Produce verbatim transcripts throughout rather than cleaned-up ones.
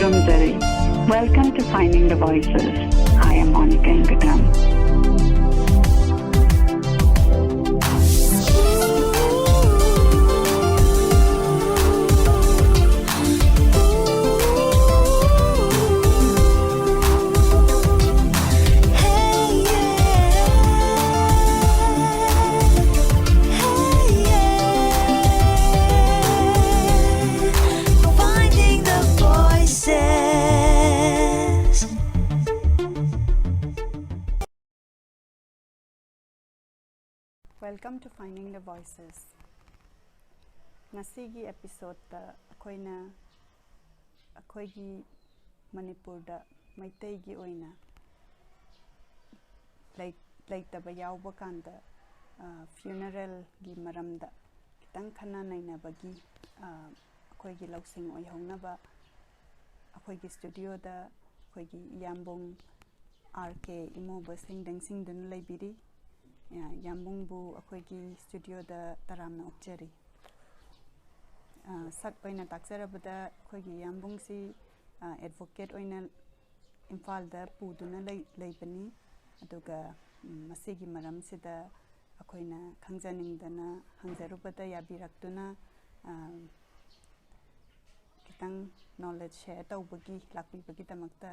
Welcome to Finding the Voices. I am Monica Ingadam. Finding the Voices. Welcome to Finding the Voices. ꯉꯁꯤꯒꯤ ꯑꯦꯄꯤꯁꯣꯗꯇ ꯑꯩꯈꯣꯏꯅ ꯑꯩꯈꯣꯏꯒꯤ ꯃꯅꯤꯄꯨꯔꯗ ꯃꯩꯇꯩꯒꯤ ꯑꯣꯏꯅ ꯂꯩ-, ꯂꯩꯇꯕ ꯌꯥꯎꯕ ꯀꯥꯟꯗ, ꯑ, ꯐ꯭ꯌꯨꯅꯔꯦꯜꯒꯤ ꯃꯔꯝꯗ ꯈꯤꯇꯪ ꯈꯟꯅ ꯅꯩꯅꯕꯒꯤ, ꯑ, ꯑꯩꯈꯣꯏꯒꯤ ꯂꯧꯁꯤꯡ ꯑꯣꯏꯍꯧꯅꯕ ꯑꯩꯈꯣꯏꯒꯤ ꯁ꯭ꯇꯨꯗꯤꯑꯣꯗ ꯑꯩꯈꯣꯏꯒꯤ ꯏꯌꯥꯝꯕꯨꯡ ꯑꯥꯔ ꯀꯦ ꯏꯃꯣꯕ ꯁꯦꯡꯗꯪ ꯁꯤꯡꯗꯨꯅ ꯂꯩꯕꯤꯔꯤ꯫ ꯑ, ꯏꯌꯥꯝꯕꯨꯡꯕꯨ ꯑꯩꯈꯣꯏꯒꯤ ꯁ꯭ꯇꯨꯗꯤꯑꯣꯗ ꯇꯔꯥꯝꯅ ꯑꯣꯛꯆꯔꯤ꯫ ꯑ, ꯁꯛ ꯑꯣꯏꯅ ꯇꯥꯛꯆꯔꯕꯗ ꯑꯩꯈꯣꯏꯒꯤ ꯏꯌꯥꯝꯕꯨꯡꯁꯤ, ꯑ, ꯑꯦꯗꯚꯣꯀꯦꯠ ꯑꯣꯏꯅ ꯏꯝꯐꯥꯜꯗ ꯄꯨꯗꯨꯅ ꯂꯩ-, ꯂꯩꯕꯅꯤ꯫ ꯑꯗꯨꯒ, ꯎꯝ, ꯃꯁꯤꯒꯤ ꯃꯔꯝꯁꯤꯗ ꯑꯩꯈꯣꯏꯅ ꯈꯪꯖꯅꯤꯡꯗꯅ ꯍꯪꯖꯔꯨꯕꯗ ꯌꯥꯕꯤꯔꯛꯇꯨꯅ, ꯑ, ꯈꯤꯇꯪ ꯅꯣꯂꯦꯖ ꯁꯦꯌꯔ ꯇꯧꯕꯒꯤ ꯂꯥꯛꯄꯤꯕꯒꯤꯗꯃꯛꯇ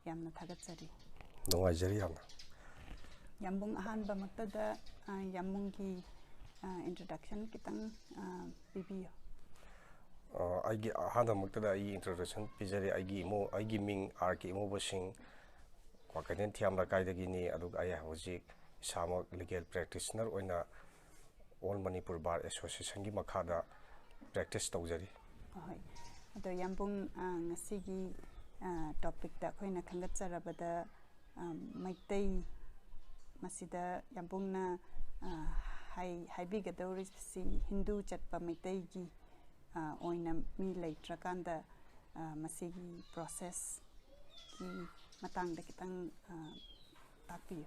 ꯌꯥꯝꯅ ꯊꯥꯒꯠꯆꯔꯤ꯫ ꯅꯨꯡꯉꯥꯏꯖꯔꯤ ꯌꯥꯝꯅ꯫ ꯌꯥꯝꯕꯨꯡ, ꯑꯍꯥꯟꯕꯃꯛꯇꯗ, ꯑ, ꯌꯥꯝꯕꯨꯡꯒꯤ, ꯑ, ꯏꯟꯇ꯭ꯔꯣꯗꯛꯁꯟ ꯈꯤꯇꯪ, ꯑ, ꯄꯤꯕꯤꯌꯨ꯫ ꯑ, ꯑꯩꯒꯤ ꯑꯍꯥꯟꯕꯃꯛꯇꯗ ꯑꯩꯒꯤ ꯏꯟꯇ꯭ꯔꯣꯗꯛꯁꯟ ꯄꯤꯖꯔꯤ꯫ ꯑꯩꯒꯤ ꯏꯃꯣ-, ꯑꯩꯒꯤ ꯃꯤꯡ ꯑꯥꯔ ꯀꯦ ꯏꯃꯣꯕꯁꯤꯡ, ꯀ꯭ꯋꯥꯀꯩꯊꯦꯜ ꯊꯤꯌꯥꯝ ꯂꯩꯀꯥꯏꯗꯒꯤꯅꯤ꯫ ꯑꯗꯨꯒ ꯑꯩ ꯍꯧꯖꯤꯛ ꯏꯁꯥꯃꯛ ꯂꯤꯒꯦꯜ ꯄ꯭ꯔꯦꯛꯇꯤꯁꯅꯔ ꯑꯣꯏꯅ ꯑꯣꯜ ꯃꯅꯤꯄꯨꯔ ꯕꯥꯔ ꯑꯦꯁꯣꯁꯤꯌꯦꯁꯟꯒꯤ ꯃꯈꯥꯗ ꯄ꯭ꯔꯦꯛꯇꯤꯁ ꯇꯧꯖꯔꯤ꯫ ꯑꯍꯣꯏ꯫ ꯑꯗꯣ ꯌꯥꯝꯕꯨꯡ, ꯑ, ꯉꯁꯤꯒꯤ, ꯑ, ꯇꯣꯄꯤꯛꯇ ꯑꯩꯈꯣꯏꯅ ꯈꯟꯒꯠꯆꯔꯕꯗ, ꯑ, ꯃꯩꯇꯩ, ꯃꯁꯤꯗ ꯌꯥꯝꯕꯨꯡꯅ, ꯑ, ꯍꯥꯏ-, ꯍꯥꯏꯕꯤꯒꯗꯧꯔꯤꯕꯁꯤ ꯍꯤꯟꯗꯨ ꯆꯠꯄ ꯃꯩꯇꯩꯒꯤ, ꯑ, ꯑꯣꯏꯅ ꯃꯤ ꯂꯩꯇ꯭ꯔꯀꯥꯟꯗ, ꯑ, ꯃꯁꯤꯒꯤ ꯄ꯭ꯔꯣꯁꯦꯁꯀꯤ ꯃꯇꯥꯡꯗ ꯈꯤꯇꯪ, ꯑ, ꯇꯥꯛꯄꯤꯌꯨ꯫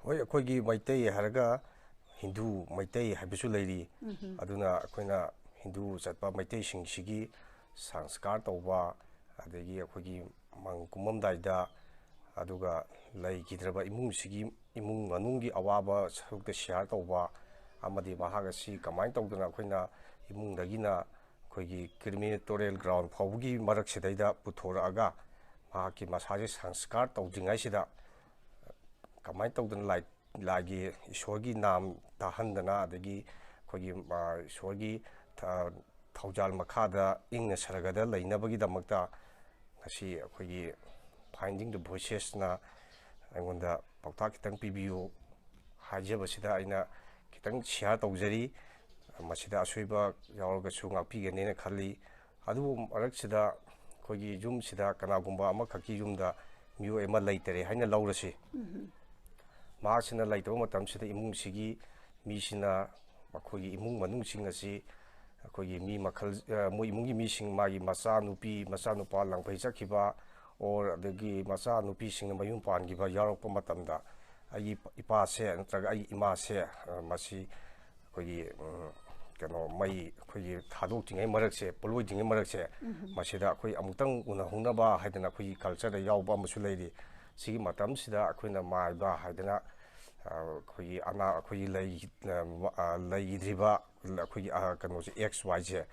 ꯍꯣꯏ, ꯑꯩꯈꯣꯏꯒꯤ ꯃꯩꯇꯩ ꯍꯥꯏꯔꯒ ꯍꯤꯟꯗꯨ ꯃꯩꯇꯩ ꯍꯥꯏꯕꯁꯨ ꯂꯩꯔꯤ꯫ ꯎꯝꯍꯨꯝ꯫ ꯑꯗꯨꯅ ꯑꯩꯈꯣꯏꯅ ꯍꯤꯟꯗꯨ ꯆꯠꯄ ꯃꯩꯇꯩꯁꯤꯡꯁꯤꯒꯤ ꯁꯪꯁꯀꯥꯔ ꯇꯧꯕ, ꯑꯗꯒꯤ ꯑꯩꯈꯣꯏꯒꯤ ꯃꯪ ꯀꯨꯝꯃꯝꯗꯥꯏꯗ, ꯑꯗꯨꯒ ꯂꯩꯈꯤꯗ꯭ꯔꯕ ꯏꯃꯨꯡꯁꯤꯒꯤ ꯏꯃꯨꯡ ꯃꯅꯨꯡꯒꯤ ꯑꯋꯥꯕ ꯁꯔꯨꯛꯇ ꯁꯤꯌꯥꯔ ꯇꯧꯕ, ꯑꯃꯗꯤ ꯃꯍꯥꯛ ꯑꯁꯤ ꯀꯃꯥꯏꯅ ꯇꯧꯗꯅ ꯑꯩꯈꯣꯏꯅ ꯏꯃꯨꯡꯗꯒꯤꯅ ꯑꯩꯈꯣꯏꯒꯤ ꯀ꯭ꯔꯤꯃꯤꯅꯦꯇꯣꯔꯤꯌꯦꯜ ꯒ꯭ꯔꯥꯎꯟ ꯐꯥꯎꯕꯒꯤ ꯃꯔꯛꯁꯤꯗꯩꯗ ꯄꯨꯊꯣꯔꯛꯑꯒ ꯃꯍꯥꯛꯀꯤ ꯃꯁꯥꯁꯦ ꯁꯪꯁꯀꯥꯔ ꯇꯧꯗ꯭ꯔꯤꯉꯩꯁꯤꯗ ꯀꯃꯥꯏꯅ ꯇꯧꯗꯅ ꯂꯥꯏ, ꯂꯥꯏꯒꯤ, ꯏꯁꯣꯔꯒꯤ ꯅꯥꯝ ꯇꯥꯍꯟꯗꯅ, ꯑꯗꯒꯤ ꯑꯩꯈꯣꯏꯒꯤ, ꯑ, ꯏꯁꯣꯔꯒꯤ ꯊ-, ꯊꯧꯖꯥꯜ ꯃꯈꯥꯗ ꯏꯪꯅ ꯁꯔꯒꯗ ꯂꯩꯅꯕꯒꯤꯗꯃꯛꯇ ꯉꯁꯤ ꯑꯩꯈꯣꯏꯒꯤ Finding the Voicesꯅ ꯑꯩꯉꯣꯟꯗ ꯄꯥꯎꯇꯥꯛ ꯈꯤꯇꯪ ꯄꯤꯕꯤꯌꯨ ꯍꯥꯏꯖꯕꯁꯤꯗ ꯑꯩꯅ ꯈꯤꯇꯪ ꯁꯤꯌꯥꯔ ꯇꯧꯖꯔꯤ꯫ ꯃꯁꯤꯗ ꯑꯁꯣꯏꯕ ꯌꯥꯎꯔꯒꯁꯨ ꯉꯥꯛꯄꯤꯒꯅꯦꯅ ꯈꯜꯂꯤ꯫ ꯑꯗꯨꯕꯨ ꯃꯔꯛꯁꯤꯗ ꯑꯩꯈꯣꯏꯒꯤ ꯌꯨꯝꯁꯤꯗ ꯀꯅꯥꯒꯨꯝꯕ ꯑꯃꯈꯛꯀꯤ ꯌꯨꯝꯗ ꯃꯤꯑꯣꯏ ꯑꯃ ꯂꯩꯇꯔꯦ ꯍꯥꯏꯅ ꯂꯧꯔꯁꯤ꯫ ꯃꯍꯥꯛꯁꯤꯅ ꯂꯩꯇꯕ ꯃꯇꯝꯁꯤꯗ ꯏꯃꯨꯡꯁꯤꯒꯤ ꯃꯤꯁꯤꯅ ꯃꯈꯣꯏꯒꯤ ꯏꯃꯨꯡ ꯃꯅꯨꯡꯁꯤꯡ ꯑꯁꯤ ꯑꯩꯈꯣꯏꯒꯤ ꯃꯤ ꯃꯈꯜ, ꯑ, ꯃꯣꯏ ꯏꯃꯨꯡꯒꯤ ꯃꯤꯁꯤꯡ, ꯃꯥꯒꯤ ꯃꯆꯥꯅꯨꯄꯤ, ꯃꯆꯥꯅꯨꯄꯥ ꯂꯪꯐꯩ ꯆꯠꯈꯤꯕ, ꯑꯣꯔ ꯑꯗꯒꯤ ꯃꯆꯥꯅꯨꯄꯤꯁꯤꯡꯅ ꯃꯌꯨꯝ ꯄꯥꯟꯈꯤꯕ ꯌꯥꯎꯔꯛꯄ ꯃꯇꯝꯗ ꯑꯩꯒꯤ ꯏꯄꯥꯁꯦ ꯅꯠꯇ꯭ꯔꯒ ꯑꯩꯒꯤ ꯏꯃꯥꯁꯦ, ꯑ, ꯃꯁꯤ ꯑꯩꯈꯣꯏꯒꯤ, ꯎꯝ, ꯀꯩꯅꯣ, ꯃꯩ ꯑꯩꯈꯣꯏꯒꯤ ꯊꯥꯗꯣꯛꯇ꯭ꯔꯤꯉꯩ ꯃꯔꯛꯁꯦ, ꯄꯣꯠꯂꯣꯏꯗ꯭ꯔꯤꯉꯩ ꯃꯔꯛꯁꯦ, ꯃꯁꯤꯗ ꯑꯩꯈꯣꯏ ꯑꯃꯨꯛꯇꯪ ꯎꯅꯍꯧꯅꯕ ꯍꯥꯏꯗꯅ ꯑꯩꯈꯣꯏꯒꯤ ꯀꯜꯆꯔꯗ ꯌꯥꯎꯕ ꯑꯃꯁꯨ ꯂꯩꯔꯤ꯫ ꯁꯤꯒꯤ ꯃꯇꯝꯁꯤꯗ ꯑꯩꯈꯣꯏꯅ ꯃꯥꯏꯕ ꯍꯥꯏꯗꯅ, ꯑ, ꯑꯩꯈꯣꯏꯒꯤ ꯑꯅꯥ, ꯑꯩꯈꯣꯏꯒꯤ ꯂꯩ-, ꯑ, ꯂꯩꯈꯤꯗ꯭ꯔꯤꯕ ꯑꯩꯈꯣꯏꯒꯤ, ꯑ, ꯀꯩꯅꯣꯁꯦ, ꯑꯦꯛꯁ ꯋꯥꯏꯁꯦ,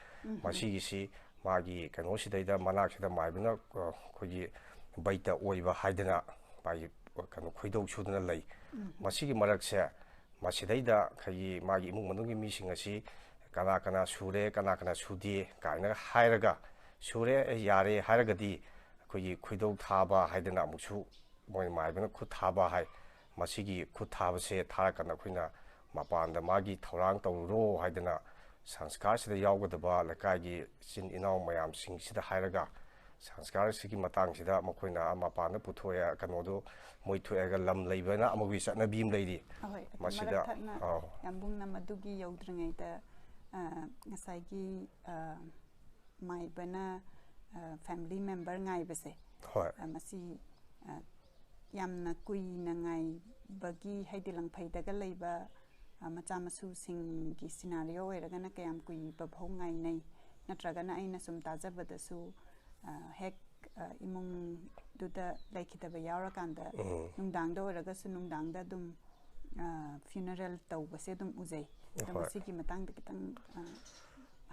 ꯃꯁꯤꯒꯤꯁꯤ ꯃꯥꯒꯤ ꯀꯩꯅꯣꯁꯤꯗꯩꯗ, ꯃꯅꯥꯛꯁꯤꯗ ꯃꯥꯏꯕꯅ, ꯑ, ꯑꯩꯈꯣꯏꯒꯤ ꯕꯩꯇ ꯑꯣꯏꯕ ꯍꯥꯏꯗꯅ ꯃꯥꯒꯤ ꯀꯩꯅꯣ ꯈꯣꯏꯗꯧ ꯁꯨꯗꯅ ꯂꯩ꯫ ꯃꯁꯤꯒꯤ ꯃꯔꯛꯁꯦ, ꯃꯁꯤꯗꯩꯗ ꯑꯩꯈꯣꯏꯒꯤ ꯃꯥꯒꯤ ꯏꯃꯨꯡ ꯃꯅꯨꯡꯒꯤ ꯃꯤꯁꯤꯡ ꯑꯁꯤ ꯀꯅꯥ ꯀꯅꯥ ꯁꯨꯔꯦ, ꯀꯅꯥ ꯀꯅꯥ ꯁꯨꯗꯦ ꯀꯥꯏꯅ ꯍꯥꯏꯔꯒ, ꯁꯨꯔꯦ, ꯑꯦ, ꯌꯥꯔꯦ ꯍꯥꯏꯔꯒꯗꯤ ꯑꯩꯈꯣꯏꯒꯤ ꯈꯣꯏꯗꯧ ꯊꯥꯕ ꯍꯥꯏꯗꯅ ꯑꯃꯨꯛꯁꯨ ꯃꯣꯏ ꯃꯥꯏꯕꯅ ꯈꯨꯠ ꯊꯥꯕ ꯍꯥꯏ꯫ ꯃꯁꯤꯒꯤ ꯈꯨꯠ ꯊꯥꯕꯁꯦ ꯊꯥꯔꯀꯥꯟꯗ ꯑꯩꯈꯣꯏꯅ ꯃꯄꯥꯟꯗ ꯃꯥꯒꯤ ꯊꯧꯔꯥꯡ ꯇꯧꯔꯨꯔꯣ ꯍꯥꯏꯗꯅ ꯁꯪꯁꯀꯥꯔꯁꯤꯗ ꯌꯥꯎꯒꯗꯕ ꯂꯩꯀꯥꯏꯒꯤ ꯏꯆꯤꯟ ꯏꯅꯥꯎ ꯃꯌꯥꯝꯁꯤꯡꯁꯤꯗ ꯍꯥꯏꯔꯒ ꯁꯪꯁꯀꯥꯔꯁꯤꯒꯤ ꯃꯇꯥꯡꯁꯤꯗ ꯃꯈꯣꯏꯅ ꯃꯄꯥꯟꯗ ꯄꯨꯊꯣꯛꯑꯦ, ꯀꯩꯅꯣꯗꯣ ꯃꯣꯏ ꯊꯣꯛꯑꯒ ꯂꯝ ꯂꯩꯕꯅ ꯑꯃꯒꯤ ꯆꯠꯅꯕꯤ ꯑꯃ ꯂꯩꯔꯤ꯫ ꯑꯍꯣꯏ, ꯑꯗꯨ ꯃꯁꯤꯗ, ꯃꯔꯛ ꯊꯠꯅ ꯑꯧ꯫ ꯌꯥꯝꯕꯨꯡꯅ ꯃꯗꯨꯒꯤ ꯌꯧꯗ꯭ꯔꯤꯉꯩꯗ, ꯑ, ꯉꯁꯥꯏꯒꯤ, ꯑ, ꯃꯥꯏꯕꯅ, ꯑ, ꯐꯦꯃꯤꯂꯤ ꯃꯦꯝꯕꯔ ꯉꯥꯏꯕꯁꯦ, ꯍꯣꯏ꯫ ꯑ, ꯃꯁꯤ, ꯑ, ꯌꯥꯝꯅ ꯀꯨꯏꯅ ꯉꯥꯏꯕꯒꯤ, ꯍꯥꯏꯗꯤ ꯂꯪꯐꯩꯗꯒ ꯂꯩꯕ, ꯑ, ꯃꯆꯥ ꯃꯁꯨꯁꯤꯡꯒꯤ ꯁꯤꯅꯥꯔꯤꯑꯣ ꯑꯣꯏꯔꯒꯅ ꯀꯌꯥꯝ ꯀꯨꯏꯕ ꯐꯥꯎ ꯉꯥꯏꯅꯩ? ꯅꯠꯇ꯭ꯔꯒꯅ ꯑꯩꯅ ꯁꯨꯝ ꯇꯥꯖꯕꯗꯁꯨ, ꯑ, ꯍꯦꯛ, ꯑ, ꯏꯃꯨꯡꯗꯨꯗ ꯂꯩꯈꯤꯗꯕ ꯌꯥꯎꯔꯀꯥꯟꯗ, ꯎꯝ꯫ ꯅꯨꯡꯗꯥꯡꯗ ꯑꯣꯏꯔꯒꯁꯨ ꯅꯨꯡꯗꯥꯡꯗ ꯑꯗꯨꯝ, ꯑ, funeral ꯇꯧꯕꯁꯦ ꯑꯗꯨꯝ ꯎꯖꯩ꯫ ꯑꯗꯣ ꯍꯣꯏ꯫ ꯃꯁꯤꯒꯤ ꯃꯇꯥꯡꯗ ꯈꯤꯇꯪ, ꯑ,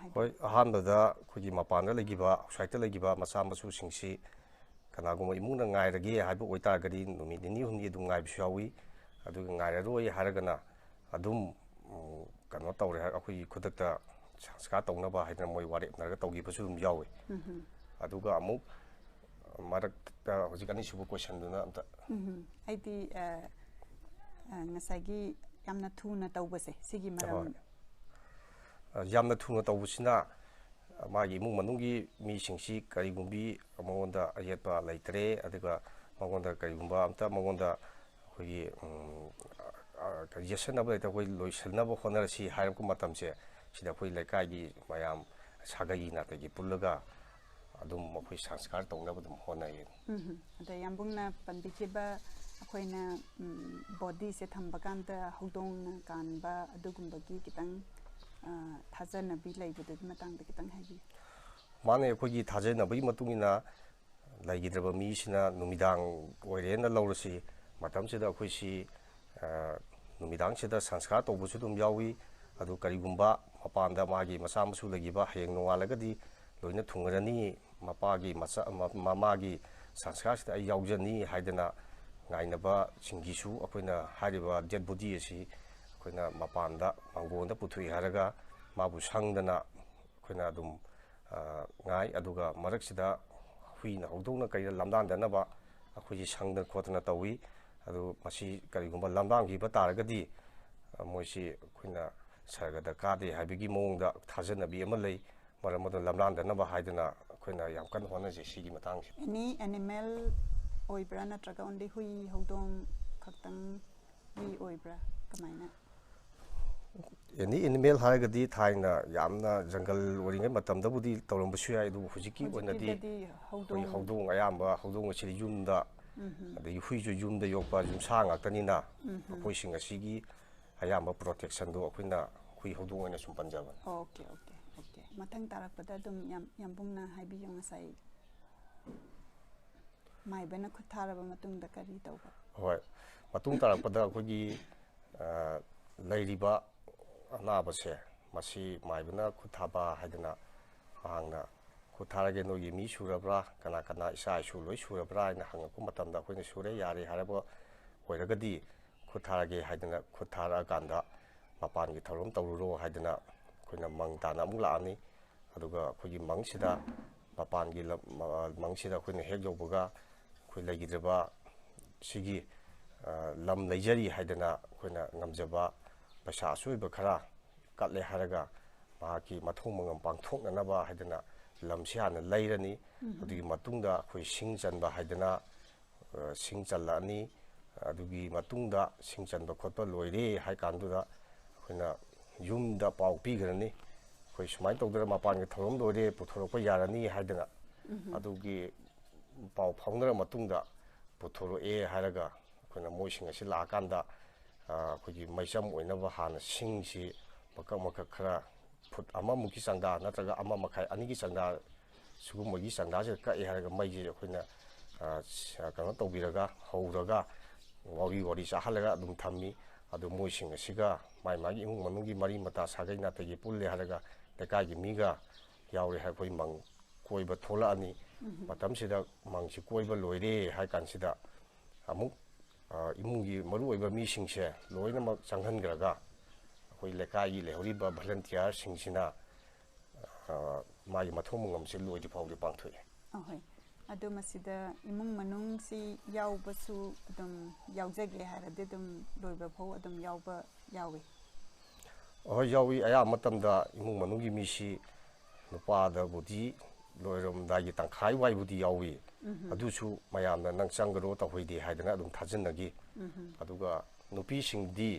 ꯍꯥꯏꯕꯤꯌꯨ꯫ ꯍꯣꯏ, ꯑꯍꯥꯟꯕꯗ ꯑꯩꯈꯣꯏꯒꯤ ꯃꯄꯥꯟꯗ ꯂꯩꯈꯤꯕ, outside ꯂꯩꯈꯤꯕ ꯃꯆꯥ ꯃꯁꯨꯁꯤꯡꯁꯤ ꯀꯅꯥꯒꯨꯝꯕ ꯏꯃꯨꯡꯅ ꯉꯥꯏꯔꯒꯦ ꯍꯥꯏꯕ ꯑꯣꯏꯇꯥꯔꯒꯗꯤ ꯅꯨꯃꯤꯠ ꯅꯤꯅꯤ ꯍꯨꯝꯅꯤ ꯑꯗꯨꯝ ꯉꯥꯏꯕꯁꯨ ꯌꯥꯎꯏ꯫ ꯑꯗꯨꯒ ꯉꯥꯏꯔꯔꯣꯏ ꯍꯥꯏꯔꯒꯅ ꯑꯗꯨꯝ, ꯎꯝ, ꯀꯩꯅꯣ ꯇꯧꯔꯦ ꯍꯥꯏ-, ꯑꯩꯈꯣꯏꯒꯤ ꯈꯨꯗꯛꯇ ꯁꯪꯁꯀꯥꯔ ꯇꯧꯅꯕ ꯍꯥꯏꯗꯅ ꯃꯣꯏ ꯋꯥꯔꯦꯞꯅꯔꯒ ꯇꯧꯈꯤꯕꯁꯨ ꯑꯗꯨꯝ ꯌꯥꯎꯏ꯫ ꯎꯝ꯫ ꯑꯗꯨꯒ ꯑꯃꯨꯛ ꯃꯔꯛꯇ ꯍꯧꯖꯤꯛ ꯑꯅꯤꯁꯨꯕ questionꯗꯨꯅ ꯑꯝꯇ꯫ ꯎꯝ꯫ ꯍꯥꯏꯗꯤ, ꯑ, ꯑ, ꯉꯁꯥꯏꯒꯤ ꯌꯥꯝꯅ ꯊꯨꯅ ꯇꯧꯕꯁꯦ, ꯁꯤꯒꯤ ꯃꯔꯝ꯫ ꯍꯣꯏ꯫ ꯑ, ꯌꯥꯝꯅ ꯊꯨꯅ ꯇꯧꯕꯁꯤꯅ ꯃꯥꯒꯤ ꯏꯃꯨꯡ ꯃꯅꯨꯡꯒꯤ ꯃꯤꯁꯤꯡꯁꯤ ꯀꯔꯤꯒꯨꯝꯕꯤ ꯃꯉꯣꯟꯗ ꯑꯌꯦꯠꯄ ꯂꯩꯇ꯭ꯔꯦ, ꯑꯗꯨꯒ ꯃꯉꯣꯟꯗ ꯀꯔꯤꯒꯨꯝꯕ ꯑꯝꯇ ꯃꯉꯣꯟꯗ ꯑꯩꯈꯣꯏꯒꯤ, ꯎꯝ, ꯑ, ꯑ, ꯌꯦꯠꯁꯟꯅꯕ ꯂꯩꯇ꯭ꯔꯦ, ꯑꯩꯈꯣꯏ ꯂꯣꯏꯁꯤꯟꯅꯕ ꯍꯣꯠꯅꯔꯁꯤ ꯍꯥꯏꯔꯛꯄ ꯃꯇꯝꯁꯦ, ꯁꯤꯗ ꯑꯩꯈꯣꯏ ꯂꯩꯀꯥꯏꯒꯤ ꯃꯌꯥꯝ ꯁꯥꯒꯩꯒꯤ ꯅꯥꯇꯩꯒꯤ ꯄꯨꯜꯂꯒ ꯑꯗꯨꯝ ꯑꯩꯈꯣꯏ ꯁꯪꯁꯀꯥꯔ ꯇꯧꯅꯕ ꯑꯗꯨꯝ ꯍꯣꯠꯅꯩ꯫ ꯎꯝ꯫ ꯑꯗ ꯌꯥꯝꯕꯨꯡꯅ ꯄꯟꯕꯤꯈꯤꯕ ꯑꯩꯈꯣꯏꯅ, ꯎꯝ, bodyꯁꯦ ꯊꯝꯕ ꯀꯥꯟꯗ ꯍꯧꯗꯣꯡꯅ ꯀꯥꯟꯕ ꯑꯗꯨꯒꯨꯝꯕꯒꯤ ꯈꯤꯇꯪ, ꯑ, ꯊꯥꯖꯅꯕꯤ ꯂꯩꯕꯗꯨꯒꯤ ꯃꯇꯥꯡꯗ ꯈꯤꯇꯪ ꯍꯥꯏꯕꯤꯌꯨ꯫ ꯃꯥꯅꯦ, ꯑꯩꯈꯣꯏꯒꯤ ꯊꯥꯖꯅꯕꯒꯤ ꯃꯇꯨꯡ ꯏꯟꯅ ꯂꯩꯈꯤꯗ꯭ꯔꯕ ꯃꯤꯁꯤꯅ ꯅꯨꯃꯤꯗꯥꯡ ꯑꯣꯏꯔꯦꯅ ꯂꯧꯔꯁꯤ, ꯃꯇꯝꯁꯤꯗ ꯑꯩꯈꯣꯏꯁꯤ, ꯑ, ꯅꯨꯃꯤꯗꯥꯡꯁꯤꯗ ꯁꯪꯁꯀꯥꯔ ꯇꯧꯕꯁꯨ ꯑꯗꯨꯝ ꯌꯥꯎꯏ꯫ ꯑꯗꯨ ꯀꯔꯤꯒꯨꯝꯕ ꯃꯄꯥꯟꯗ ꯃꯥꯒꯤ ꯃꯆꯥ ꯃꯁꯨ ꯂꯩꯈꯤꯕ ꯍꯌꯦꯡ ꯅꯣꯡꯉꯥꯜꯂꯒꯗꯤ ꯂꯣꯏꯅ ꯊꯨꯡꯉꯔꯅꯤ, ꯃꯄꯥꯒꯤ ꯃꯆꯥ-, ꯃ-, ꯃꯃꯥꯒꯤ ꯁꯪꯁꯀꯥꯔꯁꯤꯗ ꯑꯩ ꯌꯥꯎꯖꯅꯤ ꯍꯥꯏꯗꯅ ꯉꯥꯏꯅꯕꯁꯤꯡꯒꯤꯁꯨ ꯑꯩꯈꯣꯏꯅ ꯍꯥꯏꯔꯤꯕ dead body ꯑꯁꯤ ꯑꯩꯈꯣꯏꯅ ꯃꯄꯥꯟꯗ ꯃꯥꯡꯒꯣꯟꯗ ꯄꯨꯊꯣꯛꯏ ꯍꯥꯏꯔꯒ ꯃꯥꯕꯨ ꯁꯪꯗꯅ ꯑꯩꯈꯣꯏꯅ ꯑꯗꯨꯝ, ꯑ, ꯉꯥꯏ꯫ ꯑꯗꯨꯒ ꯃꯔꯛꯁꯤꯗ ꯍꯨꯏꯅ ꯍꯧꯗꯣꯡꯅ ꯀꯩꯅ ꯂꯝꯗꯥꯟꯗꯅꯕ ꯑꯩꯈꯣꯏꯁꯤ ꯁꯪꯗꯅ ꯈꯣꯠꯇꯅ ꯇꯧꯏ꯫ ꯑꯗꯨ ꯃꯁꯤ ꯀꯔꯤꯒꯨꯝꯕ ꯂꯝꯗꯥꯟꯈꯤꯕ ꯇꯥꯔꯒꯗꯤ, ꯑ, ꯃꯣꯏꯁꯤ ꯑꯩꯈꯣꯏꯅ ꯁꯔꯒꯗ ꯀꯥꯗꯦ ꯍꯥꯏꯕꯒꯤ ꯃꯑꯣꯡꯗ ꯊꯥꯖꯅꯕꯤ ꯑꯃ ꯂꯩ꯫ ꯃꯔꯝ ꯑꯗꯨꯅ ꯂꯝꯗꯥꯟꯗꯅꯕ ꯍꯥꯏꯗꯅ ꯑꯩꯈꯣꯏꯅ ꯌꯥꯝ ꯀꯟꯅ ꯍꯣꯠꯅꯖꯩ ꯁꯤꯒꯤ ꯃꯇꯥꯡꯁꯦ꯫ Any animal ꯑꯣꯏꯕ꯭ꯔꯥ, ꯅꯠꯇ꯭ꯔꯒ only ꯍꯨꯏ, ꯍꯧꯗꯣꯡ ꯈꯛꯇꯪꯒꯤ ꯑꯣꯏꯕ꯭ꯔꯥ? ꯀꯃꯥꯏꯅ? Any animal ꯍꯥꯏꯔꯒꯗꯤ ꯊꯥꯏꯅ ꯌꯥꯝꯅ ꯖꯪꯒꯜ ꯑꯣꯏꯔꯤꯉꯩ ꯃꯇꯝꯗꯕꯨꯗꯤ ꯇꯧꯔꯝꯕꯁꯨ ꯌꯥꯏ, ꯑꯗꯨꯕꯨ ꯍꯧꯖꯤꯛꯀꯤ ꯑꯣꯏꯅꯗꯤ ꯍꯧꯖꯤꯛꯀꯤꯗꯗꯤ ꯑꯩꯈꯣꯏ ꯍꯧꯗꯣꯡ꯫ ꯍꯧꯗꯣꯡ ꯑꯌꯥꯝꯕ, ꯍꯧꯗꯣꯡ ꯑꯁꯤꯗꯤ ꯌꯨꯝꯗ, ꯎꯝ꯫ ꯑꯗꯒꯤ ꯍꯨꯏꯁꯨ ꯌꯨꯝꯗ ꯌꯣꯛꯄ, ꯌꯨꯝꯁꯥ ꯉꯥꯛꯇꯅꯤꯅ, ꯎꯝ꯫ ꯃꯈꯣꯏꯁꯤꯡ ꯑꯁꯤꯒꯤ ꯑꯌꯥꯝꯕ protectionꯗꯣ ꯑꯩꯈꯣꯏꯅ ꯍꯨꯏ ꯍꯧꯗꯣꯡ ꯑꯣꯏꯅ ꯁꯨꯝ ꯄꯟꯖꯕꯅꯤ꯫ Okay, okay, okay꯫ ꯃꯊꯪ ꯇꯥꯔꯛꯄꯗ ꯑꯗꯨꯝ ꯌꯥꯝ-, ꯌꯥꯝꯕꯨꯡꯅ ꯍꯥꯏꯕꯤꯌꯨ ꯉꯁꯥꯏ꯫ ꯃꯥꯏꯕꯅ ꯈꯨꯠ ꯊꯥꯔꯕ ꯃꯇꯨꯡꯗ ꯀꯔꯤ ꯇꯧꯕ? ꯍꯣꯏ, ꯃꯇꯨꯡ ꯇꯥꯔꯛꯄꯗ ꯑꯩꯈꯣꯏꯒꯤ ꯑ, ꯂꯩꯔꯤꯕ ꯑꯅꯥꯕꯁꯦ, ꯃꯁꯤ ꯃꯥꯏꯕꯅ ꯈꯨꯠ ꯊꯥꯕ ꯍꯥꯏꯗꯅ ꯃꯍꯥꯛꯅ ꯈꯨꯠ ꯊꯥꯔꯒꯦ, ꯅꯣꯏꯒꯤ ꯃꯤ ꯁꯨꯔꯕ꯭ꯔꯥ, ꯀꯅꯥ ꯀꯅꯥ ꯏꯆꯥ ꯏꯁꯨ ꯂꯣꯏ ꯁꯨꯔꯕ꯭ꯔꯥ ꯍꯥꯏꯅ ꯍꯪꯉꯛꯄ ꯃꯇꯝꯗ ꯑꯩꯈꯣꯏꯅ ꯁꯨꯔꯦ ꯌꯥꯔꯦ ꯍꯥꯏꯔꯕ ꯑꯣꯏꯔꯒꯗꯤ ꯈꯨꯠ ꯊꯥꯔꯒꯦ ꯍꯥꯏꯗꯅ ꯈꯨꯠ ꯊꯥꯔꯛꯑꯀꯥꯟꯗ ꯃꯄꯥꯟꯒꯤ ꯊꯧꯔꯝ ꯇꯧꯔꯨꯔꯣ ꯍꯥꯏꯗꯅ ꯑꯩꯈꯣꯏꯅ ꯃꯪ ꯇꯥꯅ ꯑꯃꯨꯛ ꯂꯥꯛꯑꯅꯤ꯫ ꯑꯗꯨꯒ ꯑꯩꯈꯣꯏꯒꯤ ꯃꯪꯁꯤꯗ ꯃꯄꯥꯟꯒꯤ ꯂꯝ ꯃ- ꯃꯪꯁꯤꯗ ꯑꯩꯈꯣꯏꯅ ꯍꯦꯛ ꯌꯧꯕꯒ ꯑꯩꯈꯣꯏ ꯂꯩꯈꯤꯗ꯭ꯔꯕ ꯁꯤꯒꯤ ꯑ, ꯂꯝ ꯂꯩꯖꯔꯤ ꯍꯥꯏꯗꯅ ꯑꯩꯈꯣꯏꯅ ꯉꯝꯖꯕ ꯄꯩꯁꯥ ꯑꯆꯣꯏꯕ ꯈꯔ ꯀꯠꯂꯦ ꯍꯥꯏꯔꯒ ꯃꯍꯥꯛꯀꯤ ꯃꯊꯧ ꯃꯉꯝ ꯄꯥꯡꯊꯣꯛꯅꯅꯕ ꯍꯥꯏꯗꯅ ꯂꯝꯁꯤ ꯍꯥꯟꯅ ꯂꯩꯔꯅꯤ꯫ ꯑꯗꯨꯒꯤ ꯃꯇꯨꯡꯗ ꯑꯩꯈꯣꯏ ꯁꯤꯡ ꯆꯟꯕ ꯍꯥꯏꯗꯅ ꯑ, ꯁꯤꯡ ꯆꯜꯂꯛꯑꯅꯤ꯫ ꯑꯗꯨꯒꯤ ꯃꯇꯨꯡꯗ ꯁꯤꯡ ꯆꯟꯕ ꯈꯣꯠꯄ ꯂꯣꯏꯔꯦ ꯍꯥꯏ ꯀꯥꯟꯗꯨꯗ ꯑꯩꯈꯣꯏꯅ ꯌꯨꯝꯗ ꯄꯥꯎ ꯄꯤꯈ꯭ꯔꯅꯤ, ꯑꯩꯈꯣꯏ ꯁꯨꯃꯥꯏꯅ ꯇꯧꯗꯅ ꯃꯄꯥꯟꯒꯤ ꯊꯧꯔꯝ ꯂꯣꯏꯔꯦ, ꯄꯨꯊꯣꯔꯛꯄ ꯌꯥꯔꯅꯤ ꯍꯥꯏꯗꯅ꯫ ꯑꯗꯨꯒꯤ ꯄꯥꯎ ꯐꯥꯎꯅꯔ ꯃꯇꯨꯡꯗ ꯄꯨꯊꯣꯔꯛꯑꯦ ꯍꯥꯏꯔꯒ ꯑꯩꯈꯣꯏꯅ ꯃꯣꯏꯁꯤꯡ ꯑꯁꯤ ꯂꯥꯛꯑꯀꯥꯟꯗ ꯑ, ꯑꯩꯈꯣꯏꯒꯤ ꯃꯩꯆꯝ ꯑꯣꯏꯅꯕ ꯍꯥꯟꯅ ꯁꯤꯡꯁꯤ ꯃꯀꯛ ꯃꯀꯛ ꯈꯔ ꯐꯨꯠ ꯑꯃꯃꯨꯛꯀꯤ ꯆꯥꯡꯗ ꯅꯠꯇ꯭ꯔꯒ ꯑꯃ ꯃꯈꯥꯏ, ꯑꯅꯤꯒꯤ ꯆꯥꯡꯗ, ꯁꯤꯒꯨꯝꯕꯒꯤ ꯆꯥꯡꯗꯁꯤꯗ ꯀꯛꯑꯦ ꯍꯥꯏꯔꯒ ꯃꯩꯁꯦ ꯑꯩꯈꯣꯏꯅ ꯑ, ꯁ- ꯀꯩꯅꯣ ꯇꯧꯕꯤꯔꯒ, ꯍꯧꯔꯒ, ꯋꯥꯔꯤ ꯋꯥꯔꯤ ꯆꯥꯍꯜꯂꯒ ꯑꯗꯨꯝ ꯊꯝꯃꯤ꯫ ꯑꯗꯨ ꯃꯣꯏꯁꯤꯡ ꯑꯁꯤꯒ ꯃꯥꯏ ꯃꯥꯒꯤ ꯏꯃꯨꯡ ꯃꯅꯨꯡꯒꯤ ꯃꯔꯤ ꯃꯇꯥ ꯁꯥꯒꯩ ꯅꯥꯇꯩꯒꯤ ꯄꯨꯜꯂꯦ ꯍꯥꯏꯔꯒ ꯂꯩꯀꯥꯏꯒꯤ ꯃꯤꯒ ꯌꯥꯎꯔꯦ ꯍꯥꯏꯔ ꯑꯩꯈꯣꯏ ꯃꯪ ꯀꯣꯏꯕ ꯊꯣꯛꯂꯛꯑꯅꯤ꯫ ꯃꯇꯝꯁꯤꯗ ꯃꯪꯁꯤ ꯀꯣꯏꯕ ꯂꯣꯏꯔꯦ ꯍꯥꯏ ꯀꯥꯟꯁꯤꯗ ꯑꯃꯨꯛ ꯑ, ꯏꯃꯨꯡꯒꯤ ꯃꯔꯨꯑꯣꯏꯕ ꯃꯤꯁꯤꯡꯁꯦ ꯂꯣꯏꯅꯃꯛ ꯆꯪꯍꯟꯈ꯭ꯔꯒ ꯑꯩꯈꯣꯏ ꯂꯩꯀꯥꯏꯒꯤ ꯂꯩꯍꯧꯔꯤꯕ ꯚꯣꯂꯟꯇꯤꯌꯥꯔꯁꯤꯡꯁꯤꯅ ꯑ, ꯃꯥꯒꯤ ꯃꯊꯧ ꯃꯉꯝꯁꯦ ꯂꯣꯏꯗ꯭ꯔꯤ ꯐꯥꯎꯗꯤ ꯄꯥꯡꯊꯣꯛꯑꯦ꯫ ꯑꯍꯣꯏ꯫ ꯑꯗꯣ ꯃꯁꯤꯗ ꯏꯃꯨꯡ ꯃꯅꯨꯡꯁꯤ ꯌꯥꯎꯕꯁꯨ ꯑꯗꯨꯝ ꯌꯥꯎꯖꯒꯦ ꯍꯥꯏꯔꯗꯤ ꯑꯗꯨꯝ ꯂꯣꯏꯕ ꯐꯥꯎ ꯑꯗꯨꯝ ꯌꯥꯎꯕ ꯌꯥꯎꯏ? ꯑꯍꯣꯏ, ꯌꯥꯎꯏ꯫ ꯑꯌꯥꯝꯕ ꯃꯇꯝꯗ ꯏꯃꯨꯡ ꯃꯅꯨꯡꯒꯤ ꯃꯤꯁꯤ ꯅꯨꯄꯥꯗꯕꯨꯗꯤ ꯂꯣꯏꯔꯝꯗꯥꯏꯒꯤ ꯇꯪꯈꯥꯏ ꯋꯥꯏꯕꯨꯗꯤ ꯌꯥꯎꯏ꯫ ꯑꯗꯨꯁꯨ ꯃꯌꯥꯝꯅ "ꯅꯪ ꯆꯪꯒꯅꯣ, ꯇꯧꯍꯩꯗꯦ" ꯍꯥꯏꯗꯅ ꯑꯗꯨꯝ ꯊꯥꯖꯤꯟꯅꯈꯤ꯫ ꯑꯗꯨꯒ ꯅꯨꯄꯤꯁꯤꯡꯗꯤ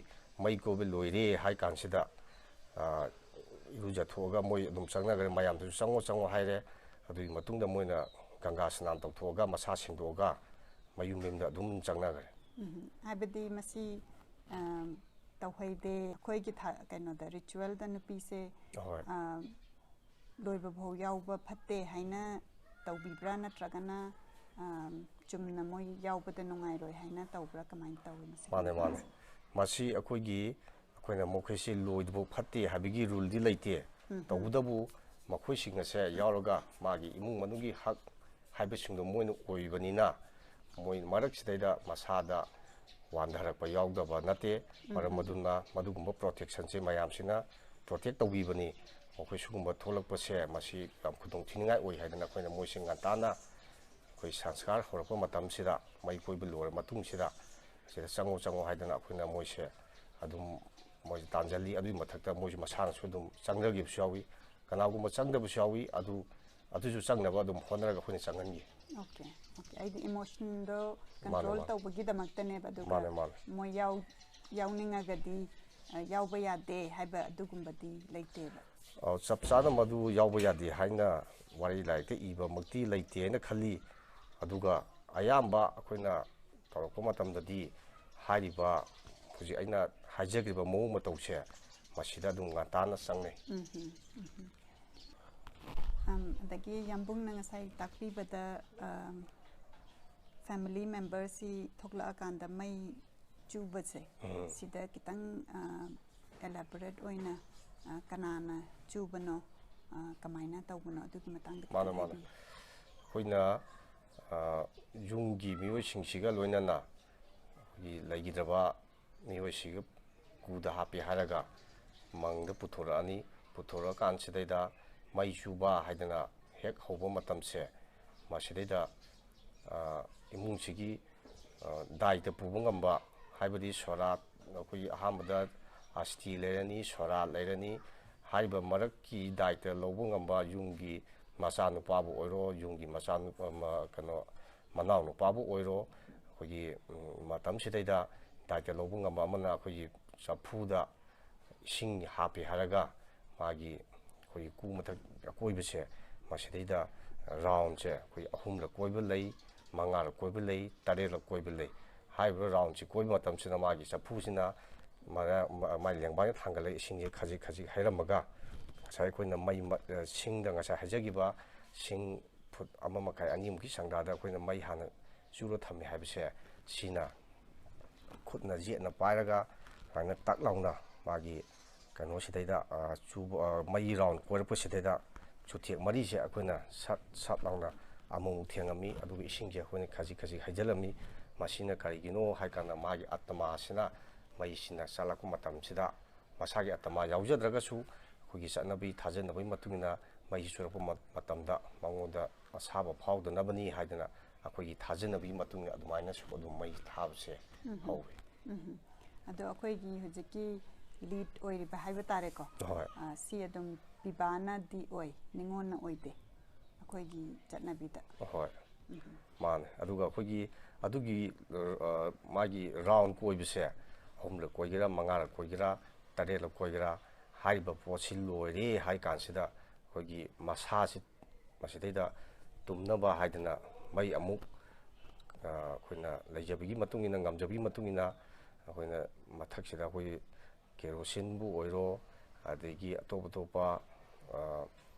ꯃꯩ ꯀꯣꯏꯕ ꯂꯣꯏꯔꯦ ꯍꯥꯏ ꯀꯥꯟꯁꯤꯗ ꯑ, ꯏꯔꯨꯖꯊꯣꯛꯑꯒ ꯃꯣꯏ ꯑꯗꯨꯝ ꯆꯪꯅꯈ꯭ꯔꯦ꯫ ꯃꯌꯥꯝꯗꯨꯁꯨ "ꯆꯪꯉꯣ, ꯆꯪꯉꯣ" ꯍꯥꯏꯔꯦ꯫ ꯑꯗꯨꯒꯤ ꯃꯇꯨꯡꯗ ꯃꯣꯏꯅ ꯒꯪꯒꯥ ꯁ꯭ꯅꯥꯟ ꯇꯧꯊꯣꯛꯑꯒ ꯃꯁꯥ ꯁꯦꯡꯗꯣꯛꯑꯒ ꯃꯌꯨꯝ ꯃꯌꯨꯝꯗ ꯑꯗꯨꯝ ꯆꯪꯅꯈ꯭ꯔꯦ꯫ ꯎꯝ, ꯍꯥꯏꯕꯗꯤ ꯃꯁꯤ ꯑ, ꯇꯧꯍꯩꯗꯦ, ꯑꯩꯈꯣꯏꯒꯤ ꯊ- ꯀꯩꯅꯣꯗ, ꯔꯤꯆꯨꯋꯦꯜꯗ ꯅꯨꯄꯤꯁꯦ ꯍꯣꯏ꯫ ꯑ, ꯂꯣꯏꯕ ꯐꯥꯎ ꯌꯥꯎꯕ ꯐꯠꯇꯦ ꯍꯥꯏꯅ ꯇꯧꯕꯤꯕ꯭ꯔꯥ, ꯅꯠꯇ꯭ꯔꯒꯅ ꯑꯝ, ꯆꯨꯝꯅ ꯃꯣꯏ ꯌꯥꯎꯕꯗ ꯅꯨꯡꯉꯥꯏꯔꯣꯏ ꯍꯥꯏꯅ ꯇꯧꯕ꯭ꯔꯥ, ꯀꯃꯥꯏꯅ ꯇꯧꯋꯤ ꯃꯁꯤꯒꯤ ꯃꯥꯅꯦ ꯃꯥꯅꯦ ꯃꯇꯥꯡꯁꯦ? ꯃꯁꯤ ꯑꯩꯈꯣꯏꯒꯤ ꯑꯩꯈꯣꯏꯅ ꯃꯈꯣꯏꯁꯤ ꯂꯣꯏꯗꯕ ꯐꯠꯇꯦ ꯍꯥꯏꯕꯒꯤ ꯔꯨꯜꯗꯤ ꯂꯩꯇꯦ꯫ ꯇꯧꯕꯇꯕꯨ ꯃꯈꯣꯏꯁꯤꯡ ꯑꯁꯦ ꯌꯥꯎꯔꯒ ꯃꯥꯒꯤ ꯏꯃꯨꯡ ꯃꯅꯨꯡꯒꯤ ꯍꯛ ꯍꯥꯏꯕꯁꯤꯡꯗꯣ ꯃꯣꯏꯅ ꯑꯣꯏꯕꯅꯤꯅ, ꯃꯣꯏ ꯃꯔꯛꯁꯤꯗꯩꯗ ꯃꯁꯥꯗ ꯋꯥꯟꯊꯔꯛꯄ ꯌꯥꯎꯗꯕ ꯅꯠꯇꯦ꯫ ꯃꯔꯝ ꯑꯗꯨꯅ ꯃꯗꯨꯒꯨꯝꯕ ꯄ꯭ꯔꯣꯇꯦꯛꯁꯟꯁꯦ ꯃꯌꯥꯝꯁꯤꯅ ꯄ꯭ꯔꯣꯇꯦꯛ ꯇꯧꯕꯤꯕꯅꯤ꯫ ꯃꯈꯣꯏ ꯁꯤꯒꯨꯝꯕ ꯊꯣꯛꯂꯛꯄꯁꯦ ꯃꯁꯤ ꯌꯥꯝ ꯈꯨꯗꯣꯡ ꯊꯤꯅꯤꯡꯉꯥꯏ ꯑꯣꯏ ꯍꯥꯏꯗꯅ ꯑꯩꯈꯣꯏꯅ ꯃꯣꯏꯁꯦ ꯉꯟꯇꯥꯅ ꯑꯩꯈꯣꯏ ꯁꯪꯁꯀꯥꯔ ꯍꯧꯔꯛꯄ ꯃꯇꯝꯁꯤꯗ, ꯃꯩ ꯀꯣꯏꯕ ꯂꯣꯏꯔ ꯃꯇꯨꯡꯁꯤꯗ, ꯁꯤꯗ ꯆꯪꯉꯣ ꯆꯪꯉꯣ ꯍꯥꯏꯗꯅ ꯑꯩꯈꯣꯏꯅ ꯃꯣꯏꯁꯦ ꯑꯗꯨꯝ ꯃꯣꯏꯁꯦ ꯇꯥꯟꯁꯤꯜꯂꯤ꯫ ꯑꯗꯨꯒꯤ ꯃꯊꯛꯇ ꯃꯣꯏꯁꯨ ꯃꯁꯥꯅꯁꯨ ꯑꯗꯨꯝ ꯆꯪꯖꯈꯤꯕꯁꯨ ꯌꯥꯎꯏ, ꯀꯅꯥꯒꯨꯝꯕ ꯆꯪꯗꯕꯁꯨ ꯌꯥꯎꯏ꯫ ꯑꯗꯨ ꯑꯗꯨꯁꯨ ꯆꯪꯅꯕ ꯑꯗꯨꯝ ꯍꯣꯠꯅꯔꯒ ꯑꯩꯈꯣꯏꯅ ꯆꯪꯍꯟꯈꯤ꯫ Okay, okay. ꯑꯩꯗꯤ ꯏꯃꯣꯁꯟꯗꯣ ꯃꯥꯅꯦ, ꯀꯟꯇ꯭ꯔꯣꯜ ꯃꯥꯅꯦ꯫ ꯇꯧꯕꯒꯤꯗꯃꯛꯇꯅꯦꯕ, ꯑꯗꯨꯒ ꯃꯥꯅꯦ, ꯃꯥꯅꯦ꯫ ꯃꯣꯏ ꯌꯥꯎ ꯌꯥꯎꯅꯤꯡꯉꯒꯗꯤ ꯑ, ꯌꯥꯎꯕ ꯌꯥꯗꯦ ꯍꯥꯏꯕ ꯑꯗꯨꯒꯨꯝꯕꯗꯤ ꯂꯩꯇꯦꯕ꯫ ꯑ, ꯆꯞ ꯆꯥꯅ ꯃꯗꯨ ꯌꯥꯎꯕ ꯌꯥꯗꯦ ꯍꯥꯏꯅ ꯋꯥꯔꯤ ꯂꯥꯏꯔꯤꯛꯇ ꯏꯕꯃꯛꯇꯤ ꯂꯩꯇꯦ ꯍꯥꯏꯅ ꯈꯜꯂꯤ꯫ ꯑꯗꯨꯒ ꯑꯌꯥꯝꯕ ꯑꯩꯈꯣꯏꯅ ꯇꯧꯔꯛꯄ ꯃꯇꯝꯗꯗꯤ ꯍꯥꯏꯔꯤꯕ ꯍꯧꯖꯤꯛ ꯑꯩꯅ ꯍꯥꯏꯖꯈ꯭ꯔꯤꯕ ꯃꯑꯣꯡ ꯃꯇꯧꯁꯦ ꯃꯁꯤꯗ ꯑꯗꯨꯝ ꯉꯟꯇꯥꯅ ꯆꯪꯅꯩ꯫ ꯎꯝ, ꯑꯝ, ꯑꯗꯒꯤ ꯌꯥꯝꯕꯨꯡꯅ ꯉꯁꯥꯏ ꯇꯥꯛꯄꯤꯕꯗ, ꯑꯝ, ꯐꯦꯃꯤꯂꯤ ꯃꯦꯝꯕꯔꯁꯤ ꯊꯣꯛꯂꯛꯑꯀꯥꯟꯗ ꯃꯩ ꯆꯨꯕꯁꯦ, ꯁꯤꯗ ꯈꯤꯇꯪ, ꯑ, ꯑꯦꯂꯥꯕꯣꯔꯦꯠ ꯑꯣꯏꯅ, ꯑ, ꯀꯅꯥꯅ ꯆꯨꯕꯅꯣ, ꯑ, ꯀꯃꯥꯏꯅ ꯇꯧꯕꯅꯣ, ꯑꯗꯨꯒꯤ ꯃꯇꯥꯡꯗ ꯈꯤꯇꯪ ꯃꯥꯅꯦ, ꯃꯥꯅꯦ꯫ ꯍꯥꯏꯕꯤꯌꯨ꯫ ꯑꯩꯈꯣꯏꯅ ꯑ, ꯌꯨꯝꯒꯤ ꯃꯤꯑꯣꯏꯁꯤꯡꯁꯤꯒ ꯂꯣꯏꯅꯅ ꯑꯩꯈꯣꯏꯒꯤ ꯂꯩꯈꯤꯗ꯭ꯔꯕ ꯃꯤꯑꯣꯏꯁꯤꯒ ꯀꯨꯗ ꯍꯥꯞꯄꯦ ꯍꯥꯏꯔꯒ ꯃꯪꯗ ꯄꯨꯊꯣꯔꯛꯑꯅꯤ꯫ ꯄꯨꯊꯣꯔꯛꯑꯀꯥꯟꯁꯤꯗꯩꯗ ꯃꯩ ꯆꯨꯕ ꯍꯥꯏꯗꯅ ꯍꯦꯛ ꯍꯧꯕ ꯃꯇꯝꯁꯦ, ꯃꯁꯤꯗꯩꯗ, ꯑ, ꯏꯃꯨꯡꯁꯤꯒꯤ, ꯑ, ꯗꯥꯏꯇ ꯄꯨꯕ ꯉꯝꯕ, ꯍꯥꯏꯕꯗꯤ ꯁꯣꯔꯥꯠ, ꯑꯩꯈꯣꯏꯒꯤ ꯑꯍꯥꯟꯕꯗ ꯑꯁꯇꯤ ꯂꯩꯔꯅꯤ, ꯁꯣꯔꯥꯠ ꯂꯩꯔꯅꯤ꯫ ꯍꯥꯏꯔꯤꯕ ꯃꯔꯛꯀꯤ ꯗꯥꯏꯇ ꯂꯧꯕ ꯉꯝꯕ ꯌꯨꯝꯒꯤ ꯃꯆꯥꯅꯨꯄꯥꯕꯨ ꯑꯣꯏꯔꯣ, ꯌꯨꯝꯒꯤ ꯃꯆꯥꯅꯨꯄꯥ, ꯃ-, ꯀꯩꯅꯣ, ꯃꯅꯥꯎꯅꯨꯄꯥꯕꯨ ꯑꯣꯏꯔꯣ, ꯑꯩꯈꯣꯏꯒꯤ, ꯎꯝ, ꯃꯇꯝꯁꯤꯗꯩꯗ ꯗꯥꯏꯇ ꯂꯧꯕ ꯉꯝꯕ ꯑꯃꯅ ꯑꯩꯈꯣꯏꯒꯤ ꯆꯐꯨꯗ ꯏꯁꯤꯡ ꯍꯥꯞꯄꯦ ꯍꯥꯏꯔꯒ ꯃꯥꯒꯤ ꯑꯩꯈꯣꯏꯒꯤ ꯀꯨ ꯃꯊꯛ ꯑꯀꯣꯏꯕꯁꯦ, ꯃꯁꯤꯗꯩꯗ ꯔꯥꯎꯟꯁꯦ ꯑꯩꯈꯣꯏ ꯑꯍꯨꯝꯂꯛ ꯀꯣꯏꯕ ꯂꯩ, ꯃꯉꯥꯔꯛ ꯀꯣꯏꯕ ꯂꯩ, ꯇꯔꯦꯠꯂꯛ ꯀꯣꯏꯕ ꯂꯩ꯫ ꯍꯥꯏꯔꯤꯕ ꯔꯥꯎꯟꯁꯤ ꯀꯣꯏꯕ ꯃꯇꯝꯁꯤꯗ ꯃꯥꯒꯤ ꯆꯐꯨꯁꯤꯅ ꯃꯥ-, ꯃꯥ-, ꯃꯥꯏ ꯂꯦꯡꯕꯥꯟꯗ ꯊꯥꯡꯒꯠꯂꯒ ꯏꯁꯤꯡꯁꯦ ꯈꯖꯤꯛ ꯈꯖꯤꯛ ꯍꯩꯔꯝꯃꯒ, ꯉꯁꯥꯏ ꯑꯩꯈꯣꯏꯅ ꯃꯩ ꯃ-, ꯑ, ꯁꯤꯡꯗ ꯉꯁꯥꯏ ꯍꯥꯏꯖꯈꯤꯕ ꯁꯤꯡ ꯐꯨꯠ ꯑꯃ ꯃꯈꯥꯏ, ꯑꯅꯤꯃꯨꯛꯀꯤ ꯆꯥꯡꯗꯥꯗ ꯑꯩꯈꯣꯏꯅ ꯃꯩ ꯍꯥꯟꯅ ꯆꯨꯔ ꯊꯝꯃꯦ ꯍꯥꯏꯕꯁꯦ, ꯁꯤꯅ ꯈꯨꯠꯅ ꯌꯦꯠꯅ ꯄꯥꯏꯔꯒ ꯁꯨꯃꯥꯏꯅ ꯇꯛ ꯂꯥꯎꯅ ꯃꯥꯒꯤ ꯀꯩꯅꯣꯁꯤꯗꯩꯗ, ꯑ, ꯆꯨꯕ, ꯑ, ꯃꯩ ꯔꯥꯎꯟ ꯀꯣꯏꯔꯛꯄꯁꯤꯗꯩꯗ ꯆꯨꯊꯦꯛ ꯃꯔꯤꯁꯦ ꯑꯩꯈꯣꯏꯅ ꯁꯠ ꯁꯠ ꯂꯥꯎꯅ ꯑꯃꯨꯛꯃꯨꯛ ꯊꯦꯡꯉꯝꯃꯤ, ꯑꯗꯨꯒ ꯏꯁꯤꯡꯁꯦ ꯑꯩꯈꯣꯏꯅ ꯈꯖꯤꯛ ꯈꯖꯤꯛ ꯍꯩꯖꯤꯜꯂꯝꯃꯤ꯫ ꯃꯁꯤꯅ ꯀꯔꯤꯒꯤꯅꯣ ꯍꯥꯏ ꯀꯥꯟꯗ, ꯃꯥꯒꯤ ꯑꯇꯃꯥꯁꯤꯅ, ꯃꯩꯁꯤꯅ ꯆꯥꯜꯂꯛꯄ ꯃꯇꯝꯁꯤꯗ, ꯃꯁꯥꯒꯤ ꯑꯇꯃꯥ ꯌꯥꯎꯖꯗ꯭ꯔꯒꯁꯨ, ꯑꯩꯈꯣꯏꯒꯤ ꯆꯠꯅꯕꯤ ꯊꯥꯖꯅꯕꯒꯤ ꯃꯇꯨꯡ ꯏꯟꯅ ꯃꯩꯁꯤ ꯆꯨꯔꯛꯄ ꯃ-, ꯃꯇꯝꯗ ꯃꯉꯣꯟꯗ ꯑꯁꯥꯕ ꯐꯥꯎꯗꯅꯕꯅꯤ ꯍꯥꯏꯗꯅ, ꯑꯩꯈꯣꯏꯒꯤ ꯊꯥꯖꯅꯕꯒꯤ ꯃꯇꯨꯡ ꯏꯟꯅ ꯑꯗꯨꯃꯥꯏꯅꯁꯨ ꯑꯗꯨꯝ ꯃꯩ ꯊꯥꯕꯁꯦ ꯍꯧꯋꯤ꯫ ꯎꯝ꯫ ꯑꯗꯣ ꯑꯩꯈꯣꯏꯒꯤ ꯍꯧꯖꯤꯛꯀꯤ ꯂꯤꯗ ꯑꯣꯏꯔꯤꯕ ꯍꯥꯏꯕ ꯇꯥꯔꯦꯀꯣ꯫ ꯍꯣꯏ꯫ ꯑ, ꯁꯤ ꯑꯗꯨꯝ ꯄꯤꯕꯥꯅꯗꯤ ꯑꯣꯏ, ꯅꯤꯉꯣꯜꯅ ꯑꯣꯏꯗꯦ ꯑꯩꯈꯣꯏꯒꯤ ꯆꯠꯅꯕꯤꯗ꯫ ꯍꯣꯏ꯫ ꯃꯥꯅꯦ꯫ ꯑꯗꯨꯒ ꯑꯩꯈꯣꯏꯒꯤ ꯑꯗꯨꯒꯤ, ꯑ, ꯃꯥꯒꯤ ꯔꯥꯎꯟ ꯀꯣꯏꯕꯁꯦ, ꯑꯍꯨꯝꯂꯛ ꯀꯣꯏꯒꯦꯔꯥ, ꯃꯉꯥꯔꯛ ꯀꯣꯏꯒꯦꯔꯥ, ꯇꯔꯦꯠꯂꯛ ꯀꯣꯏꯒꯦꯔꯥ, ꯍꯥꯏꯔꯤꯕ ꯄꯣꯠꯁꯤ ꯂꯣꯏꯔꯦ ꯍꯥꯏ ꯀꯥꯟꯁꯤꯗ, ꯑꯩꯈꯣꯏꯒꯤ ꯃꯁꯥꯁꯤ ꯃꯁꯤꯗꯩꯗ ꯇꯨꯝꯅꯕ ꯍꯥꯏꯗꯅ ꯃꯩ ꯑꯃꯨꯛ, ꯑ, ꯑꯩꯈꯣꯏꯅ ꯂꯩꯖꯕꯒꯤ ꯃꯇꯨꯡ ꯏꯟꯅ, ꯉꯝꯖꯕꯒꯤ ꯃꯇꯨꯡ ꯏꯟꯅ, ꯑꯩꯈꯣꯏꯅ ꯃꯊꯛꯁꯤꯗ ꯑꯩꯈꯣꯏꯒꯤ ꯀꯦꯔꯣꯁꯤꯟꯕꯨ ꯑꯣꯏꯔꯣ, ꯑꯗꯒꯤ ꯑꯇꯣꯞ ꯑꯇꯣꯞꯄ, ꯑ,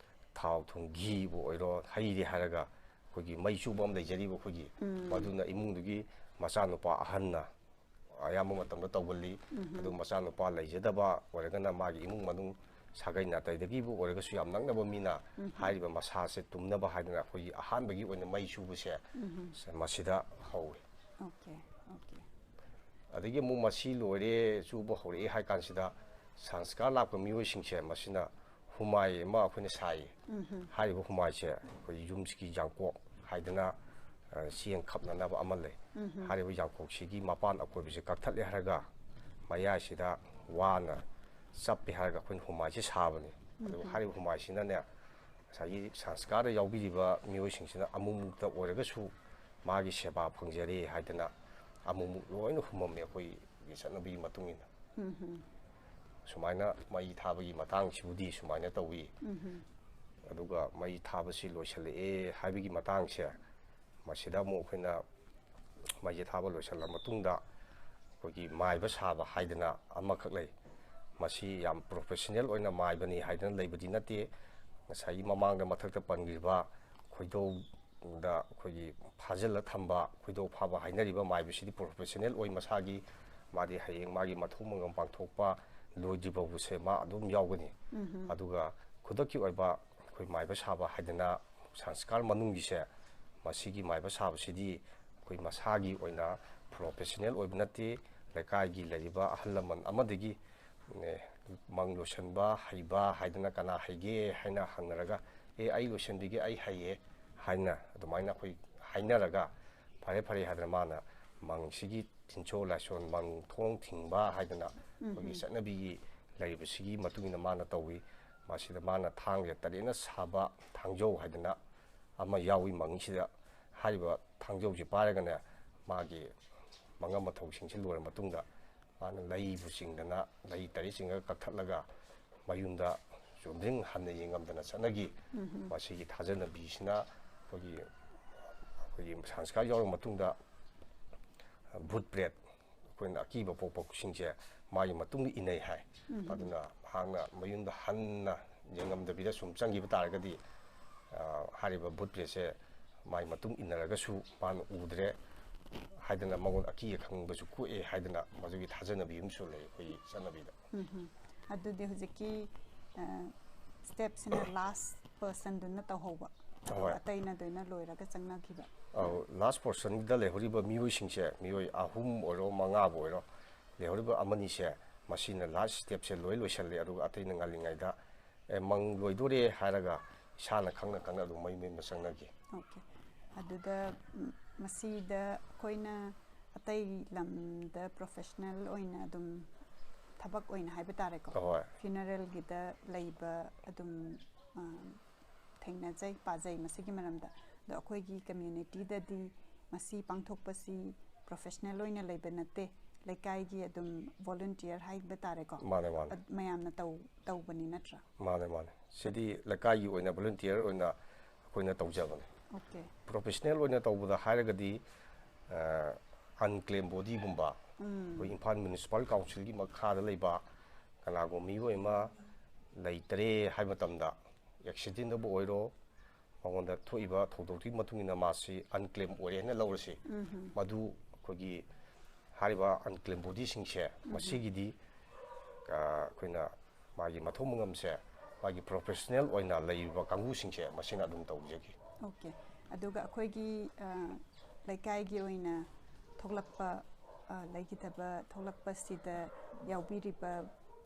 ꯊꯥꯎ ꯊꯨꯝ, ꯘꯤꯕꯨ ꯑꯣꯏꯔꯣ, ꯍꯩꯔꯦ ꯍꯥꯏꯔꯒ ꯑꯩꯈꯣꯏꯒꯤ ꯃꯩ ꯆꯨꯕ ꯑꯃ ꯂꯩꯖꯔꯤꯕ ꯑꯩꯈꯣꯏꯒꯤ, ꯃꯗꯨꯅ ꯏꯃꯨꯡꯗꯨꯒꯤ ꯃꯆꯥꯅꯨꯄꯥ ꯑꯍꯟꯅ ꯑꯌꯥꯝꯕ ꯃꯇꯝꯗ ꯇꯧꯒꯜꯂꯤ꯫ ꯑꯗꯨ ꯃꯆꯥꯅꯨꯄꯥ ꯂꯩꯖꯗꯕ ꯑꯣꯏꯔꯒꯅ ꯃꯥꯒꯤ ꯏꯃꯨꯡ ꯃꯅꯨꯡ, ꯁꯥꯒꯩ ꯅꯥꯇꯩꯗꯒꯤꯕꯨ ꯑꯣꯏꯔꯒꯁꯨ ꯌꯥꯝ ꯅꯛꯅꯕ ꯃꯤꯅ ꯍꯥꯏꯔꯤꯕ ꯃꯁꯥꯁꯦ ꯇꯨꯝꯅꯕ ꯍꯥꯏꯗꯅ ꯑꯩꯈꯣꯏꯒꯤ ꯑꯍꯥꯟꯕꯒꯤ ꯑꯣꯏꯅ ꯃꯩ ꯆꯨꯕꯁꯦ, ꯁ-, ꯃꯁꯤꯗ ꯍꯧꯋꯤ꯫ Okay, okay. ꯑꯗꯒꯤ ꯑꯃꯨꯛ ꯃꯁꯤ ꯂꯣꯏꯔꯦ, ꯆꯨꯕ ꯍꯧꯔꯛꯑꯦ ꯍꯥꯏ ꯀꯥꯟꯁꯤꯗ, ꯁꯪꯁꯀꯥꯔ ꯂꯥꯛꯄ ꯃꯤꯑꯣꯏꯁꯤꯡꯁꯦ, ꯃꯁꯤꯅ ꯍꯨꯃꯥꯏ ꯑꯃ ꯑꯩꯈꯣꯏꯅ ꯁꯥꯏ꯫ ꯍꯥꯏꯔꯤꯕ ꯍꯨꯃꯥꯏꯁꯦ ꯑꯩꯈꯣꯏ ꯌꯨꯝꯁꯤꯒꯤ ꯌꯥꯡꯀꯣꯛ ꯍꯥꯏꯗꯅ, ꯑ, ꯆꯦꯡ ꯈꯞꯅꯅꯕ ꯑꯃ ꯂꯩ꯫ ꯍꯥꯏꯔꯤꯕ ꯌꯥꯡꯀꯣꯛꯁꯤꯒꯤ ꯃꯄꯥꯟ ꯑꯀꯣꯏꯕꯁꯦ ꯀꯛꯊꯠꯂꯦ ꯍꯥꯏꯔꯒ, ꯃꯌꯥꯏꯁꯤꯗ ꯋꯥꯅ ꯆꯞꯄꯦ ꯍꯥꯏꯔꯒ ꯑꯩꯈꯣꯏꯅ ꯍꯨꯃꯥꯏꯁꯦ ꯁꯥꯕꯅꯤ꯫ ꯑꯗꯨꯒ ꯍꯥꯏꯔꯤꯕ ꯍꯨꯃꯥꯏꯁꯤꯅꯅꯦ, ꯉꯁꯥꯏꯒꯤ ꯁꯪꯁꯀꯥꯔꯗ ꯌꯥꯎꯕꯤꯔꯤꯕ ꯃꯤꯑꯣꯏꯁꯤꯡꯁꯤꯅ ꯑꯃꯨꯛꯃꯨꯛꯇ ꯑꯣꯏꯔꯒꯁꯨ ꯃꯥꯒꯤ ꯁꯦꯕꯥ ꯐꯪꯖꯔꯦ ꯍꯥꯏꯗꯅ ꯑꯃꯨꯛꯃꯨꯛ ꯂꯣꯏꯅ ꯍꯨꯝꯃꯝꯃꯦ, ꯑꯩꯈꯣꯏꯒꯤ ꯆꯠꯅꯕꯤꯒꯤ ꯃꯇꯨꯡ ꯏꯟꯅ꯫ ꯁꯨꯃꯥꯏꯅ ꯃꯩ ꯊꯥꯕꯒꯤ ꯃꯇꯥꯡꯁꯤꯕꯨꯗꯤ ꯁꯨꯃꯥꯏꯅ ꯇꯧꯏ꯫ ꯑꯗꯨꯒ ꯃꯩ ꯊꯥꯕꯁꯤ ꯂꯣꯏꯁꯤꯜꯂꯛꯑꯦ ꯍꯥꯏꯕꯒꯤ ꯃꯇꯥꯡꯁꯦ, ꯃꯁꯤꯗ ꯑꯃꯨꯛ ꯑꯩꯈꯣꯏꯅ ꯃꯩꯁꯦ ꯊꯥꯕ ꯂꯣꯏꯁꯤꯜꯂ ꯃꯇꯨꯡꯗ ꯑꯩꯈꯣꯏꯒꯤ ꯃꯥꯏꯕ ꯁꯥꯕ ꯍꯥꯏꯗꯅ ꯑꯃꯈꯛ ꯂꯩ꯫ ꯃꯁꯤ ꯌꯥꯝ ꯄ꯭ꯔꯣꯐꯦꯁꯅꯦꯜ ꯑꯣꯏꯅ ꯃꯥꯏꯕꯅꯤ ꯍꯥꯏꯗꯅ ꯂꯩꯕꯗꯤ ꯅꯠꯇꯦ꯫ ꯉꯁꯥꯏꯒꯤ ꯃꯃꯥꯡꯗ ꯃꯊꯛꯇ ꯄꯟꯈ꯭ꯔꯤꯕ ꯈꯣꯏꯗꯧꯗ ꯑꯩꯈꯣꯏꯒꯤ ꯐꯥꯖꯤꯜꯂ ꯊꯝꯕ, ꯈꯣꯏꯗꯧ ꯐꯥꯕ ꯍꯥꯏꯅꯔꯤꯕ ꯃꯥꯏꯕꯁꯤꯗꯤ ꯄ꯭ꯔꯣꯐꯦꯁꯅꯦꯜ ꯑꯣꯏ ꯃꯁꯥꯒꯤ, ꯃꯥꯗꯤ ꯍꯌꯦꯡ ꯃꯥꯒꯤ ꯃꯊꯧ ꯃꯉꯝ ꯄꯥꯡꯊꯣꯛꯄ ꯂꯣꯏꯗ꯭ꯔꯤ ꯐꯥꯎꯕꯁꯦ ꯃꯥ ꯑꯗꯨꯝ ꯌꯥꯎꯒꯅꯤ꯫ ꯑꯗꯨꯒ ꯈꯨꯗꯛꯀꯤ ꯑꯣꯏꯕ ꯑꯩꯈꯣꯏ ꯃꯥꯏꯕ ꯁꯥꯕ ꯍꯥꯏꯗꯅ ꯁꯪꯁꯀꯥꯔ ꯃꯅꯨꯡꯒꯤꯁꯦ, ꯃꯁꯤꯒꯤ ꯃꯥꯏꯕ ꯁꯥꯕꯁꯤꯗꯤ ꯑꯩꯈꯣꯏ ꯃꯁꯥꯒꯤ ꯑꯣꯏꯅ ꯄ꯭ꯔꯣꯐꯦꯁꯅꯦꯜ ꯑꯣꯏꯕ ꯅꯠꯇꯦ꯫ ꯂꯩꯀꯥꯏꯒꯤ ꯂꯩꯔꯤꯕ ꯑꯍꯜ ꯂꯃꯟ ꯑꯃꯗꯒꯤ, ꯑꯦ, ꯃꯪ ꯂꯣꯏꯁꯟꯕ ꯍꯩꯕ ꯍꯥꯏꯗꯅ ꯀꯅꯥ ꯍꯩꯒꯦ ꯍꯥꯏꯅ ꯍꯪꯅꯔꯒ, "ꯑꯦ, ꯑꯩ ꯂꯣꯏꯁꯟꯕꯤꯒꯦ, ꯑꯩ ꯍꯩꯌꯦ" ꯍꯥꯏꯅ ꯑꯗꯨꯃꯥꯏꯅ ꯑꯩꯈꯣꯏ ꯍꯥꯏꯅꯔꯒ, "ꯐꯔꯦ, ꯐꯔꯦ" ꯍꯥꯏꯗꯅ ꯃꯥꯅ ꯃꯪꯁꯤꯒꯤ ꯊꯤꯟꯁꯣ ꯂꯥꯏꯁꯣꯟ, ꯃꯪ ꯊꯣꯡ ꯊꯤꯡꯕ ꯍꯥꯏꯗꯅ ꯑꯩꯈꯣꯏꯒꯤ ꯆꯠꯅꯕꯤꯒꯤ ꯂꯩꯔꯤꯕꯁꯤꯒꯤ ꯃꯇꯨꯡ ꯏꯟꯅ ꯃꯥꯅ ꯇꯧꯏ꯫ ꯃꯁꯤꯗ ꯃꯥꯅ ꯊꯥꯡꯒ ꯇꯔꯦꯠꯅ ꯁꯥꯕ ꯊꯥꯡꯖꯧ ꯍꯥꯏꯗꯅ ꯑꯃ ꯌꯥꯎꯏ ꯃꯪꯁꯤꯗ꯫ ꯍꯥꯏꯔꯤꯕ ꯊꯥꯡꯖꯧꯁꯤ ꯄꯥꯏꯔꯒꯅꯦ, ꯃꯥꯒꯤ ꯃꯉꯥ ꯃꯊꯧꯁꯤꯡꯁꯤ ꯂꯣꯏꯔ ꯃꯇꯨꯡꯗ ꯃꯥꯅ ꯂꯩꯕꯨ ꯆꯤꯡꯗꯅ, ꯂꯩ ꯇꯔꯦꯠ ꯆꯤꯡꯉꯒ ꯀꯛꯊꯠꯂꯒ ꯃꯌꯨꯝꯗ ꯆꯨꯝꯗ꯭ꯔꯤꯡ ꯍꯟꯅ ꯌꯦꯡꯉꯝꯗꯅ ꯆꯠꯅꯈꯤ꯫ ꯃꯁꯤꯒꯤ ꯊꯥꯖꯅꯕꯤꯁꯤꯅ ꯑꯩꯈꯣꯏꯒꯤ, ꯑꯩꯈꯣꯏꯒꯤ ꯁꯪꯁꯀꯥꯔ ꯌꯥꯎꯔꯕ ꯃꯇꯨꯡꯗ ꯚꯨꯠ ꯄ꯭ꯔꯦꯠ, ꯑꯩꯈꯣꯏꯅ ꯑꯀꯤꯕ ꯄꯣꯛꯄꯁꯤꯡꯁꯦ ꯃꯥꯒꯤ ꯃꯇꯨꯡ ꯏꯟꯅꯩ ꯍꯥꯏ꯫ ꯑꯗꯨꯅ ꯃꯍꯥꯛꯅ ꯃꯌꯨꯝꯗ ꯍꯟꯅ ꯌꯦꯡꯉꯝꯗꯕꯤꯗ ꯁꯨꯝ ꯆꯪꯈꯤꯕ ꯇꯥꯔꯒꯗꯤ, ꯑ, ꯍꯥꯏꯔꯤꯕ ꯚꯨꯠ ꯄ꯭ꯔꯦꯠꯁꯦ ꯃꯥꯒꯤ ꯃꯇꯨꯡ ꯏꯟꯅꯔꯒꯁꯨ ꯃꯥꯅ ꯎꯗ꯭ꯔꯦ ꯍꯥꯏꯗꯅ ꯃꯉꯣꯟꯗ ꯑꯀꯤ ꯑꯈꯪꯕꯁꯨ ꯀꯣꯛꯑꯦ ꯍꯥꯏꯗꯅ ꯃꯗꯨꯒꯤ ꯊꯥꯖꯅꯕꯤ ꯑꯃꯁꯨ ꯂꯩ ꯑꯩꯈꯣꯏꯒꯤ ꯆꯠꯅꯕꯤꯗ꯫ ꯑꯗꯨꯗꯤ ꯍꯧꯖꯤꯛꯀꯤ ꯁ꯭ꯇꯦꯞꯁꯤꯅ ꯂꯥꯁ ꯄꯔꯁꯟꯗꯨꯅ ꯇꯧꯍꯧꯕ, ꯍꯣꯏ꯫ ꯑꯇꯩꯅ ꯑꯗꯨꯅ ꯂꯣꯏꯔꯒ ꯆꯪꯅꯈꯤꯕ꯫ ꯑꯧ, ꯂꯥꯁ ꯄꯣꯔꯁꯟꯗ ꯂꯩꯍꯧꯔꯤꯕ ꯃꯤꯑꯣꯏꯁꯤꯡꯁꯦ, ꯃꯤꯑꯣꯏ ꯑꯍꯨꯝ ꯑꯣꯏꯔꯣ, ꯃꯉꯥꯕꯨ ꯑꯣꯏꯔꯣ, ꯂꯩꯍꯧꯔꯤꯕ ꯑꯃꯅꯤꯁꯦ, ꯃꯁꯤꯅ ꯂꯥꯁ ꯁ꯭ꯇꯦꯞꯁꯦ ꯂꯣꯏ ꯂꯣꯏꯁꯜꯂꯦ꯫ ꯑꯗꯨꯒ ꯑꯇꯩꯅ ꯉꯜꯂꯤꯉꯩꯗ, "ꯑꯦ, ꯃꯪ ꯂꯣꯏꯗꯣꯔꯦ" ꯍꯥꯏꯔꯒ ꯏꯁꯥꯅ ꯈꯪꯅ ꯈꯪꯅ ꯑꯗꯨꯝ ꯃꯌꯨꯝ ꯃꯌꯨꯝꯗ ꯆꯪꯅꯈꯤ꯫ ꯑꯣꯀꯦ꯫ ꯑꯗꯨꯗ, ꯎꯝ, ꯃꯁꯤꯗ ꯑꯩꯈꯣꯏꯅ ꯑꯇꯩ ꯂꯝꯗ ꯄ꯭ꯔꯣꯐꯦꯁꯅꯦꯜ ꯑꯣꯏꯅ ꯑꯗꯨꯝ ꯊꯕꯛ ꯑꯣꯏꯅ ꯍꯥꯏꯕ ꯇꯥꯔꯦꯀꯣ꯫ ꯍꯣꯏ꯫ ꯐ꯭ꯌꯨꯅꯔꯦꯜꯒꯤꯗ ꯂꯩꯕ ꯑꯗꯨꯝ, ꯑ, ꯊꯦꯡꯅꯖꯩ, ꯄꯥꯖꯩ ꯃꯁꯤꯒꯤ ꯃꯔꯝꯗ꯫ ꯑꯗꯣ ꯑꯩꯈꯣꯏꯒꯤ ꯀꯝꯃ꯭ꯌꯨꯅꯤꯇꯤꯗꯗꯤ ꯃꯁꯤ ꯄꯥꯡꯊꯣꯛꯄꯁꯤ ꯄ꯭ꯔꯣꯐꯦꯁꯅꯦꯜ ꯑꯣꯏꯅ ꯂꯩꯕ ꯅꯠꯇꯦ, ꯂꯩꯀꯥꯏꯒꯤ ꯑꯗꯨꯝ ꯚꯣꯂꯨꯟꯇꯤꯌꯔ ꯍꯥꯏꯕ ꯇꯥꯔꯦꯀꯣ꯫ ꯃꯥꯅꯦ, ꯃꯥꯅꯦ꯫ ꯑꯗ-, ꯃꯌꯥꯝꯅ ꯇꯧ-, ꯇꯧꯕꯅꯤ ꯅꯠꯇ꯭ꯔꯥ? ꯃꯥꯅꯦ, ꯃꯥꯅꯦ꯫ ꯁꯤꯗꯤ ꯂꯩꯀꯥꯏꯒꯤ ꯑꯣꯏꯅ ꯚꯣꯂꯨꯟꯇꯤꯌꯔ ꯑꯣꯏꯅ ꯑꯩꯈꯣꯏꯅ ꯇꯧꯖꯕꯅꯦ꯫ ꯑꯣꯀꯦ꯫ ꯄ꯭ꯔꯣꯐꯦꯁꯅꯦꯜ ꯑꯣꯏꯅ ꯇꯧꯕꯗ ꯍꯥꯏꯔꯒꯗꯤ, ꯑ, ꯑꯟꯀ꯭ꯂꯦꯝ ꯕꯣꯗꯤꯒꯨꯝꯕ, ꯑꯩꯈꯣꯏ ꯏꯝꯐꯥꯜ ꯃ꯭ꯌꯨꯅꯤꯁꯤꯄꯥꯜ ꯀꯥꯎꯟꯁꯤꯜꯒꯤ ꯃꯈꯥꯗ ꯂꯩꯕ ꯀꯅꯥꯒꯨꯝꯕ ꯃꯤꯑꯣꯏ ꯑꯃ ꯂꯩꯇꯔꯦ ꯍꯥꯏꯕ ꯃꯇꯝꯗ, ꯑꯦꯛꯁꯤꯗꯦꯟꯗꯕꯨ ꯑꯣꯏꯔꯣ, ꯃꯉꯣꯟꯗ ꯊꯣꯛꯏꯕ ꯊꯧꯗꯣꯛꯇꯨꯒꯤ ꯃꯇꯨꯡ ꯏꯟꯅ ꯃꯥꯁꯤ ꯑꯟꯀ꯭ꯂꯦꯝ ꯑꯣꯏꯔꯦ ꯍꯥꯏꯅ ꯂꯧꯔꯁꯤ꯫ ꯃꯗꯨ ꯑꯩꯈꯣꯏꯒꯤ ꯍꯥꯏꯔꯤꯕ ꯑꯟꯀ꯭ꯂꯦꯝ ꯕꯣꯗꯤꯁꯤꯡꯁꯦ ꯃꯁꯤꯒꯤꯗꯤ, ꯑ, ꯑꯩꯈꯣꯏꯅ ꯃꯥꯒꯤ ꯃꯊꯧ ꯃꯉꯝꯁꯦ ꯃꯥꯒꯤ ꯄ꯭ꯔꯣꯐꯦꯁꯅꯦꯜ ꯑꯣꯏꯅ ꯂꯩꯔꯤꯕ ꯀꯥꯡꯕꯨꯁꯤꯡꯁꯦ ꯃꯁꯤꯅ ꯑꯗꯨꯝ ꯇꯧꯖꯒꯦ꯫ ꯑꯣꯀꯦ꯫ ꯑꯗꯨꯒ ꯑꯩꯈꯣꯏꯒꯤ, ꯑ, ꯂꯩꯀꯥꯏꯒꯤ ꯑꯣꯏꯅ ꯊꯣꯛꯂꯛꯄ, ꯑ, ꯂꯩꯈꯤꯗꯕ ꯊꯣꯛꯂꯛꯄꯁꯤꯗ ꯌꯥꯎꯕꯤꯔꯤꯕ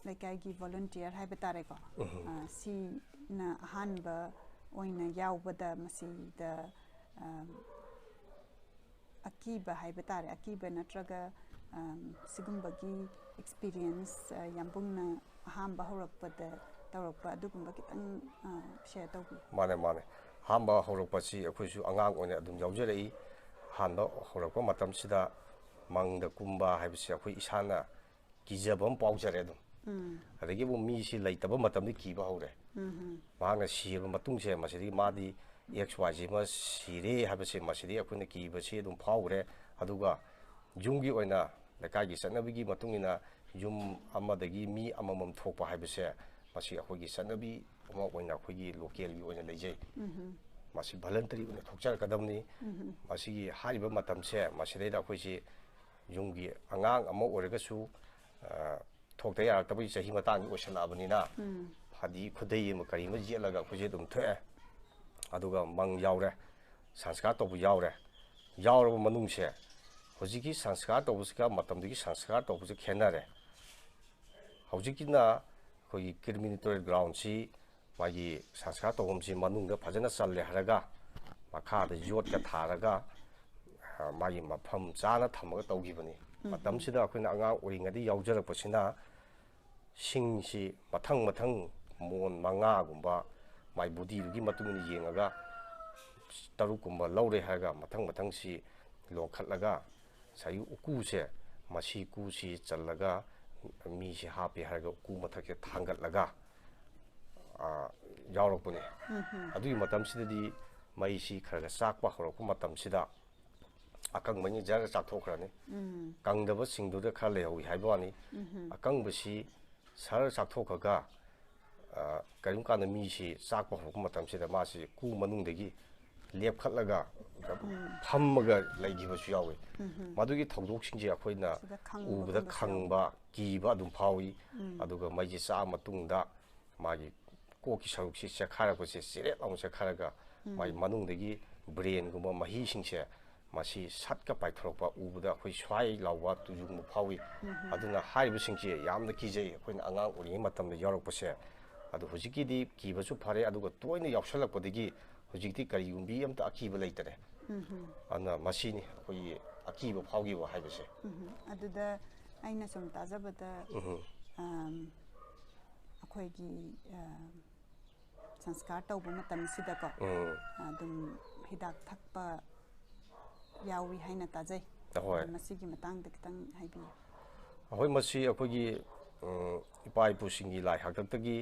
ꯂꯩꯀꯥꯏꯒꯤ ꯚꯣꯂꯨꯟꯇꯤꯌꯔ ꯍꯥꯏꯕ ꯇꯥꯔꯦꯀꯣ꯫ ꯑ, ꯁꯤꯅ ꯑꯍꯥꯟꯕ ꯑꯣꯏꯅ ꯌꯥꯎꯕꯗ ꯃꯁꯤꯗ, ꯑ, ꯑꯀꯤꯕ ꯍꯥꯏꯕ ꯇꯥꯔꯦ, ꯑꯀꯤꯕ ꯅꯠꯇ꯭ꯔꯒ, ꯑꯝ, ꯁꯤꯒꯨꯝꯕꯒꯤ ꯑꯦꯛꯁꯄꯤꯔꯤꯌꯦꯟꯁ, ꯑ, ꯌꯥꯝꯕꯨꯡꯅ ꯑꯍꯥꯟꯕ ꯍꯧꯔꯛꯄꯗ ꯇꯧꯔꯛꯄ ꯑꯗꯨꯒꯨꯝꯕ ꯈꯤꯇꯪ, ꯑ, ꯁꯦꯌꯔ ꯇꯧꯕꯤꯌꯨ꯫ ꯃꯥꯅꯦ, ꯃꯥꯅꯦ꯫ ꯑꯍꯥꯟꯕ ꯍꯧꯔꯛꯄꯁꯤ ꯑꯩꯈꯣꯏꯁꯨ ꯑꯉꯥꯡ ꯑꯣꯏꯅ ꯑꯗꯨꯝ ꯌꯥꯎꯖꯔꯛꯏ꯫ ꯑꯍꯥꯟꯕ ꯍꯧꯔꯛꯄ ꯃꯇꯝꯁꯤꯗ ꯃꯪꯗ ꯀꯨꯝꯕ ꯍꯥꯏꯕꯁꯤ ꯑꯩꯈꯣꯏ ꯏꯁꯥꯅ ꯀꯤꯖꯕ ꯑꯃ ꯄꯥꯎꯖꯔꯦ ꯑꯗꯨꯝ꯫ ꯑꯗꯒꯤ ꯑꯃꯨꯛ ꯃꯤꯁꯤ ꯂꯩꯇꯕ ꯃꯇꯝꯗ ꯀꯤꯕ ꯍꯧꯔꯦ꯫ ꯃꯍꯥꯛꯅ ꯁꯤꯔꯕ ꯃꯇꯨꯡꯁꯦ ꯃꯁꯤꯗꯒꯤ ꯃꯥꯗꯤ ꯑꯦꯛꯁ ꯋꯥꯏ ꯖꯤ ꯑꯃ ꯁꯤꯔꯦ ꯍꯥꯏꯕꯁꯦ ꯃꯁꯤꯗꯒꯤ ꯑꯩꯈꯣꯏꯅ ꯀꯤꯕꯁꯤ ꯑꯗꯨꯝ ꯐꯥꯎꯈ꯭ꯔꯦ꯫ ꯑꯗꯨꯒ ꯌꯨꯝꯒꯤ ꯑꯣꯏꯅ ꯂꯩꯀꯥꯏꯒꯤ ꯆꯠꯅꯕꯤꯒꯤ ꯃꯇꯨꯡ ꯏꯟꯅ ꯌꯨꯝ ꯑꯃꯗꯒꯤ ꯃꯤ ꯑꯃꯃꯝ ꯊꯣꯛꯄ ꯍꯥꯏꯕꯁꯦ ꯃꯁꯤ ꯑꯩꯈꯣꯏꯒꯤ ꯆꯠꯅꯕꯤ ꯑꯃ ꯑꯣꯏꯅ ꯑꯩꯈꯣꯏꯒꯤ ꯂꯣꯀꯦꯜꯒꯤ ꯑꯣꯏꯅ ꯂꯩꯖꯩ꯫ ꯃꯁꯤ ꯚꯣꯂꯟꯇꯔꯤ ꯑꯣꯏꯅ ꯊꯣꯛꯆꯔꯛꯀꯗꯕꯅꯤ꯫ ꯃꯁꯤꯒꯤ ꯍꯥꯏꯔꯤꯕ ꯃꯇꯝꯁꯦ ꯃꯁꯤꯗꯩꯗ ꯑꯩꯈꯣꯏꯁꯤ ꯌꯨꯝꯒꯤ ꯑꯉꯥꯡ ꯑꯃ ꯑꯣꯏꯔꯒꯁꯨ, ꯑ, ꯊꯣꯛꯇ ꯌꯥꯔꯛꯇꯕꯒꯤ ꯆꯍꯤ ꯃꯇꯥꯡꯗꯤ ꯑꯣꯏꯁꯜꯂꯛꯑꯕꯅꯤꯅ, ꯐꯗꯤ ꯈꯨꯗꯩ ꯑꯃ ꯀꯔꯤ ꯑꯃ ꯌꯦꯠꯂꯒ ꯑꯩꯈꯣꯏꯁꯦ ꯑꯗꯨꯝ ꯊꯣꯛꯑꯦ꯫ ꯑꯗꯨꯒ ꯃꯪ ꯌꯥꯎꯔꯦ, ꯁꯪꯁꯀꯥꯔ ꯇꯧꯕ ꯌꯥꯎꯔꯦ꯫ ꯌꯥꯎꯔꯕ ꯃꯅꯨꯡꯁꯦ ꯍꯧꯖꯤꯛꯀꯤ ꯁꯪꯁꯀꯥꯔ ꯇꯧꯕꯁꯤꯒ ꯃꯇꯝꯗꯨꯒꯤ ꯁꯪꯁꯀꯥꯔ ꯇꯧꯕꯁꯤ ꯈꯦꯠꯅꯔꯦ꯫ ꯍꯧꯖꯤꯛꯀꯤꯅ ꯑꯩꯈꯣꯏꯒꯤ ꯀ꯭ꯔꯤꯃꯤꯅꯦꯇꯣꯔꯤꯌꯦꯜ ꯒ꯭ꯔꯥꯎꯟꯁꯤ ꯃꯥꯒꯤ ꯁꯪꯁꯀꯥꯔ ꯇꯧꯐꯝꯁꯤ ꯃꯅꯨꯡꯗ ꯐꯖꯅ ꯆꯜꯂꯦ ꯍꯥꯏꯔꯒ ꯃꯈꯥꯗ ꯌꯣꯠꯀ ꯊꯥꯔꯒ, ꯑ, ꯃꯥꯒꯤ ꯃꯐꯝ ꯆꯥꯅ ꯊꯝꯃꯒ ꯇꯧꯈꯤꯕꯅꯤ꯫ ꯃꯇꯝꯁꯤꯗ ꯑꯩꯈꯣꯏꯅ ꯑꯉꯥꯡ ꯑꯣꯏꯔꯤꯉꯩꯗ ꯌꯥꯎꯖꯔꯛꯄꯁꯤꯅ ꯁꯤꯡꯁꯤ ꯃꯊꯪ ꯃꯊꯪ ꯃꯣꯟ ꯃꯉꯥꯒꯨꯝꯕ ꯃꯥꯏ ꯕꯣꯗꯤꯗꯨꯒꯤ ꯃꯇꯨꯡ ꯏꯟꯅ ꯌꯦꯡꯉꯒ ꯇꯔꯨꯛꯀꯨꯝꯕ ꯂꯧꯔꯦ ꯍꯥꯏꯔꯒ ꯃꯊꯪ ꯃꯊꯪꯁꯤ ꯂꯣꯟꯈꯠꯂꯒ ꯉꯁꯥꯏꯒꯤ ꯎꯀꯨꯁꯦ, ꯃꯁꯤ ꯀꯨꯁꯤ ꯆꯜꯂꯒ ꯃꯤꯁꯤ ꯍꯥꯞꯄꯦ ꯍꯥꯏꯔꯒ ꯎꯀꯨ ꯃꯊꯛꯁꯦ ꯊꯥꯡꯒꯠꯂꯒ, ꯑ, ꯌꯥꯎꯔꯛꯄꯅꯦ꯫ ꯑꯗꯨꯒꯤ ꯃꯇꯝꯁꯤꯗꯗꯤ ꯃꯩꯁꯤ ꯈꯔ ꯈꯔ ꯆꯥꯛꯄ ꯍꯧꯔꯛꯄ ꯃꯇꯝꯁꯤꯗ ꯑꯀꯪꯕꯉꯩ ꯖꯔ ꯆꯥꯛꯊꯣꯛꯈ꯭ꯔꯅꯤ꯫ ꯀꯪꯗꯕꯁꯤꯡꯗꯨꯗ ꯈꯔ ꯂꯩꯍꯧꯏ ꯍꯥꯏꯕ ꯋꯥꯅꯤ꯫ ꯑꯀꯪꯕꯁꯤ ꯁꯔ ꯆꯥꯛꯊꯣꯛꯈ꯭ꯔꯒ ꯑ, ꯀꯔꯤꯒꯨꯝꯕ ꯀꯥꯟꯗ ꯃꯤꯁꯤ ꯆꯥꯛꯄ ꯍꯧꯔꯛꯄ ꯃꯇꯝꯁꯤꯗ ꯃꯥꯁꯤ ꯀꯨ ꯃꯅꯨꯡꯗꯒꯤ ꯂꯦꯞꯈꯠꯂꯒ ꯐꯝꯃꯒ ꯂꯩꯈꯤꯕꯁꯨ ꯌꯥꯎꯏ꯫ ꯃꯗꯨꯒꯤ ꯊꯧꯗꯣꯛꯁꯤꯡꯁꯦ ꯑꯩꯈꯣꯏꯅ ꯁꯤꯗ ꯈꯪꯕ ꯎꯕꯗ ꯈꯣꯠꯄꯁꯨ ꯈꯪꯕ, ꯀꯤꯕ ꯑꯗꯨꯝ ꯐꯥꯎꯏ꯫ ꯑꯗꯨꯒ ꯃꯩꯁꯤ ꯆꯥꯛꯑ ꯃꯇꯨꯡꯗ ꯃꯥꯒꯤ ꯀꯣꯛꯀꯤ ꯁꯔꯨꯛꯁꯤ ꯆꯦꯛꯈꯥꯏꯔꯛꯄꯁꯦ, ꯆꯦꯔꯦꯠ ꯂꯥꯎꯅ ꯆꯦꯛꯈꯥꯏꯔꯒ ꯃꯥꯒꯤ ꯃꯅꯨꯡꯗꯒꯤ ꯕ꯭ꯔꯦꯟꯒꯨꯝꯕ ꯃꯍꯤꯁꯤꯡꯁꯦ ꯃꯁꯤ ꯁꯠꯀ ꯄꯥꯏꯊꯣꯔꯛꯄ ꯎꯕꯗ ꯑꯩꯈꯣꯏ ꯁ꯭ꯋꯥꯏ ꯂꯥꯎꯕ ꯇꯨꯖꯨꯡꯕ ꯐꯥꯎꯏ꯫ ꯑꯗꯨꯅ ꯍꯥꯏꯔꯤꯕꯁꯤꯡꯁꯦ ꯌꯥꯝꯅ ꯀꯤꯖꯩ꯫ ꯑꯩꯈꯣꯏꯅ ꯑꯉꯥꯡ ꯑꯣꯏꯔꯤꯉꯩ ꯃꯇꯝꯗ ꯌꯥꯎꯔꯛꯄꯁꯦ꯫ ꯑꯗꯨ ꯍꯧꯖꯤꯛꯀꯤꯗꯤ ꯀꯤꯕꯁꯨ ꯐꯔꯦ, ꯑꯗꯨꯒ ꯇꯣꯏꯅ ꯌꯥꯎꯁꯜꯂꯛꯄꯗꯒꯤ ꯍꯧꯖꯤꯛꯇꯤ ꯀꯔꯤꯒꯨꯝꯕꯤ ꯑꯝꯇ ꯑꯀꯤꯕ ꯂꯩꯇꯔꯦ꯫ ꯑꯗꯨꯅ ꯃꯁꯤꯅꯤ ꯑꯩꯈꯣꯏꯒꯤ ꯑꯀꯤꯕ ꯐꯥꯎꯈꯤꯕ ꯍꯥꯏꯕꯁꯦ꯫ ꯎꯝ, ꯑꯗꯨꯗ ꯑꯩꯅ ꯁꯨꯝ ꯇꯥꯖꯕꯗ, ꯎꯝ꯫ ꯑꯝ, ꯑꯩꯈꯣꯏꯒꯤ, ꯑ, ꯁꯪꯁꯀꯥꯔ ꯇꯧꯕ ꯃꯇꯝꯁꯤꯗꯀꯣ, ꯎꯝ꯫ ꯑꯗꯨꯝ ꯍꯤꯗꯥꯛ ꯊꯛꯄ ꯌꯥꯎꯏ ꯍꯥꯏꯅ ꯇꯥꯖꯩ꯫ ꯑꯍꯣꯏ꯫ ꯑꯗꯣ ꯃꯁꯤꯒꯤ ꯃꯇꯥꯡꯗ ꯈꯤꯇꯪ ꯍꯥꯏꯕꯤꯌꯨ꯫ ꯑꯩꯈꯣꯏ ꯃꯁꯤ ꯑꯩꯈꯣꯏꯒꯤ, ꯎꯝ, ꯏꯄꯥ ꯏꯄꯨꯁꯤꯡꯒꯤ ꯂꯥꯏ ꯍꯥꯛꯇꯛꯇꯒꯤ,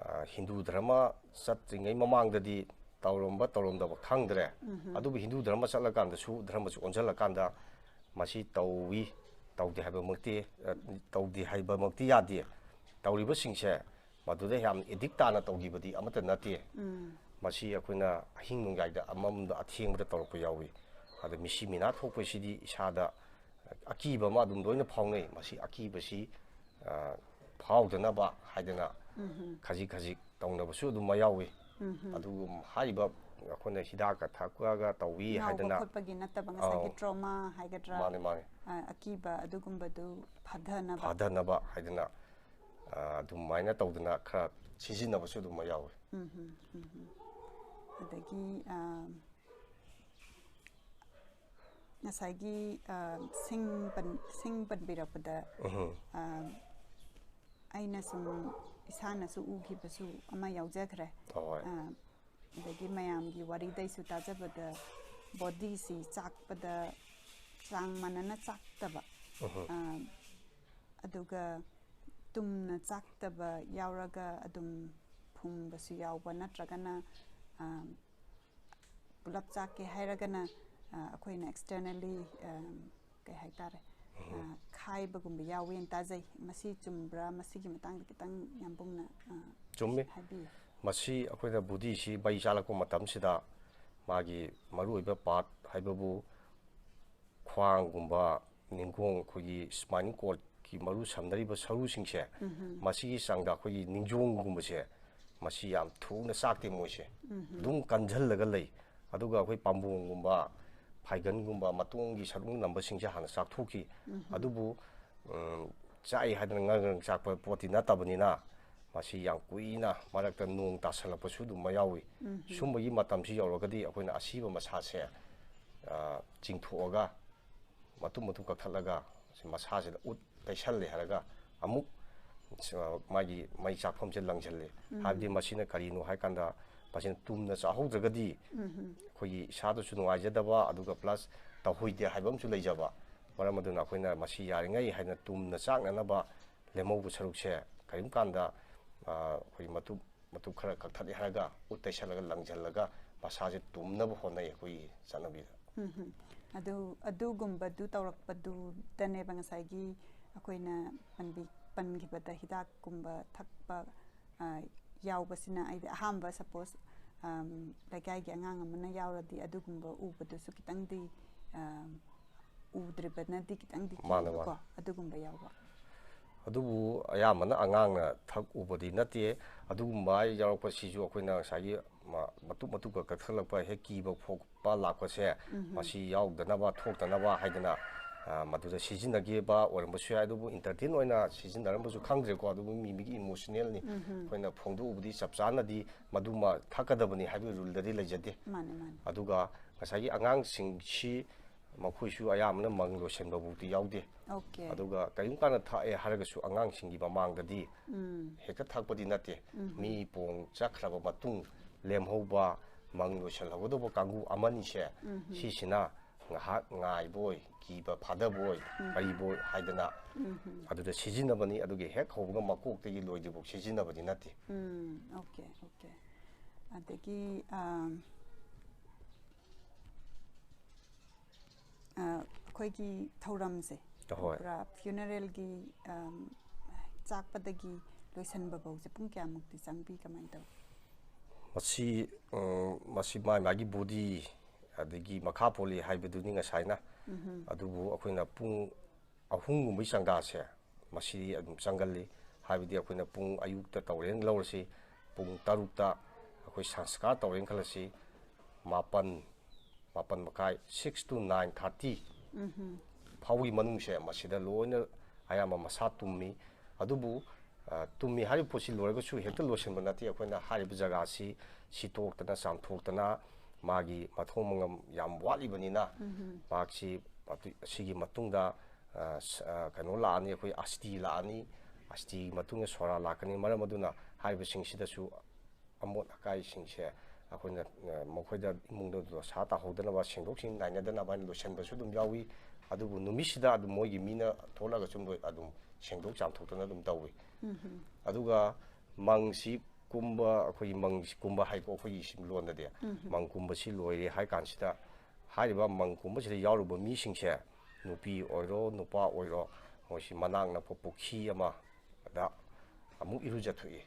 ꯑ, ꯍꯤꯟꯗꯨ ꯙꯔꯃ ꯆꯠꯇ꯭ꯔꯤꯉꯩ ꯃꯃꯥꯡꯗꯗꯤ ꯇꯧꯔꯝꯕ ꯇꯧꯔꯝꯗꯕ ꯈꯪꯗ꯭ꯔꯦ꯫ ꯑꯗꯨꯕꯨ ꯍꯤꯟꯗꯨ ꯙꯔꯃ ꯆꯠꯂꯀꯥꯟꯗꯁꯨ, ꯙꯔꯃꯁꯨ ꯑꯣꯟꯁꯤꯜꯂꯀꯥꯟꯗ ꯃꯁꯤ ꯇꯧꯏ, ꯇꯧꯗꯦ ꯍꯥꯏꯕꯃꯛꯇꯤ, ꯑ, ꯇꯧꯗꯦ ꯍꯥꯏꯕꯃꯛꯇꯤ ꯌꯥꯗꯦ꯫ ꯇꯧꯔꯤꯕꯁꯤꯡꯁꯦ ꯃꯗꯨꯗ ꯌꯥꯝ ꯑꯦꯗꯤꯛ ꯇꯥꯅ ꯇꯧꯈꯤꯕꯗꯤ ꯑꯃꯠꯇ ꯅꯠꯇꯦ꯫ ꯃꯁꯤ ꯑꯩꯈꯣꯏꯅ ꯑꯍꯤꯡ ꯅꯣꯡꯌꯥꯏꯗ ꯑꯃꯝꯕ ꯑꯊꯦꯡꯕꯗ ꯇꯧꯔꯛꯄ ꯌꯥꯎꯏ꯫ ꯑꯗ ꯃꯤꯁꯤ ꯃꯤꯅꯥ ꯊꯣꯛꯄꯁꯤꯗꯤ ꯏꯁꯥꯗ ꯑꯀꯤꯕ ꯑꯃ ꯑꯗꯨꯝ ꯂꯣꯏꯅ ꯐꯥꯎꯅꯩ꯫ ꯃꯁꯤ ꯑꯀꯤꯕꯁꯤ, ꯑ, ꯐꯥꯎꯗꯅꯕ ꯍꯥꯏꯗꯅ ꯈꯖꯤꯛ ꯈꯖꯤꯛ ꯇꯧꯅꯕꯁꯨ ꯑꯗꯨꯝ ꯌꯥꯎꯏ꯫ ꯑꯗꯨꯒꯨꯝ ꯍꯥꯏꯔꯤꯕ ꯑꯩꯈꯣꯏꯅ ꯍꯤꯗꯥꯛꯀ ꯊꯛꯑꯒ ꯇꯧꯏ ꯉꯥꯎꯕ ꯍꯥꯏꯗꯅ ꯈꯣꯠꯄꯒꯤ ꯅꯠꯇꯕ, ꯉꯁꯥꯏꯒꯤ ꯑꯧ꯫ ꯇ꯭ꯔꯣꯃꯥ ꯍꯥꯏꯒꯗ꯭ꯔꯥ, ꯃꯥꯅꯦ, ꯃꯥꯅꯦ꯫ ꯑ, ꯑꯀꯤꯕ ꯑꯗꯨꯒꯨꯝꯕꯗꯨ ꯐꯥꯊꯅꯕ꯫ ꯐꯥꯊꯅꯕ ꯍꯥꯏꯗꯅ, ꯑ, ꯑꯗꯨꯃꯥꯏꯅ ꯇꯧꯗꯅ ꯈꯔ ꯁꯤꯖꯤꯟꯅꯕꯁꯨ ꯑꯗꯨꯝ ꯌꯥꯎꯏ꯫ ꯎꯝ ꯍꯝ, ꯎꯝ ꯍꯝ꯫ ꯑꯗꯒꯤ, ꯑ, ꯉꯁꯥꯏꯒꯤ, ꯑ, ꯁꯤꯡ ꯄꯟ-, ꯁꯤꯡ ꯄꯟꯕꯤꯔꯛꯄꯗ, ꯎꯝ꯫ ꯑ, ꯑꯩꯅ ꯁꯨꯝ ꯏꯁꯥꯅꯁꯨ ꯎꯈꯤꯕꯁꯨ ꯑꯃ ꯌꯥꯎꯖꯈ꯭ꯔꯦ꯫ ꯍꯣꯏ꯫ ꯑ, ꯑꯗꯒꯤ ꯃꯌꯥꯝꯒꯤ ꯋꯥꯔꯤꯗꯩꯁꯨ ꯇꯥꯖꯕꯗ ꯕꯣꯗꯤꯁꯤ ꯆꯥꯛꯄꯗ ꯆꯥꯡ ꯃꯥꯟꯅꯅ ꯆꯥꯛꯇꯕ, ꯎꯝ꯫ ꯑ, ꯑꯗꯨꯒ ꯇꯨꯝꯅ ꯆꯥꯛꯇꯕ ꯌꯥꯎꯔꯒ ꯑꯗꯨꯝ ꯐꯨꯡꯕꯁꯨ ꯌꯥꯎꯕ, ꯅꯠꯇ꯭ꯔꯒꯅ, ꯑ, ꯄꯨꯂꯞ ꯆꯥꯛꯀꯦ ꯍꯥꯏꯔꯒꯅ, ꯑ, ꯑꯩꯈꯣꯏꯅ ꯑꯦꯛꯁꯇꯔꯅꯦꯜꯂꯤ, ꯑ, ꯀꯩ ꯍꯥꯏꯇꯥꯔꯦ, ꯑ, ꯈꯥꯏꯕꯒꯨꯝꯕ ꯌꯥꯎꯋꯦꯅ ꯇꯥꯖꯩ꯫ ꯃꯁꯤ ꯆꯨꯝꯕ꯭ꯔꯥ? ꯃꯁꯤꯒꯤ ꯃꯇꯥꯡꯗ ꯈꯤꯇꯪ ꯌꯥꯝꯕꯨꯡꯅ, ꯑ, ꯆꯨꯝꯃꯤ꯫ ꯍꯥꯏꯕꯤꯌꯨ꯫ ꯃꯁꯤ ꯑꯩꯈꯣꯏꯅ ꯕꯨꯙꯤꯁꯤ ꯃꯩ ꯆꯥꯜꯂꯛꯄ ꯃꯇꯝꯁꯤꯗ ꯃꯥꯒꯤ ꯃꯔꯨꯑꯣꯏꯕ ꯄꯥꯔꯠ ꯍꯥꯏꯕꯕꯨ ꯈ꯭ꯋꯥꯡꯒꯨꯝꯕ, ꯅꯤꯡꯒꯣꯡ, ꯑꯩꯈꯣꯏꯒꯤ ꯁ꯭ꯄꯥꯏꯅꯤꯡ ꯀꯣꯔꯠꯀꯤ ꯃꯔꯨ ꯁꯝꯅꯔꯤꯕ ꯁꯔꯨꯁꯤꯡꯁꯦ, ꯃꯁꯤꯒꯤ ꯆꯥꯡꯗ ꯑꯩꯈꯣꯏꯒꯤ ꯅꯤꯡꯖꯣꯡꯒꯨꯝꯕꯁꯦ, ꯃꯁꯤ ꯌꯥꯝ ꯊꯨꯅ ꯆꯥꯛꯇꯦ ꯃꯣꯏꯁꯦ꯫ ꯑꯗꯨꯝ ꯀꯟꯁꯤꯜꯂꯒ ꯂꯩ꯫ ꯑꯗꯨꯒ ꯑꯩꯈꯣꯏ ꯄꯥꯝꯕꯣꯝꯒꯨꯝꯕ, ꯐꯥꯏꯒꯟꯒꯨꯝꯕ, ꯃꯇꯣꯡꯒꯤ ꯁꯔꯨꯛ ꯅꯝꯕꯁꯤꯡꯁꯦ ꯍꯥꯟꯅ ꯆꯥꯛꯊꯣꯛꯈꯤ꯫ ꯑꯗꯨꯕꯨ ꯎꯝ, ꯆꯥꯛꯏ ꯍꯥꯏꯗꯅ ꯉꯔꯪ ꯉꯔꯪ ꯆꯥꯛꯄ ꯄꯣꯠꯇꯤ ꯅꯠꯇꯕꯅꯤꯅ, ꯃꯁꯤ ꯌꯥꯝ ꯀꯨꯏꯅ ꯃꯔꯛꯇ ꯅꯣꯡ ꯇꯥꯁꯜꯂꯛꯄꯁꯨ ꯑꯗꯨꯝ ꯌꯥꯎꯏ꯫ ꯁꯨꯝꯕꯒꯤ ꯃꯇꯝꯁꯤ ꯌꯧꯔꯒꯗꯤ ꯑꯩꯈꯣꯏꯅ ꯑꯁꯤꯕ ꯃꯁꯥꯁꯦ, ꯑ, ꯆꯤꯡꯊꯣꯛꯑꯒ, ꯃꯇꯨꯝ ꯃꯇꯨꯝ ꯀꯛꯊꯠꯂꯒ, ꯃꯁꯥꯁꯤꯗ ꯎꯠ ꯇꯩꯁꯜꯂꯦ ꯍꯥꯏꯔꯒ ꯑꯃꯨꯛ, ꯑ, ꯃꯥꯒꯤ ꯃꯩ ꯆꯥꯛꯐꯝꯁꯦ ꯂꯪꯁꯤꯜꯂꯤ꯫ ꯍꯥꯏꯕꯗꯤ ꯃꯁꯤꯅ ꯀꯔꯤꯅꯣ ꯍꯥꯏꯀꯥꯟꯗ, ꯃꯁꯤꯅ ꯇꯨꯝꯅ ꯆꯥꯍꯧꯗ꯭ꯔꯒꯗꯤ ꯑꯩꯈꯣꯏꯒꯤ ꯏꯁꯥꯗꯁꯨ ꯅꯨꯡꯉꯥꯏꯖꯗꯕ, ꯑꯗꯨꯒ ꯄ꯭ꯂꯁ ꯇꯧꯍꯣꯏꯗꯦ ꯍꯥꯏꯕ ꯑꯃꯁꯨ ꯂꯩꯖꯕ꯫ ꯃꯔꯝ ꯑꯗꯨꯅ ꯑꯩꯈꯣꯏꯅ ꯃꯁꯤ ꯌꯥꯔꯤꯉꯩ ꯍꯥꯏꯅ ꯇꯨꯝꯅ ꯆꯥꯛꯅꯅꯕ ꯂꯦꯝꯍꯧꯕ ꯁꯔꯨꯛꯁꯦ ꯀꯔꯤꯒꯨꯝꯕ ꯀꯥꯟꯗ, ꯑ, ꯑꯩꯈꯣꯏꯒꯤ ꯃꯇꯨꯞ, ꯃꯇꯨꯞ ꯈꯔ ꯀꯛꯊꯠꯂꯦ ꯍꯥꯏꯔꯒ ꯎꯠ ꯇꯩꯁꯜꯂꯒ ꯂꯪꯁꯤꯜꯂꯒ ꯃꯁꯥꯁꯦ ꯇꯨꯝꯅꯕ ꯍꯣꯠꯅꯩ ꯑꯩꯈꯣꯏꯒꯤ ꯆꯠꯅꯕꯤꯗ꯫ ꯎꯝ ꯍꯝ꯫ ꯑꯗꯨ, ꯑꯗꯨꯒꯨꯝꯕꯗꯨ ꯇꯧꯔꯛꯄꯗꯨꯗꯅꯦꯕ ꯉꯁꯥꯏꯒꯤ ꯑꯩꯈꯣꯏꯅ ꯄꯟꯕꯤ-, ꯄꯟꯈꯤꯕꯗ ꯍꯤꯗꯥꯛꯀꯨꯝꯕ ꯊꯛꯄ, ꯑ, ꯌꯥꯎꯕꯁꯤꯅ, ꯑꯩꯗꯤ ꯑꯍꯥꯟꯕ ꯁꯄꯣꯁ, ꯑꯝ, ꯂꯩꯀꯥꯏꯒꯤ ꯑꯉꯥꯡ ꯑꯃꯅ ꯌꯥꯎꯔꯗꯤ ꯑꯗꯨꯒꯨꯝꯕ ꯎꯕꯗꯨꯁꯨ ꯈꯤꯇꯪꯗꯤ, ꯑꯝ, ꯎꯗ꯭ꯔꯤꯕꯅꯗꯤ ꯈꯤꯇꯪꯗꯤ ꯃꯥꯅꯦ, ꯀꯤꯕꯀꯣ, ꯃꯥꯅꯦ꯫ ꯑꯗꯨꯒꯨꯝꯕ ꯌꯥꯎꯕ꯫ ꯑꯗꯨꯕꯨ ꯑꯌꯥꯝꯕꯅ ꯑꯉꯥꯡꯅ ꯊꯛ ꯎꯕꯗꯤ ꯅꯠꯇꯦ꯫ ꯑꯗꯨꯒꯨꯝꯕ ꯌꯥꯎꯔꯛꯄꯁꯤꯁꯨ ꯑꯩꯈꯣꯏꯅ ꯉꯁꯥꯏꯒꯤ ꯃ-, ꯃꯇꯨꯞ ꯃꯇꯨꯞꯀ ꯀꯛꯊꯠꯂꯛꯄ, ꯍꯦꯛ ꯀꯤꯕ ꯄꯣꯛꯄ ꯂꯥꯛꯄꯁꯦ, ꯃꯁꯤ ꯌꯥꯎꯗꯅꯕ, ꯊꯣꯛꯇꯅꯕ ꯍꯥꯏꯗꯅ, ꯑ, ꯃꯗꯨꯗ ꯁꯤꯖꯤꯟꯅꯈꯤꯕ ꯑꯣꯏꯔꯝꯕꯁꯨ ꯌꯥꯏ꯫ ꯑꯗꯨꯕꯨ ꯏꯟꯇꯔꯇꯦꯟ ꯑꯣꯏꯅ ꯁꯤꯖꯤꯟꯅꯔꯝꯕꯁꯨ ꯈꯪꯗ꯭ꯔꯦꯀꯣ꯫ ꯑꯗꯨꯕꯨ ꯃꯤ ꯃꯤꯒꯤ ꯏꯃꯣꯁꯅꯦꯜꯅꯤ꯫ ꯑꯩꯈꯣꯏꯅ ꯐꯣꯡꯗꯣꯛꯎꯕꯗꯤ ꯆꯞ ꯆꯥꯅꯗꯤ ꯃꯗꯨꯃ ꯊꯛꯀꯗꯕꯅꯤ ꯍꯥꯏꯕꯒꯤ ꯔꯨꯜꯗꯗꯤ ꯂꯩꯖꯗꯦ꯫ ꯃꯥꯅꯦ, ꯃꯥꯅꯦ꯫ ꯑꯗꯨꯒ ꯉꯁꯥꯏꯒꯤ ꯑꯉꯥꯡꯁꯤꯡꯁꯤ ꯃꯈꯣꯏꯁꯨ ꯑꯌꯥꯝꯕꯅ ꯃꯪ ꯂꯣꯏꯁꯤꯟꯕ ꯐꯥꯎꯗꯤ ꯌꯥꯎꯗꯦ꯫ ꯑꯣꯀꯦ꯫ ꯑꯗꯨꯒ ꯀꯔꯤꯒꯨꯝꯕ ꯀꯥꯟꯗ ꯊꯛꯑꯦ ꯍꯥꯏꯔꯒꯁꯨ ꯑꯉꯥꯡꯁꯤꯡꯒꯤ ꯃꯃꯥꯡꯗꯗꯤ ꯍꯦꯛꯇ ꯊꯛꯄꯗꯤ ꯅꯠꯇꯦ꯫ ꯃꯤ ꯄꯣꯡ ꯆꯠꯈ꯭ꯔꯕ ꯃꯇꯨꯡ ꯂꯦꯝꯍꯧꯕ ꯃꯪ ꯂꯣꯏꯁꯤꯜꯍꯧꯒꯗꯧꯕ ꯀꯥꯡꯕꯨ ꯑꯃꯅꯤꯁꯦ, ꯁꯤꯁꯤꯅ ꯉꯥꯏꯍꯥꯛ ꯉꯥꯏꯕꯣꯏ, ꯀꯤꯕ ꯐꯥꯗꯕꯣꯏ, ꯀꯔꯤꯕꯣꯏ ꯍꯥꯏꯗꯅ ꯑꯗꯨꯗ ꯁꯤꯖꯤꯟꯅꯕꯅꯤ꯫ ꯑꯗꯨꯒꯤ ꯍꯦꯛ ꯍꯧꯕꯒ ꯃꯀꯣꯛꯇꯒꯤ ꯂꯣꯏꯗ꯭ꯔꯤꯐꯥꯎ ꯁꯤꯖꯤꯟꯅꯕꯗꯤ ꯅꯠꯇꯦ꯫ ꯎꯝ, ꯑꯣꯀꯦ, ꯑꯣꯀꯦ꯫ ꯑꯗꯒꯤ, ꯑꯝ, ꯑ, ꯑꯩꯈꯣꯏꯒꯤ ꯊꯧꯔꯝꯁꯦ, ꯑꯍꯣꯏ꯫ ꯄꯨꯔꯥ ꯐ꯭ꯌꯨꯅꯔꯦꯜꯒꯤ, ꯑꯝ, ꯆꯥꯛꯄꯗꯒꯤ ꯂꯣꯏꯁꯟꯕ ꯐꯥꯎꯁꯦ ꯄꯨꯡ ꯀꯌꯥꯃꯨꯛꯇꯤ ꯆꯪꯕꯤ, ꯀꯃꯥꯏꯅ ꯇꯧꯏ? ꯃꯁꯤ ꯎꯝ, ꯃꯁꯤ ꯃꯥꯏ ꯃꯥꯒꯤ ꯕꯣꯗꯤ ꯑꯗꯒꯤ ꯃꯈꯥ ꯄꯣꯜꯂꯤ ꯍꯥꯏꯕꯗꯨꯅꯤ ꯉꯁꯥꯏꯅ꯫ ꯑꯗꯨꯕꯨ ꯑꯩꯈꯣꯏꯅ ꯄꯨꯡ ꯑꯍꯨꯝꯒꯨꯝꯕꯒꯤ ꯆꯥꯡꯗꯥꯁꯦ ꯃꯁꯤꯗꯤ ꯑꯗꯨꯝ ꯆꯪꯒꯜꯂꯤ꯫ ꯍꯥꯏꯕꯗꯤ ꯑꯩꯈꯣꯏꯅ ꯄꯨꯡ ꯑꯌꯨꯛꯇ ꯇꯧꯔꯦꯅ ꯂꯧꯔꯁꯤ, ꯄꯨꯡ ꯇꯔꯨꯛꯇ ꯑꯩꯈꯣꯏ ꯁꯪꯁꯀꯥꯔ ꯇꯧꯔꯦꯅ ꯈꯜꯂꯁꯤ, ꯃꯥꯄꯟ ꯃꯥꯄꯟ ꯃꯈꯥꯏ, six to nine thirty ꯐꯥꯎꯒꯤ ꯃꯅꯨꯡꯁꯦ ꯃꯁꯤꯗ ꯂꯣꯏꯅ ꯑꯌꯥꯝꯕ ꯃꯁꯥ ꯇꯨꯝꯃꯤ꯫ ꯑꯗꯨꯕꯨ ꯑ, ꯇꯨꯝꯃꯤ ꯍꯥꯏꯔꯤꯕ ꯄꯣꯠꯁꯤ ꯂꯣꯏꯔꯒꯁꯨ ꯍꯦꯛꯇ ꯂꯣꯏꯁꯤꯟꯕ ꯅꯠꯇꯦ꯫ ꯑꯩꯈꯣꯏꯅ ꯍꯥꯏꯔꯤꯕ ꯖꯒꯥꯁꯤ ꯁꯤꯠꯇꯣꯛꯇꯅ ꯆꯥꯝꯊꯣꯛꯇꯅ ꯃꯥꯒꯤ ꯃꯊꯣꯡ ꯃꯉꯝ ꯌꯥꯝ ꯋꯥꯠꯂꯤꯕꯅꯤꯅ ꯃꯍꯥꯛꯁꯤ ꯑꯗꯨ- ꯑꯁꯤꯒꯤ ꯃꯇꯨꯡꯗ ꯑ, ꯁ- ꯑ, ꯀꯩꯅꯣ ꯂꯥꯛꯑꯅꯤ, ꯑꯩꯈꯣꯏ ꯑꯁꯇꯤ ꯂꯥꯛꯑꯅꯤ꯫ ꯑꯁꯇꯤꯒꯤ ꯃꯇꯨꯡꯗ ꯁꯣꯔꯥ ꯂꯥꯛꯀꯅꯤ꯫ ꯃꯔꯝ ꯑꯗꯨꯅ ꯍꯥꯏꯔꯤꯕꯁꯤꯡꯁꯤꯗꯁꯨ ꯑꯃꯣꯠ ꯑꯀꯥꯏꯁꯤꯡꯁꯦ ꯑꯩꯈꯣꯏꯅ ꯑ, ꯃꯈꯣꯏꯗ ꯏꯃꯨꯡꯗ ꯗꯣꯁꯥ ꯇꯥꯍꯧꯗꯅꯕ, ꯁꯦꯡꯗꯣꯛ ꯁꯦꯡꯖꯤꯟ ꯅꯥꯏꯅꯗꯅꯕ ꯍꯥꯏꯅ ꯂꯣꯏꯁꯤꯟꯕꯁꯨ ꯑꯗꯨꯝ ꯌꯥꯎꯏ꯫ ꯑꯗꯨꯕꯨ ꯅꯨꯃꯤꯠꯁꯤꯗ ꯑꯗꯨꯝ ꯃꯣꯏꯒꯤ ꯃꯤꯅ ꯊꯣꯛꯂꯒ ꯁꯨꯝ ꯂꯣꯏ- ꯑꯗꯨꯝ ꯁꯦꯡꯗꯣꯛ ꯆꯥꯝꯊꯣꯛꯇꯅ ꯑꯗꯨꯝ ꯇꯧꯏ꯫ ꯑꯗꯨꯒ ꯃꯪꯁꯤ ꯀꯨꯝꯕ, ꯑꯩꯈꯣꯏꯒꯤ ꯃꯪꯁꯤ ꯀꯨꯝꯕ ꯍꯥꯏꯀꯣ ꯑꯩꯈꯣꯏꯒꯤ ꯁꯤ ꯂꯣꯟꯗꯗꯤ꯫ ꯃꯪ ꯀꯨꯝꯕꯁꯤ ꯂꯣꯏꯔꯦ ꯍꯥꯏ ꯀꯥꯟꯁꯤꯗ ꯍꯥꯏꯔꯤꯕ ꯃꯪ ꯀꯨꯝꯕꯁꯤꯗ ꯌꯥꯎꯔꯨꯕ ꯃꯤꯁꯤꯡꯁꯦ ꯅꯨꯄꯤ ꯑꯣꯏꯔꯣ ꯅꯨꯄꯥ ꯑꯣꯏꯔꯣ ꯃꯣꯏꯁꯤ ꯃꯅꯥꯛ ꯅꯛꯄ ꯄꯨꯈ꯭ꯔꯤ ꯑꯃꯗ ꯑꯃꯨꯛ ꯏꯔꯨꯖꯊꯣꯛꯏ꯫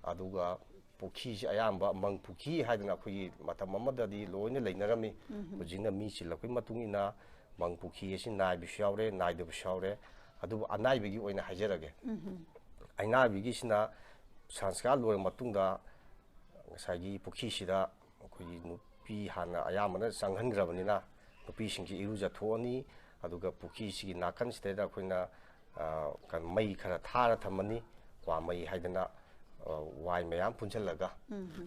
ꯑꯗꯨꯒ ꯄꯨꯈ꯭ꯔꯤꯁꯤ ꯑꯌꯥꯝꯕ ꯃꯪ ꯄꯨꯈ꯭ꯔꯤ ꯍꯥꯏꯗꯅ ꯑꯩꯈꯣꯏꯒꯤ ꯃꯇꯝ ꯑꯃꯗꯗꯤ ꯂꯣꯏꯅ ꯂꯩꯅꯔꯝꯃꯤ꯫ ꯍꯧꯖꯤꯛꯅ ꯃꯤ ꯆꯤꯜꯂꯛꯄꯒꯤ ꯃꯇꯨꯡ ꯏꯟꯅ ꯃꯪ ꯄꯨꯈ꯭ꯔꯤ ꯑꯁꯤ ꯅꯥꯏꯕꯁꯨ ꯌꯥꯎꯔꯦ, ꯅꯥꯏꯗꯕꯁꯨ ꯌꯥꯎꯔꯦ꯫ ꯑꯗꯨꯕꯨ ꯑꯅꯥꯏꯕꯒꯤ ꯑꯣꯏꯅ ꯍꯥꯏꯖꯔꯒꯦ꯫ ꯑꯅꯥꯏꯕꯒꯤꯁꯤꯅ ꯁꯪꯁꯀꯥꯔ ꯂꯣꯏꯔ ꯃꯇꯨꯡꯗ ꯉꯁꯥꯏꯒꯤ ꯄꯨꯈ꯭ꯔꯤꯁꯤꯗ ꯑꯩꯈꯣꯏꯒꯤ ꯅꯨꯄꯤ ꯍꯥꯟꯅ ꯑꯌꯥꯝꯕꯅ ꯆꯪꯍꯟꯈ꯭ꯔꯕꯅꯤꯅ ꯅꯨꯄꯤꯁꯤꯡꯁꯤ ꯏꯔꯨꯖꯊꯣꯛꯑꯅꯤ꯫ ꯑꯗꯨꯒ ꯄꯨꯈ꯭ꯔꯤꯁꯤꯒꯤ ꯅꯥꯀꯟꯁꯤꯗꯩꯗ ꯑꯩꯈꯣꯏꯅ ꯑ, ꯀꯩꯅꯣ, ꯃꯩ ꯈꯔ ꯊꯥꯔ ꯊꯝꯃꯅꯤ, ꯀ꯭ꯋꯥ ꯃꯩ ꯍꯥꯏꯗꯅ, ꯑ, ꯋꯥꯏ ꯃꯌꯥꯝ ꯄꯨꯟꯁꯤꯜꯂꯒ꯫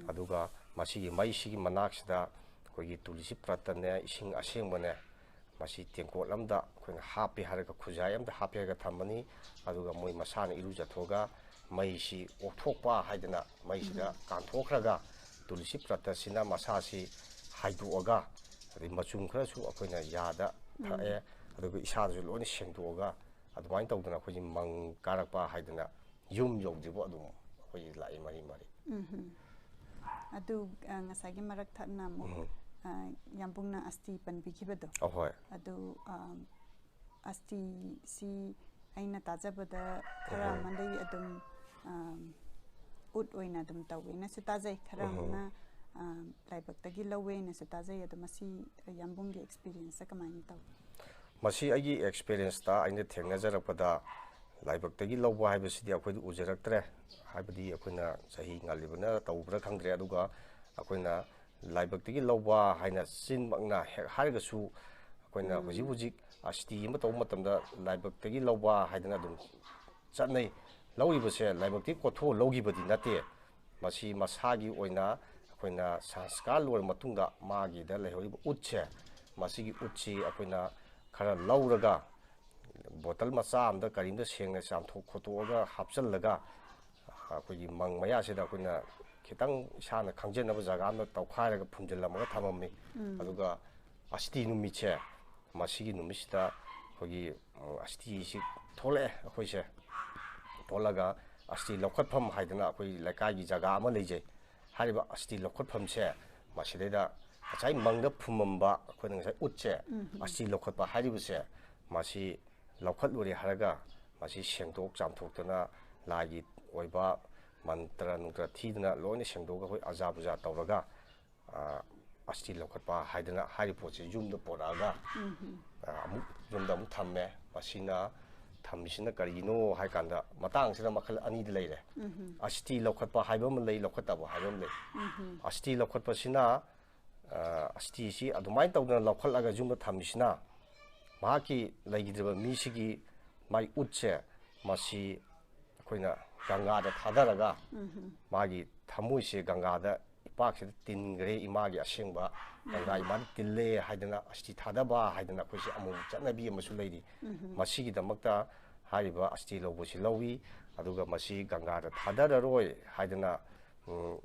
ꯑꯗꯨꯒ ꯃꯁꯤꯒꯤ ꯃꯩꯁꯤꯒꯤ ꯃꯅꯥꯛꯁꯤꯗ ꯑꯩꯈꯣꯏꯒꯤ ꯇꯨꯂꯁꯤ ꯄ꯭ꯔꯠꯇꯅꯦ, ꯏꯁꯤꯡ ꯑꯁꯦꯡꯕꯅꯦ, ꯃꯁꯤ ꯇꯦꯡꯀꯣꯠ ꯑꯃꯗ ꯑꯩꯈꯣꯏꯅ ꯍꯥꯞꯄꯦ ꯍꯥꯏꯔꯒ, ꯈꯨꯖꯥꯏ ꯑꯃꯗ ꯍꯥꯞꯄꯦ ꯍꯥꯏꯔꯒ ꯊꯝꯃꯅꯤ꯫ ꯑꯗꯨꯒ ꯃꯣꯏ ꯃꯁꯥꯅ ꯏꯔꯨꯖꯊꯣꯛꯑꯒ ꯃꯩꯁꯤ ꯑꯣꯛꯊꯣꯛꯄ ꯍꯥꯏꯗꯅ ꯃꯩꯁꯤꯗ ꯀꯥꯟꯊꯣꯛꯈ꯭ꯔꯒ ꯇꯨꯂꯁꯤ ꯄ꯭ꯔꯠꯇꯁꯤꯅ ꯃꯁꯥꯁꯤ ꯍꯥꯏꯗꯣꯛꯑꯒ, ꯑꯗꯩ ꯃꯆꯨꯝ ꯈꯔꯁꯨ ꯑꯩꯈꯣꯏꯅ ꯌꯥꯗ ꯊꯛꯑꯦ꯫ ꯑꯗꯨꯒ ꯏꯁꯥꯗꯁꯨ ꯂꯣꯏꯅ ꯁꯦꯡꯗꯣꯛꯑꯒ ꯑꯗꯨꯃꯥꯏꯅ ꯇꯧꯗꯅ ꯑꯩꯈꯣꯏꯒꯤ ꯃꯪ ꯀꯥꯔꯛꯄ ꯍꯥꯏꯗꯅ ꯌꯨꯝ ꯌꯧꯗ꯭ꯔꯤꯕ ꯑꯗꯨꯝ ꯑꯩꯈꯣꯏꯒꯤ ꯂꯥꯛꯏ ꯃꯔꯤ ꯃꯔꯤ꯫ ꯑꯗꯨ ꯑ, ꯉꯁꯥꯏꯒꯤ ꯃꯔꯛ ꯊꯠꯅ ꯑꯃꯨꯛ ꯑ, ꯌꯥꯝꯕꯨꯡꯅ ꯑꯁꯇꯤ ꯄꯟꯕꯤꯈꯤꯕꯗꯣ, ꯑꯍꯣꯏ꯫ ꯑꯗꯨ ꯑ, ꯑꯁꯇꯤꯁꯤ ꯑꯩꯅ ꯇꯥꯖꯕꯗ ꯈꯔ ꯑꯃꯗꯤ ꯑꯗꯨꯝ ꯑꯥꯝ, ꯎꯠ ꯑꯣꯏꯅ ꯑꯗꯨꯝ ꯇꯧꯋꯦꯅꯁꯨ ꯇꯥꯖꯩ, ꯈꯔ ꯑꯃꯅ ꯑꯥꯝ, ꯂꯥꯏꯕꯛꯇꯒꯤ ꯂꯧꯋꯦꯅꯁꯨ ꯇꯥꯖꯩ꯫ ꯑꯗꯣ ꯃꯁꯤ ꯌꯥꯝꯕꯨꯡꯒꯤ ꯑꯦꯛꯁꯄꯤꯔꯤꯌꯦꯟꯁꯇ ꯀꯃꯥꯏꯅ ꯇꯧꯏ? ꯃꯁꯤ ꯑꯩꯒꯤ ꯑꯦꯛꯁꯄꯤꯔꯤꯌꯦꯟꯁꯇ ꯑꯩꯅ ꯊꯦꯡꯅꯖꯔꯛꯄꯗ, ꯂꯥꯏꯕꯛꯇꯒꯤ ꯂꯧꯕ ꯍꯥꯏꯕꯁꯤꯗꯤ ꯑꯩꯈꯣꯏꯗꯤ ꯎꯖꯔꯛꯇ꯭ꯔꯦ꯫ ꯍꯥꯏꯕꯗꯤ ꯑꯩꯈꯣꯏꯅ ꯆꯍꯤ ꯉꯜꯂꯤꯕꯅ ꯇꯧꯕ꯭ꯔꯥ ꯈꯪꯗ꯭ꯔꯦ꯫ ꯑꯗꯨꯒ ꯑꯩꯈꯣꯏꯅ ꯂꯥꯏꯕꯛꯇꯒꯤ ꯂꯧꯕ ꯍꯥꯏꯅ ꯆꯤꯟꯃꯛꯅ ꯍꯦꯛ ꯍꯥꯏꯔꯒꯁꯨ, ꯑꯩꯈꯣꯏꯅ ꯍꯧꯖꯤꯛ ꯍꯧꯖꯤꯛ ꯑꯁꯇꯤ ꯑꯃ ꯇꯧꯕ ꯃꯇꯝꯗ ꯂꯥꯏꯕꯛꯇꯒꯤ ꯂꯧꯕ ꯍꯥꯏꯗꯅ ꯑꯗꯨꯝ ꯆꯠꯅꯩ꯫ ꯂꯧꯔꯤꯕꯁꯦ ꯂꯥꯏꯕꯛꯇꯒꯤ ꯀꯣꯠꯊꯣꯛꯑ ꯂꯧꯈꯤꯕꯗꯤ ꯅꯠꯇꯦ꯫ ꯃꯁꯤ ꯃꯁꯥꯒꯤ ꯑꯣꯏꯅ ꯑꯩꯈꯣꯏꯅ ꯁꯪꯁꯀꯥꯔ ꯂꯣꯏꯔ ꯃꯇꯨꯡꯗ ꯃꯥꯒꯤꯗ ꯂꯩꯍꯧꯔꯤꯕ ꯎꯠꯁꯦ, ꯃꯁꯤꯒꯤ ꯎꯠꯁꯤ ꯑꯩꯈꯣꯏꯅ ꯈꯔ ꯂꯧꯔꯒ, ꯕꯣꯇꯜ ꯃꯆꯥ ꯑꯃꯗ ꯀꯔꯤꯝꯇ ꯁꯦꯡꯅ ꯆꯥꯝꯊꯣꯛ ꯈꯣꯠꯇꯣꯛꯑꯒ ꯍꯥꯞꯆꯤꯜꯂꯒ, ꯑꯩꯈꯣꯏꯒꯤ ꯃꯪ ꯃꯌꯥꯁꯤꯗ ꯑꯩꯈꯣꯏꯅ ꯈꯤꯇꯪ ꯏꯁꯥꯅ ꯈꯪꯖꯅꯕ ꯖꯒꯥ ꯑꯃꯗ ꯇꯧꯈꯥꯏꯔꯒ ꯐꯨꯝꯖꯤꯜꯂꯝꯃꯒ ꯊꯝꯃꯝꯃꯤ꯫ ꯑꯗꯨꯒ ꯑꯁꯇꯤ ꯅꯨꯃꯤꯠꯁꯦ, ꯃꯁꯤꯒꯤ ꯅꯨꯃꯤꯠꯁꯤꯗ ꯑꯩꯈꯣꯏꯒꯤ, ꯎꯝ, ꯑꯁꯇꯤꯁꯤ ꯊꯣꯛꯂꯛꯑꯦ꯫ ꯑꯩꯈꯣꯏꯁꯦ ꯊꯣꯛꯂꯒ ꯑꯁꯇꯤ ꯂꯧꯈꯠꯐꯝ ꯍꯥꯏꯗꯅ ꯑꯩꯈꯣꯏ ꯂꯩꯀꯥꯏꯒꯤ ꯖꯒꯥ ꯑꯃ ꯂꯩꯖꯩ꯫ ꯍꯥꯏꯔꯤꯕ ꯑꯁꯇꯤ ꯂꯧꯈꯠꯐꯝꯁꯦ, ꯃꯁꯤꯗꯩꯗ ꯉꯁꯥꯏ ꯃꯪꯗ ꯐꯨꯝꯃꯝꯕ ꯑꯩꯈꯣꯏꯅ ꯉꯁꯥꯏ ꯎꯠꯁꯦ, ꯑꯁꯇꯤ ꯂꯧꯈꯠꯄ ꯍꯥꯏꯔꯤꯕꯁꯦ, ꯃꯁꯤ ꯂꯧꯈꯠꯂꯨꯔꯦ ꯍꯥꯏꯔꯒ ꯃꯁꯤ ꯁꯦꯡꯗꯣꯛ ꯆꯥꯝꯊꯣꯛꯇꯅ, ꯂꯥꯏꯒꯤ ꯑꯣꯏꯕ ꯃꯟꯇ꯭ꯔ ꯅꯨꯡꯇ꯭ꯔ ꯊꯤꯗꯅ ꯂꯣꯏꯅ ꯁꯦꯡꯗꯣꯛꯑꯒ ꯑꯩꯈꯣꯏ ꯑꯖꯥ ꯄꯨꯖꯥ ꯇꯧꯔꯒ, ꯑ, ꯑꯁꯇꯤ ꯂꯧꯈꯠꯄ ꯍꯥꯏꯗꯅ ꯍꯥꯏꯔꯤꯕ ꯄꯣꯠꯁꯦ ꯌꯨꯝꯗ ꯄꯣꯔꯛꯑꯒ, ꯑ, ꯑꯃꯨꯛ ꯌꯨꯝꯗ ꯑꯃꯨꯛ ꯊꯝꯃꯦ꯫ ꯃꯁꯤꯅ ꯊꯝꯃꯤꯁꯤꯅ ꯀꯔꯤꯒꯤꯅꯣ ꯍꯥꯏ ꯀꯥꯟꯗ, ꯃꯇꯥꯡꯁꯤꯗ ꯃꯈꯜ ꯑꯅꯤꯗ ꯂꯩꯔꯦ꯫ ꯑꯁꯇꯤ ꯂꯧꯈꯠꯄ ꯍꯥꯏꯕ ꯑꯃ ꯂꯩ, ꯂꯧꯈꯠꯇꯕ ꯍꯥꯏꯕ ꯑꯃ ꯂꯩ꯫ ꯑꯁꯇꯤ ꯂꯧꯈꯠꯄꯁꯤꯅ, ꯑ, ꯑꯁꯇꯤꯁꯤ ꯑꯗꯨꯃꯥꯏꯅ ꯇꯧꯗꯅ ꯂꯧꯈꯠꯂꯒ ꯌꯨꯝꯗ ꯊꯝꯃꯤꯁꯤꯅ, ꯃꯍꯥꯛꯀꯤ ꯂꯩꯈꯤꯗ꯭ꯔꯤꯕ ꯃꯤꯁꯤꯒꯤ ꯃꯥꯏ ꯎꯠꯁꯦ, ꯃꯁꯤ ꯑꯩꯈꯣꯏꯅ ꯒꯪꯒꯥꯗ ꯊꯥꯗꯔꯒ, ꯃꯥꯒꯤ ꯊꯃꯣꯏꯁꯦ ꯒꯪꯒꯥꯗ, ꯏꯄꯥꯛꯁꯤꯗ ꯇꯤꯟꯈ꯭ꯔꯦ, ꯏꯃꯥꯒꯤ ꯑꯁꯦꯡꯕ ꯒꯪꯒꯥ ꯏꯃꯥꯗ ꯇꯤꯜꯂꯦ ꯍꯥꯏꯗꯅ ꯑꯁꯇꯤ ꯊꯥꯗꯕ ꯍꯥꯏꯗꯅ ꯑꯩꯈꯣꯏꯁꯦ ꯑꯃꯨꯛ ꯆꯠꯅꯕꯤ ꯑꯃꯁꯨ ꯂꯩꯔꯤ꯫ ꯃꯁꯤꯒꯤꯗꯃꯛꯇ ꯍꯥꯏꯔꯤꯕ ꯑꯁꯇꯤ ꯂꯧꯕꯁꯤ ꯂꯧꯏ꯫ ꯑꯗꯨꯒ ꯃꯁꯤ ꯒꯪꯒꯥꯗ ꯊꯥꯗꯔꯔꯣꯏ ꯍꯥꯏꯗꯅ, ꯎꯝ,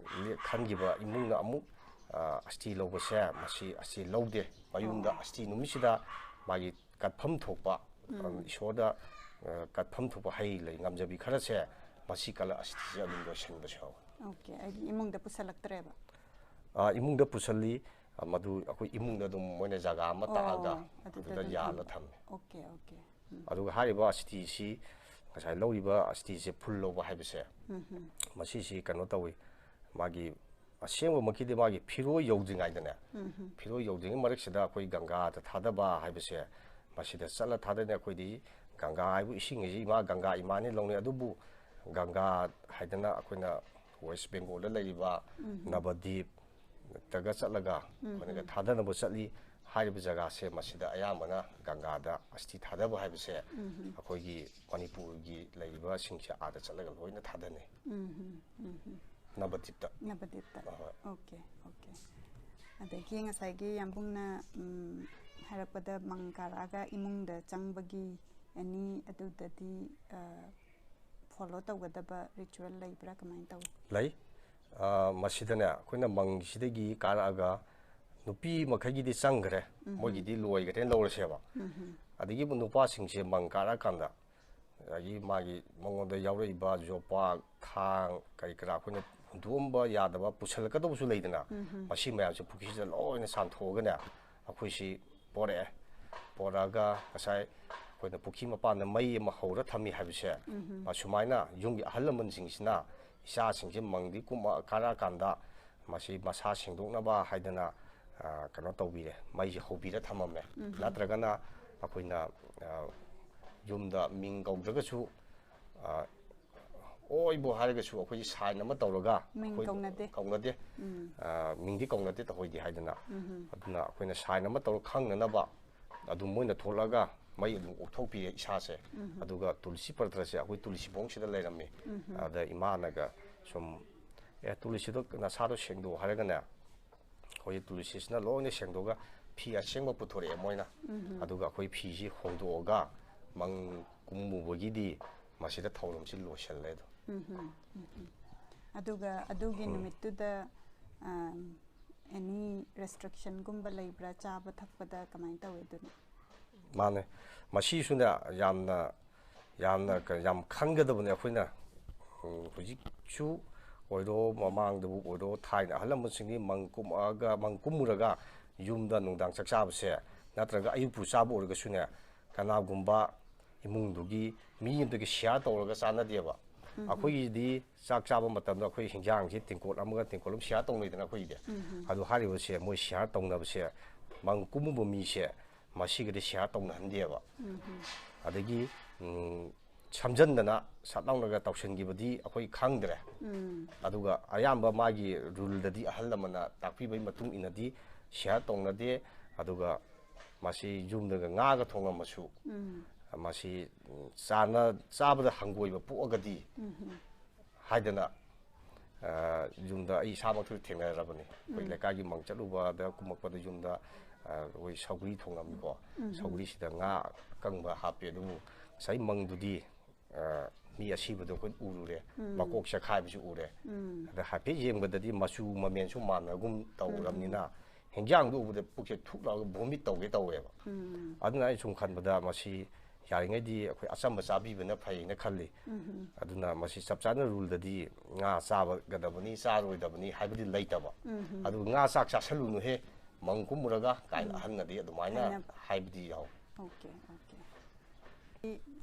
ꯈꯟꯈꯤꯕ ꯏꯃꯨꯡꯅ ꯑꯃꯨꯛ, ꯑ, ꯑꯁꯇꯤ ꯂꯧꯕꯁꯦ, ꯃꯁꯤ ꯑꯁꯇꯤ ꯂꯧꯗꯦ꯫ ꯃꯌꯨꯝꯗ ꯑꯁꯇꯤ ꯅꯨꯃꯤꯠꯁꯤꯗ ꯃꯥꯒꯤ ꯀꯠꯐꯝ ꯊꯣꯛꯄ, ꯏꯁꯣꯔꯗ, ꯑ, ꯀꯠꯐꯝ ꯊꯣꯛꯄ ꯍꯩ ꯂꯩ ꯉꯝꯖꯕꯤ ꯈꯔꯁꯦ, ꯃꯁꯤ ꯀꯠꯂ ꯑꯁꯇꯤꯁꯦ ꯑꯗꯨꯝ ꯂꯣꯏꯁꯤꯟꯕꯁꯨ ꯌꯥꯎꯋꯤ꯫ ꯑꯣꯀꯦ, ꯍꯥꯏꯗꯤ ꯏꯃꯨꯡꯗ ꯄꯨꯁꯜꯂꯛꯇ꯭ꯔꯦꯕ? ꯑ, ꯏꯃꯨꯡꯗ ꯄꯨꯁꯜꯂꯤ꯫ ꯑ, ꯃꯗꯨ ꯑꯩꯈꯣꯏ ꯏꯃꯨꯡꯗ ꯑꯗꯨꯝ ꯃꯣꯏꯅ ꯖꯒꯥ ꯑꯃ ꯇꯥꯛꯑꯒ ꯑꯣ, ꯑꯗꯨꯗ ꯑꯗꯨꯗ ꯑꯗꯨꯝ ꯌꯥꯜꯂ ꯊꯝꯃꯦ꯫ ꯊꯝꯃꯦ꯫ Okay, okay. ꯎꯝ꯫ ꯑꯗꯨꯒ ꯍꯥꯏꯔꯤꯕ ꯑꯁꯇꯤꯁꯤ, ꯉꯁꯥꯏ ꯂꯧꯔꯤꯕ ꯑꯁꯇꯤꯁꯦ ꯐꯨꯜ ꯂꯧꯕ ꯍꯥꯏꯕꯁꯦ, ꯃꯁꯤꯁꯤ ꯀꯩꯅꯣ ꯇꯧꯏ, ꯃꯥꯒꯤ ꯑꯁꯦꯡꯕꯃꯛꯀꯤꯗꯤ ꯃꯥꯒꯤ ꯐꯤꯔꯣꯏ ꯌꯧꯗ꯭ꯔꯤꯉꯩꯗꯅꯦ, ꯐꯤꯔꯣꯏ ꯌꯧꯗ꯭ꯔꯤꯉꯩ ꯃꯔꯛꯁꯤꯗ ꯑꯩꯈꯣꯏ ꯒꯪꯒꯥꯗ ꯊꯥꯗꯕ ꯍꯥꯏꯕꯁꯦ, ꯃꯁꯤꯗ ꯆꯠꯂ ꯊꯥꯗꯅꯤ꯫ ꯑꯩꯈꯣꯏꯗꯤ ꯒꯪꯒꯥ ꯍꯥꯏꯕꯨ ꯏꯁꯤꯡ ꯍꯥꯏꯁꯤ ꯏꯃꯥ ꯒꯪꯒꯥ ꯏꯃꯥꯅꯤ ꯂꯧꯅꯩ꯫ ꯑꯗꯨꯕꯨ ꯒꯪꯒꯥ ꯍꯥꯏꯗꯅ ꯑꯩꯈꯣꯏꯅ ꯋꯦꯁ ꯕꯦꯡꯒꯣꯜꯗ ꯂꯩꯔꯤꯕ ꯅꯕꯗꯤꯞꯇꯒ ꯆꯠꯂꯒ ꯑꯩꯈꯣꯏꯅꯒ ꯊꯥꯗꯅꯕ ꯆꯠꯂꯤ꯫ ꯍꯥꯏꯔꯤꯕ ꯖꯒꯥꯁꯦ, ꯃꯁꯤꯗ ꯑꯌꯥꯝꯕꯅ ꯒꯪꯒꯥꯗ ꯑꯁꯇꯤ ꯊꯥꯗꯕ ꯍꯥꯏꯕꯁꯦ ꯑꯩꯈꯣꯏꯒꯤ ꯃꯅꯤꯄꯨꯔꯒꯤ ꯂꯩꯔꯤꯕꯁꯤꯡꯁꯦ ꯑꯥꯗ ꯆꯠꯂꯒ ꯂꯣꯏꯅ ꯊꯥꯗꯅꯩ꯫ ꯅꯕꯗꯤꯞꯇ꯫ ꯅꯕꯗꯤꯞꯇ꯫ ꯑꯍꯣꯏ꯫ Okay, okay. ꯑꯗꯒꯤ ꯉꯁꯥꯏꯒꯤ ꯌꯥꯝꯕꯨꯡꯅ, ꯎꯝ, ꯍꯥꯏꯔꯛꯄꯗ ꯃꯪ ꯀꯥꯔꯛꯑꯒ ꯏꯃꯨꯡꯗ ꯆꯪꯕꯒꯤ ꯑꯦꯅꯤ ꯑꯗꯨꯗꯗꯤ, ꯑ, ꯐꯣꯂꯣ ꯇꯧꯒꯗꯕ ꯔꯤꯆꯨꯋꯦꯜ ꯂꯩꯕ꯭ꯔꯥ, ꯀꯃꯥꯏꯅ ꯇꯧꯏ? ꯂꯩ꯫ ꯑ, ꯃꯁꯤꯗꯅꯦ, ꯑꯩꯈꯣꯏꯅ ꯃꯪꯁꯤꯗꯒꯤ ꯀꯥꯔꯛꯑꯒ ꯅꯨꯄꯤ ꯃꯈꯩꯒꯤꯗꯤ ꯆꯪꯈ꯭ꯔꯦ, ꯃꯣꯏꯒꯤꯗꯤ ꯂꯣꯏꯈ꯭ꯔꯦꯅ ꯂꯧꯔꯁꯦꯕ꯫ ꯑꯗꯒꯤ ꯅꯨꯄꯥꯁꯤꯡꯁꯦ ꯃꯪ ꯀꯥꯔꯛꯑꯀꯥꯟꯗ ꯑꯗꯒꯤ ꯃꯥꯒꯤ ꯃꯉꯣꯟꯗ ꯌꯥꯎꯔꯛꯏꯕ ꯌꯣꯄꯥꯛ, ꯊꯥꯡ, ꯀꯔꯤ ꯀꯔꯥ ꯑꯩꯈꯣꯏꯅ ꯍꯨꯟꯗꯣꯛꯑꯝꯕ ꯌꯥꯗꯕ ꯄꯨꯁꯜꯂꯛꯀꯗꯕꯁꯨ ꯂꯩꯗꯅ, ꯃꯁꯤ ꯃꯌꯥꯝꯁꯦ ꯄꯨꯈ꯭ꯔꯤꯁꯤꯗ ꯂꯣꯏꯅ ꯆꯥꯝꯊꯣꯛꯑꯒꯅꯦ, ꯑꯩꯈꯣꯏꯁꯤ ꯄꯣꯔꯛꯑꯦ꯫ ꯄꯣꯔꯛꯑꯒ ꯉꯁꯥꯏ ꯑꯩꯈꯣꯏꯅ ꯄꯨꯈ꯭ꯔꯤ ꯃꯄꯥꯟꯗ ꯃꯩ ꯑꯃ ꯍꯧꯔ ꯊꯝꯃꯤ ꯍꯥꯏꯕꯁꯦ, ꯑꯁꯨꯃꯥꯏꯅ ꯌꯨꯝꯒꯤ ꯑꯍꯜ ꯂꯃꯟꯁꯤꯡꯁꯤꯅ ꯏꯆꯥꯁꯤꯡꯁꯦ ꯃꯪꯗꯤ ꯀꯨꯝꯃ ꯀꯥꯔꯛꯑꯀꯥꯟꯗ ꯃꯁꯤ ꯃꯁꯥ ꯁꯦꯡꯗꯣꯛꯅꯕ ꯍꯥꯏꯗꯅ, ꯑ, ꯀꯩꯅꯣ ꯇꯧꯕꯤꯔꯦ, ꯃꯩꯁꯦ ꯍꯧꯕꯤꯔ ꯊꯝꯃꯝꯃꯦ꯫ ꯅꯠꯇ꯭ꯔꯒꯅ ꯑꯩꯈꯣꯏꯅ, ꯑ, ꯌꯨꯝꯗ ꯃꯤꯡ ꯀꯧꯗ꯭ꯔꯒꯁꯨ, ꯑ, ꯑꯣꯏꯕꯨ ꯍꯥꯏꯔꯒꯁꯨ ꯑꯩꯈꯣꯏꯒꯤ ꯁꯥꯏꯟ ꯑꯃ ꯇꯧꯔꯒ ꯃꯤꯡ ꯑꯩꯈꯣꯏ ꯀꯧꯅꯗꯦ꯫ ꯀꯧꯅꯗꯦ꯫ ꯑ, ꯃꯤꯡꯗꯤ ꯀꯧꯅꯗꯦ ꯇꯧꯍꯣꯏꯗꯤ ꯍꯥꯏꯗꯅ꯫ ꯑꯗꯨꯅ ꯑꯩꯈꯣꯏꯅ ꯁꯥꯏꯟ ꯑꯃ ꯇꯧꯔꯒ ꯈꯪꯅꯅꯕ ꯑꯗꯨꯝ ꯃꯣꯏꯅ ꯊꯣꯛꯂꯛꯑꯒ ꯃꯩ ꯑꯗꯨꯝ ꯑꯣꯛꯊꯣꯛꯄꯤꯔꯦ ꯏꯁꯥꯁꯦ꯫ ꯑꯗꯨꯒ ꯇꯨꯜꯁꯤ ꯄꯇ꯭ꯔꯁꯦ ꯑꯩꯈꯣꯏ ꯇꯨꯜꯁꯤꯕꯣꯡꯁꯤꯗ ꯂꯩꯔꯝꯃꯤ꯫ ꯑꯗ ꯏꯃꯥꯅꯒ ꯁꯨꯝ, "ꯑꯦ, ꯇꯨꯜꯁꯤꯗꯣ ꯅꯁꯥꯗꯣ ꯁꯦꯡꯗꯣꯛ" ꯍꯥꯏꯔꯒꯅꯦ, ꯑꯩꯈꯣꯏꯒꯤ ꯇꯨꯜꯁꯤꯁꯤꯅ ꯂꯣꯏꯅ ꯁꯦꯡꯗꯣꯛꯑꯒ ꯐꯤ ꯑꯁꯦꯡꯕ ꯄꯨꯊꯣꯔꯛꯑꯦ ꯃꯣꯏꯅ꯫ ꯑꯗꯨꯒ ꯑꯩꯈꯣꯏ ꯐꯤꯁꯤ ꯍꯣꯡꯗꯣꯛꯑꯒ ꯃꯪ ꯀꯨꯝꯃꯨꯕꯒꯤꯗꯤ ꯃꯁꯤꯗ ꯊꯧꯔꯝꯁꯤ ꯂꯣꯏꯁꯤꯜꯂꯦ ꯑꯗꯣ꯫ ꯑꯗꯨꯒ ꯑꯗꯨꯒꯤ ꯅꯨꯃꯤꯠꯇꯨꯗ, ꯑꯦꯅꯤ ꯔꯦꯁꯇ꯭ꯔꯤꯛꯁꯟꯒꯨꯝꯕ ꯂꯩꯕ꯭ꯔꯥ, ꯆꯥꯕ ꯊꯛꯄꯗ ꯀꯃꯥꯏꯅ ꯇꯧꯋꯤ ꯑꯗꯨꯅ? ꯃꯥꯅꯦ꯫ ꯃꯁꯤꯁꯨꯅꯦ, ꯌꯥꯝꯅ, ꯌꯥꯝꯅ ꯀ-, ꯌꯥꯝ ꯈꯪꯒꯗꯕꯅꯦ ꯑꯩꯈꯣꯏꯅ꯫ ꯎꯝ, ꯍꯧꯖꯤꯛꯁꯨ ꯑꯣꯏꯔꯣ, ꯃꯃꯥꯡꯗꯕꯨ ꯑꯣꯏꯔꯣ, ꯊꯥꯏꯅ ꯑꯍꯜ ꯂꯃꯟꯁꯤꯡꯗꯤ ꯃꯪ ꯀꯨꯝꯃꯛꯑꯒ, ꯃꯪ ꯀꯨꯝꯃꯨꯔꯒ ꯌꯨꯝꯗ ꯅꯨꯡꯗꯥꯡ ꯆꯥꯛ ꯆꯥꯕꯁꯦ, ꯅꯠꯇ꯭ꯔꯒ ꯑꯌꯨꯛꯄꯨ ꯆꯥꯕ ꯑꯣꯏꯔꯒꯁꯨꯅꯦ, ꯀꯅꯥꯒꯨꯝꯕ ꯏꯃꯨꯡꯗꯨꯒꯤ ꯃꯤ ꯑꯃꯗꯒꯤ ꯁꯤꯌꯥꯔ ꯇꯧꯔꯒ ꯆꯥꯟꯅꯗꯦꯕ꯫ ꯑꯩꯈꯣꯏꯒꯤꯗꯤ ꯆꯥꯛ ꯆꯥꯕ ꯃꯇꯝꯗ ꯑꯩꯈꯣꯏ ꯍꯤꯟꯖꯥꯡꯁꯤ ꯇꯦꯡꯀꯣꯠ ꯑꯃꯒ ꯇꯦꯡꯀꯣꯠ ꯑꯃ ꯁꯤꯌꯥꯔ ꯇꯧꯅꯩꯗꯅ ꯑꯩꯈꯣꯏꯒꯤꯗꯤ꯫ ꯑꯗꯨ ꯍꯥꯏꯔꯤꯕꯁꯦ ꯃꯣꯏ ꯁꯤꯌꯥꯔ ꯇꯧꯅꯕꯁꯦ, ꯃꯪ ꯀꯨꯝꯃꯨꯕ ꯃꯤꯁꯦ ꯃꯁꯤꯒꯗꯤ ꯁꯤꯌꯥꯔ ꯇꯧꯅꯍꯟꯗꯦꯕ꯫ ꯑꯗꯒꯤ ꯎꯝ, ꯁꯝꯖꯟꯗꯅ ꯁꯠ ꯂꯥꯎꯅꯒ ꯇꯧꯁꯟꯈꯤꯕꯗꯤ ꯑꯩꯈꯣꯏ ꯈꯪꯗ꯭ꯔꯦ꯫ ꯑꯗꯨꯒ ꯑꯌꯥꯝꯕ ꯃꯥꯒꯤ ꯔꯨꯜꯗꯗꯤ ꯑꯍꯜ ꯂꯃꯟꯅ ꯇꯥꯛꯄꯤꯕꯒꯤ ꯃꯇꯨꯡ ꯏꯟꯅꯗꯤ ꯁꯤꯌꯥꯔ ꯇꯧꯅꯗꯦ꯫ ꯑꯗꯨꯒ ꯃꯁꯤ ꯌꯨꯝꯗꯒ ꯉꯥꯒ ꯊꯣꯡꯉꯝꯃꯁꯨ, ꯃꯁꯤ ꯎꯝ, ꯆꯥꯅ ꯆꯥꯕꯗ ꯍꯪꯒꯣꯏꯕ ꯄꯣꯛꯑꯒꯗꯤ ꯍꯥꯏꯗꯅ, ꯑ, ꯌꯨꯝꯗ ꯑꯩ ꯏꯁꯥꯃꯛꯁꯨ ꯊꯦꯡꯅꯔꯕꯅꯤ꯫ ꯑꯩꯈꯣꯏ ꯂꯩꯀꯥꯏꯒꯤ ꯃꯪ ꯆꯠꯂꯨꯕꯗ ꯀꯨꯝꯃꯛꯄꯗ ꯌꯨꯝꯗ, ꯑ, ꯑꯩꯈꯣꯏ ꯁꯧꯒ꯭ꯔꯤ ꯊꯣꯡꯉꯝꯃꯤꯀꯣ꯫ ꯁꯧꯒ꯭ꯔꯤꯁꯤꯗ ꯉꯥ ꯑꯀꯪꯕ ꯍꯥꯞꯄꯦ, ꯑꯗꯨꯕꯨ ꯉꯁꯥꯏ ꯃꯪꯗꯨꯗꯤ, ꯑ, ꯃꯤ ꯑꯁꯤꯕꯗꯣ ꯑꯩꯈꯣꯏ ꯎꯔꯨꯔꯦ, ꯃꯀꯣꯛ ꯆꯦꯈꯥꯏꯕꯁꯨ ꯎꯔꯦ꯫ ꯑꯗ ꯍꯥꯏꯐꯦꯠ ꯌꯦꯡꯕꯗꯗꯤ ꯃꯆꯨ ꯃꯃꯦꯟꯁꯨ ꯃꯥꯟꯅꯒꯨꯝ ꯇꯧꯔꯕꯅꯤꯅ ꯍꯤꯟꯖꯥꯡꯗꯣ ꯎꯕꯗ ꯄꯨꯛꯁꯦ ꯊꯨꯛ ꯂꯥꯎꯔꯒ ꯚꯣꯃꯤꯠ ꯇꯧꯒꯦ ꯇꯧꯋꯦꯕ꯫ ꯑꯗꯨꯅ ꯑꯩ ꯁꯨꯝ ꯈꯟꯕꯗ ꯃꯁꯤ ꯌꯥꯔꯤꯉꯩꯗꯤ ꯑꯩꯈꯣꯏ ꯑꯆꯝꯕ ꯆꯥꯕꯤꯕꯅ ꯐꯩꯅ ꯈꯜꯂꯤ꯫ ꯑꯗꯨꯅ ꯃꯁꯤ ꯆꯞ ꯆꯥꯅ ꯔꯨꯜꯗꯗꯤ ꯉꯥ ꯆꯥꯕꯒꯗꯕꯅꯤ, ꯆꯥꯔꯣꯏꯗꯕꯅꯤ ꯍꯥꯏꯕꯗꯤ ꯂꯩꯇꯕ꯫ ꯑꯗꯨ ꯉꯥ ꯆꯥꯛ ꯆꯥꯁꯜꯂꯨꯅꯨꯍꯦ, ꯃꯪ ꯀꯨꯝꯃꯨꯔꯒ ꯀꯥꯏꯅ ꯑꯍꯟꯅꯗꯤ ꯑꯗꯨꯃꯥꯏꯅ ꯍꯥꯏꯅꯕ꯫ ꯍꯥꯏꯕꯗꯤ ꯌꯥꯎ꯫ Okay, okay.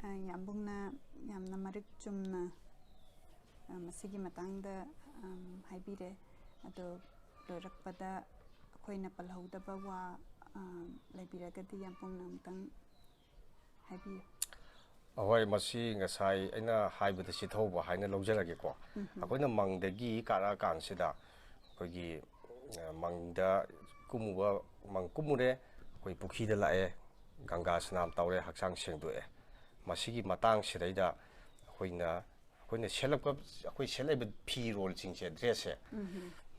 ꯑ, ꯌꯥꯝꯕꯨꯡꯅ ꯌꯥꯝꯅ ꯃꯔꯤꯛ ꯆꯨꯝꯅ, ꯑ, ꯃꯁꯤꯒꯤ ꯃꯇꯥꯡꯗ, ꯑꯝ, ꯍꯥꯏꯕꯤꯔꯦ꯫ ꯑꯗꯣ ꯂꯣꯏꯔꯛꯄꯗ ꯑꯩꯈꯣꯏꯅ ꯄꯜꯍꯧꯗꯕ ꯋꯥ, ꯑ, ꯂꯩꯕꯤꯔꯒꯗꯤ ꯌꯥꯝꯕꯨꯡꯅ ꯑꯃꯨꯛꯇꯪ ꯍꯥꯏꯕꯤꯌꯨ꯫ ꯑꯍꯣꯏ, ꯃꯁꯤ ꯉꯁꯥꯏ ꯑꯩꯅ ꯍꯥꯏꯕꯗ ꯆꯤꯊꯍꯧꯕ ꯍꯥꯏꯅ ꯂꯧꯖꯔꯒꯦꯀꯣ꯫ ꯑꯩꯈꯣꯏꯅ ꯃꯪꯗꯒꯤ ꯀꯥꯔꯛꯑꯀꯥꯟꯁꯤꯗ ꯑꯩꯈꯣꯏꯒꯤ, ꯑ, ꯃꯪꯗ ꯀꯨꯝꯃꯨꯕ, ꯃꯪ ꯀꯨꯝꯃꯨꯔꯦ, ꯑꯩꯈꯣꯏ ꯄꯨꯈ꯭ꯔꯤꯗ ꯂꯥꯛꯑꯦ, ꯒꯪꯒꯥ ꯁ꯭ꯅꯥꯟ ꯇꯧꯔꯦ, ꯍꯛꯆꯥꯡ ꯁꯦꯡꯗꯣꯛꯑꯦ꯫ ꯃꯁꯤꯒꯤ ꯃꯇꯥꯡꯁꯤꯗꯩꯗ ꯑꯩꯈꯣꯏꯅ, ꯑꯩꯈꯣꯏꯅ ꯁꯦꯠꯂꯛꯄ, ꯑꯩꯈꯣꯏ ꯁꯦꯠꯂꯛꯏꯕ ꯐꯤꯔꯣꯜꯁꯤꯡꯁꯦ, ꯗ꯭ꯔꯦꯁꯁꯦ,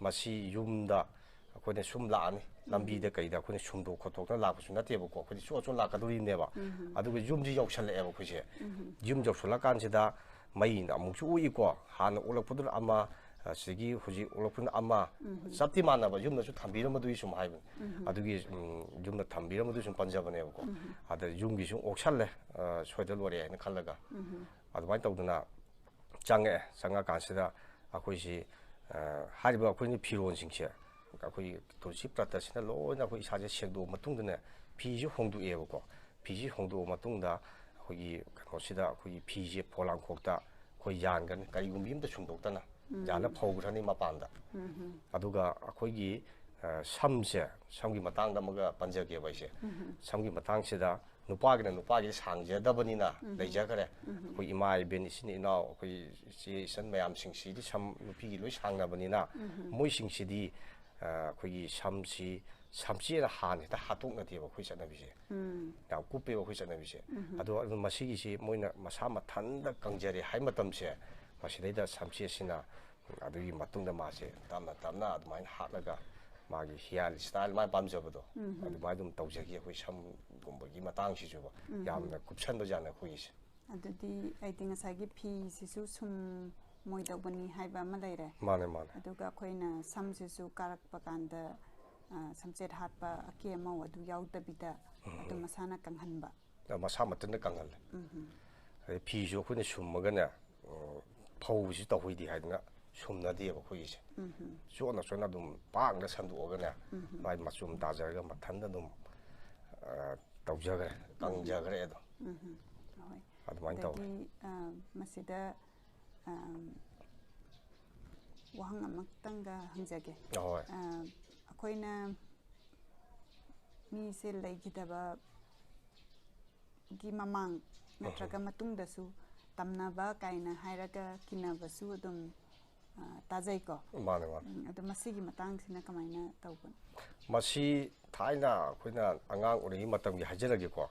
ꯃꯁꯤ ꯌꯨꯝꯗ ꯑꯩꯈꯣꯏꯅ ꯁꯨꯝ ꯂꯥꯛꯑꯅꯤ, ꯂꯝꯕꯤꯗ ꯀꯩꯗ ꯑꯩꯈꯣꯏꯅ ꯁꯨꯝꯗꯣꯛ ꯈꯣꯠꯇꯣꯛꯇꯅ ꯂꯥꯛꯄꯁꯨ ꯅꯠꯇꯦꯕꯀꯣ, ꯑꯩꯈꯣꯏꯗꯤ ꯆꯣꯠ ꯆꯣꯠ ꯂꯥꯛꯀꯗꯣꯔꯤꯕꯅꯦꯕ꯫ ꯑꯗꯨꯒ ꯌꯨꯝꯁꯤ ꯌꯧꯁꯜꯂꯛꯑꯦꯕ ꯑꯩꯈꯣꯏꯁꯦ꯫ ꯌꯨꯝ ꯌꯧꯁꯜꯂꯛꯀꯥꯟꯁꯤꯗ ꯃꯩꯅ ꯑꯃꯨꯛꯁꯨ ꯎꯛꯏꯀꯣ, ꯍꯥꯟꯅ ꯑꯣꯛꯂꯛꯄꯗꯨꯅ ꯑꯃ, ꯑꯁꯤꯗꯒꯤ ꯍꯧꯖꯤꯛ ꯑꯣꯛꯂꯛꯄꯗꯨꯅ ꯑꯃ, ꯆꯞꯇꯤ ꯃꯥꯟꯅꯕ, ꯌꯨꯝꯗꯁꯨ ꯊꯝꯕꯤꯔꯝꯕꯗꯨꯒꯤ ꯁꯨꯝ ꯍꯥꯏꯕꯅꯤ꯫ ꯑꯗꯨꯒꯤ, ꯎꯝ, ꯌꯨꯝꯗ ꯊꯝꯕꯤꯔꯝꯕꯗꯨꯒꯤ ꯁꯨꯝ ꯄꯟꯖꯕꯅꯦꯕꯀꯣ꯫ ꯑꯗ ꯌꯨꯝꯒꯤꯁꯨ ꯑꯣꯛꯁꯜꯂꯦ, ꯑ, ꯁꯣꯏꯗ ꯂꯣꯏꯔꯦ ꯍꯥꯏꯅ ꯈꯜꯂꯒ꯫ ꯑꯗꯨꯃꯥꯏꯅ ꯇꯧꯗꯅ ꯆꯪꯉꯛꯑꯦ꯫ ꯆꯪꯉꯛꯀꯥꯟꯁꯤꯗ ꯑꯩꯈꯣꯏꯁꯤ, ꯑ, ꯍꯥꯏꯔꯤꯕ ꯑꯩꯈꯣꯏꯅ ꯐꯤꯔꯣꯜꯁꯤꯡꯁꯦ ꯑꯩꯈꯣꯏꯒꯤ ꯇꯨꯜꯁꯤ ꯄ꯭ꯔꯇꯁꯤꯅ ꯂꯣꯏꯅ ꯑꯩꯈꯣꯏ ꯏꯁꯥꯁꯦ ꯁꯦꯡꯗꯣꯛꯑ ꯃꯇꯨꯡꯗꯅꯦ, ꯐꯤꯁꯤ ꯍꯣꯡꯗꯣꯛꯑꯦꯕꯀꯣ꯫ ꯐꯤꯁꯤ ꯍꯣꯡꯗꯣꯛꯑ ꯃꯇꯨꯡꯗ ꯑꯩꯈꯣꯏꯒꯤ ꯀꯩꯅꯣꯁꯤꯗ ꯑꯩꯈꯣꯏꯒꯤ ꯐꯤꯁꯦ ꯄꯣꯂꯥꯡꯈꯣꯛꯇ ꯑꯩꯈꯣꯏ ꯌꯥꯟꯒꯅꯤ, ꯀꯔꯤꯒꯨꯝꯕꯤ ꯑꯝꯇ ꯁꯨꯡꯗꯣꯛꯇꯅ ꯌꯥꯜꯂ ꯐꯧꯈ꯭ꯔꯅꯤ ꯃꯄꯥꯟꯗ꯫ ꯑꯗꯨꯒ ꯑꯩꯈꯣꯏꯒꯤ ꯑ, ꯁꯝꯁꯦ, ꯁꯝꯒꯤ ꯃꯇꯥꯡꯗ ꯑꯃꯒ ꯄꯟꯖꯒꯦꯕ ꯑꯩꯁꯦ꯫ ꯁꯝꯒꯤ ꯃꯇꯥꯡꯁꯤꯗ ꯅꯨꯄꯥꯒꯤꯅ ꯅꯨꯄꯥꯒꯤ ꯁꯥꯡꯖꯗꯕꯅꯤꯅ ꯂꯩꯖꯈ꯭ꯔꯦ꯫ ꯑꯩꯈꯣꯏ ꯏꯃꯥ ꯏꯕꯦꯟ, ꯏꯆꯤꯟ ꯏꯅꯥꯎ, ꯑꯩꯈꯣꯏ ꯏꯆꯦ ꯏꯆꯟ ꯃꯌꯥꯝꯁꯤꯡꯁꯤꯗꯤ ꯁꯝ ꯅꯨꯄꯤꯒꯤ ꯂꯣꯏ ꯁꯥꯡꯅꯕꯅꯤꯅ ꯃꯣꯏꯁꯤꯡꯁꯤꯗꯤ ꯑ, ꯑꯩꯈꯣꯏꯒꯤ ꯁꯝꯁꯤ ꯁꯝꯆꯦꯠꯅ ꯍꯥꯟꯅ ꯍꯦꯛꯇ ꯍꯥꯠꯇꯣꯛꯅꯗꯦꯕ ꯑꯩꯈꯣꯏ ꯆꯠꯅꯕꯤꯁꯦ꯫ ꯌꯥꯝ ꯀꯨꯞꯄꯦꯕ ꯑꯩꯈꯣꯏ ꯆꯠꯅꯕꯤꯁꯦ꯫ ꯑꯗꯣ ꯑꯗꯨ ꯃꯁꯤꯒꯤꯁꯤ ꯃꯣꯏꯅ ꯃꯁꯥ ꯃꯊꯟꯇ ꯀꯪꯖꯔꯦ ꯍꯥꯏ ꯃꯇꯝꯁꯦ, ꯃꯁꯤꯗꯩꯗ ꯁꯝꯆꯦꯠꯁꯤꯅ ꯑꯗꯨꯒꯤ ꯃꯇꯨꯡꯗ ꯃꯥꯁꯦ ꯇꯞꯅ ꯇꯞꯅ ꯑꯗꯨꯃꯥꯏꯅ ꯍꯥꯠꯂꯒ ꯃꯥꯒꯤ ꯍꯤꯌꯥꯔ ꯁ꯭ꯇꯥꯏꯜ ꯃꯥꯅ ꯄꯥꯝꯖꯕꯗꯣ ꯑꯗꯨꯃꯥꯏꯅ ꯑꯗꯨꯝ ꯇꯧꯖꯈꯤ ꯑꯩꯈꯣꯏ ꯁꯝꯒꯨꯝꯕꯒꯤ ꯃꯇꯥꯡꯁꯤꯁꯨꯕ꯫ ꯌꯥꯝꯅ ꯀꯨꯞꯁꯟꯕ ꯖꯥꯠꯅꯦ ꯑꯩꯈꯣꯏꯒꯤꯁꯦ꯫ ꯑꯗꯨꯗꯤ ꯑꯩꯗꯤ ꯉꯁꯥꯏꯒꯤ ꯐꯤꯁꯤꯁꯨ ꯁꯨꯝꯃꯣꯏꯗꯧꯕꯅꯤ ꯍꯥꯏꯕ ꯑꯃ ꯂꯩꯔꯦ꯫ ꯃꯥꯅꯦ, ꯃꯥꯅꯦ꯫ ꯑꯗꯨꯒ ꯑꯩꯈꯣꯏꯅ ꯁꯝꯁꯤꯁꯨ ꯀꯥꯔꯛꯄ ꯀꯥꯟꯗ, ꯑ, ꯁꯝꯆꯦꯠ ꯍꯥꯠꯄ ꯑꯀꯦ ꯑꯃꯧ ꯑꯗꯨ ꯌꯥꯎꯗꯕꯤꯗ ꯑꯗꯨꯝ ꯃꯁꯥꯅ ꯀꯪꯍꯟꯕ꯫ ꯑ, ꯃꯁꯥ ꯃꯊꯟꯇ ꯀꯪꯍꯜꯂꯦ꯫ ꯑꯗꯩ ꯐꯤꯁꯨ ꯑꯩꯈꯣꯏꯅ ꯁꯨꯝꯃꯒꯅꯦ, ꯑ, ꯐꯧꯕꯁꯤ ꯇꯧꯍꯩꯗꯦ ꯍꯥꯏꯗꯅ ꯁꯨꯝꯅꯗꯦꯕ ꯑꯩꯈꯣꯏꯒꯤꯁꯦ꯫ ꯆꯣꯠꯅ ꯆꯣꯠꯅ ꯑꯗꯨꯝ ꯄꯥꯛꯅ ꯁꯟꯗꯣꯛꯑꯒꯅꯦ, ꯃꯥꯏ ꯃꯆꯨꯝ ꯇꯥꯖꯔꯒ ꯃꯊꯟꯇ ꯑꯗꯨꯝ, ꯑ, ꯇꯧꯖꯈ꯭ꯔꯦ, ꯀꯪꯖꯈ꯭ꯔꯦ ꯑꯗꯣ꯫ ꯍꯣꯏ꯫ ꯑꯗꯨꯃꯥꯏꯅ ꯇꯧꯋꯦ꯫ ꯑꯗꯒꯤ, ꯑ, ꯃꯁꯤꯗ, ꯑ, ꯋꯥꯍꯪ ꯑꯃꯇꯪꯒ ꯍꯪꯖꯒꯦ꯫ ꯍꯣꯏ꯫ ꯑ, ꯑꯩꯈꯣꯏꯅ ꯃꯤꯁꯦ ꯂꯩꯈꯤꯗꯕꯒꯤ ꯃꯃꯥꯡ ꯅꯠꯇ꯭ꯔꯒ ꯃꯇꯨꯡꯗꯁꯨ ꯇꯝꯅꯕ ꯀꯥꯏꯅ ꯍꯥꯏꯔꯒ ꯀꯤꯅꯕꯁꯨ ꯑꯗꯨꯝ, ꯑ, ꯇꯥꯖꯩꯀꯣ꯫ ꯃꯥꯅꯦ, ꯃꯥꯅꯦ꯫ ꯎꯝ, ꯑꯗꯣ ꯃꯁꯤꯒꯤ ꯃꯇꯥꯡꯁꯤꯅ ꯀꯃꯥꯏꯅ ꯇꯧꯕꯅꯣ? ꯃꯁꯤ ꯊꯥꯏꯅ ꯑꯩꯈꯣꯏꯅ ꯑꯉꯥꯡ ꯑꯣꯏꯔꯤꯉꯩ ꯃꯇꯝꯒꯤ ꯍꯥꯏꯖꯔꯒꯦꯀꯣ꯫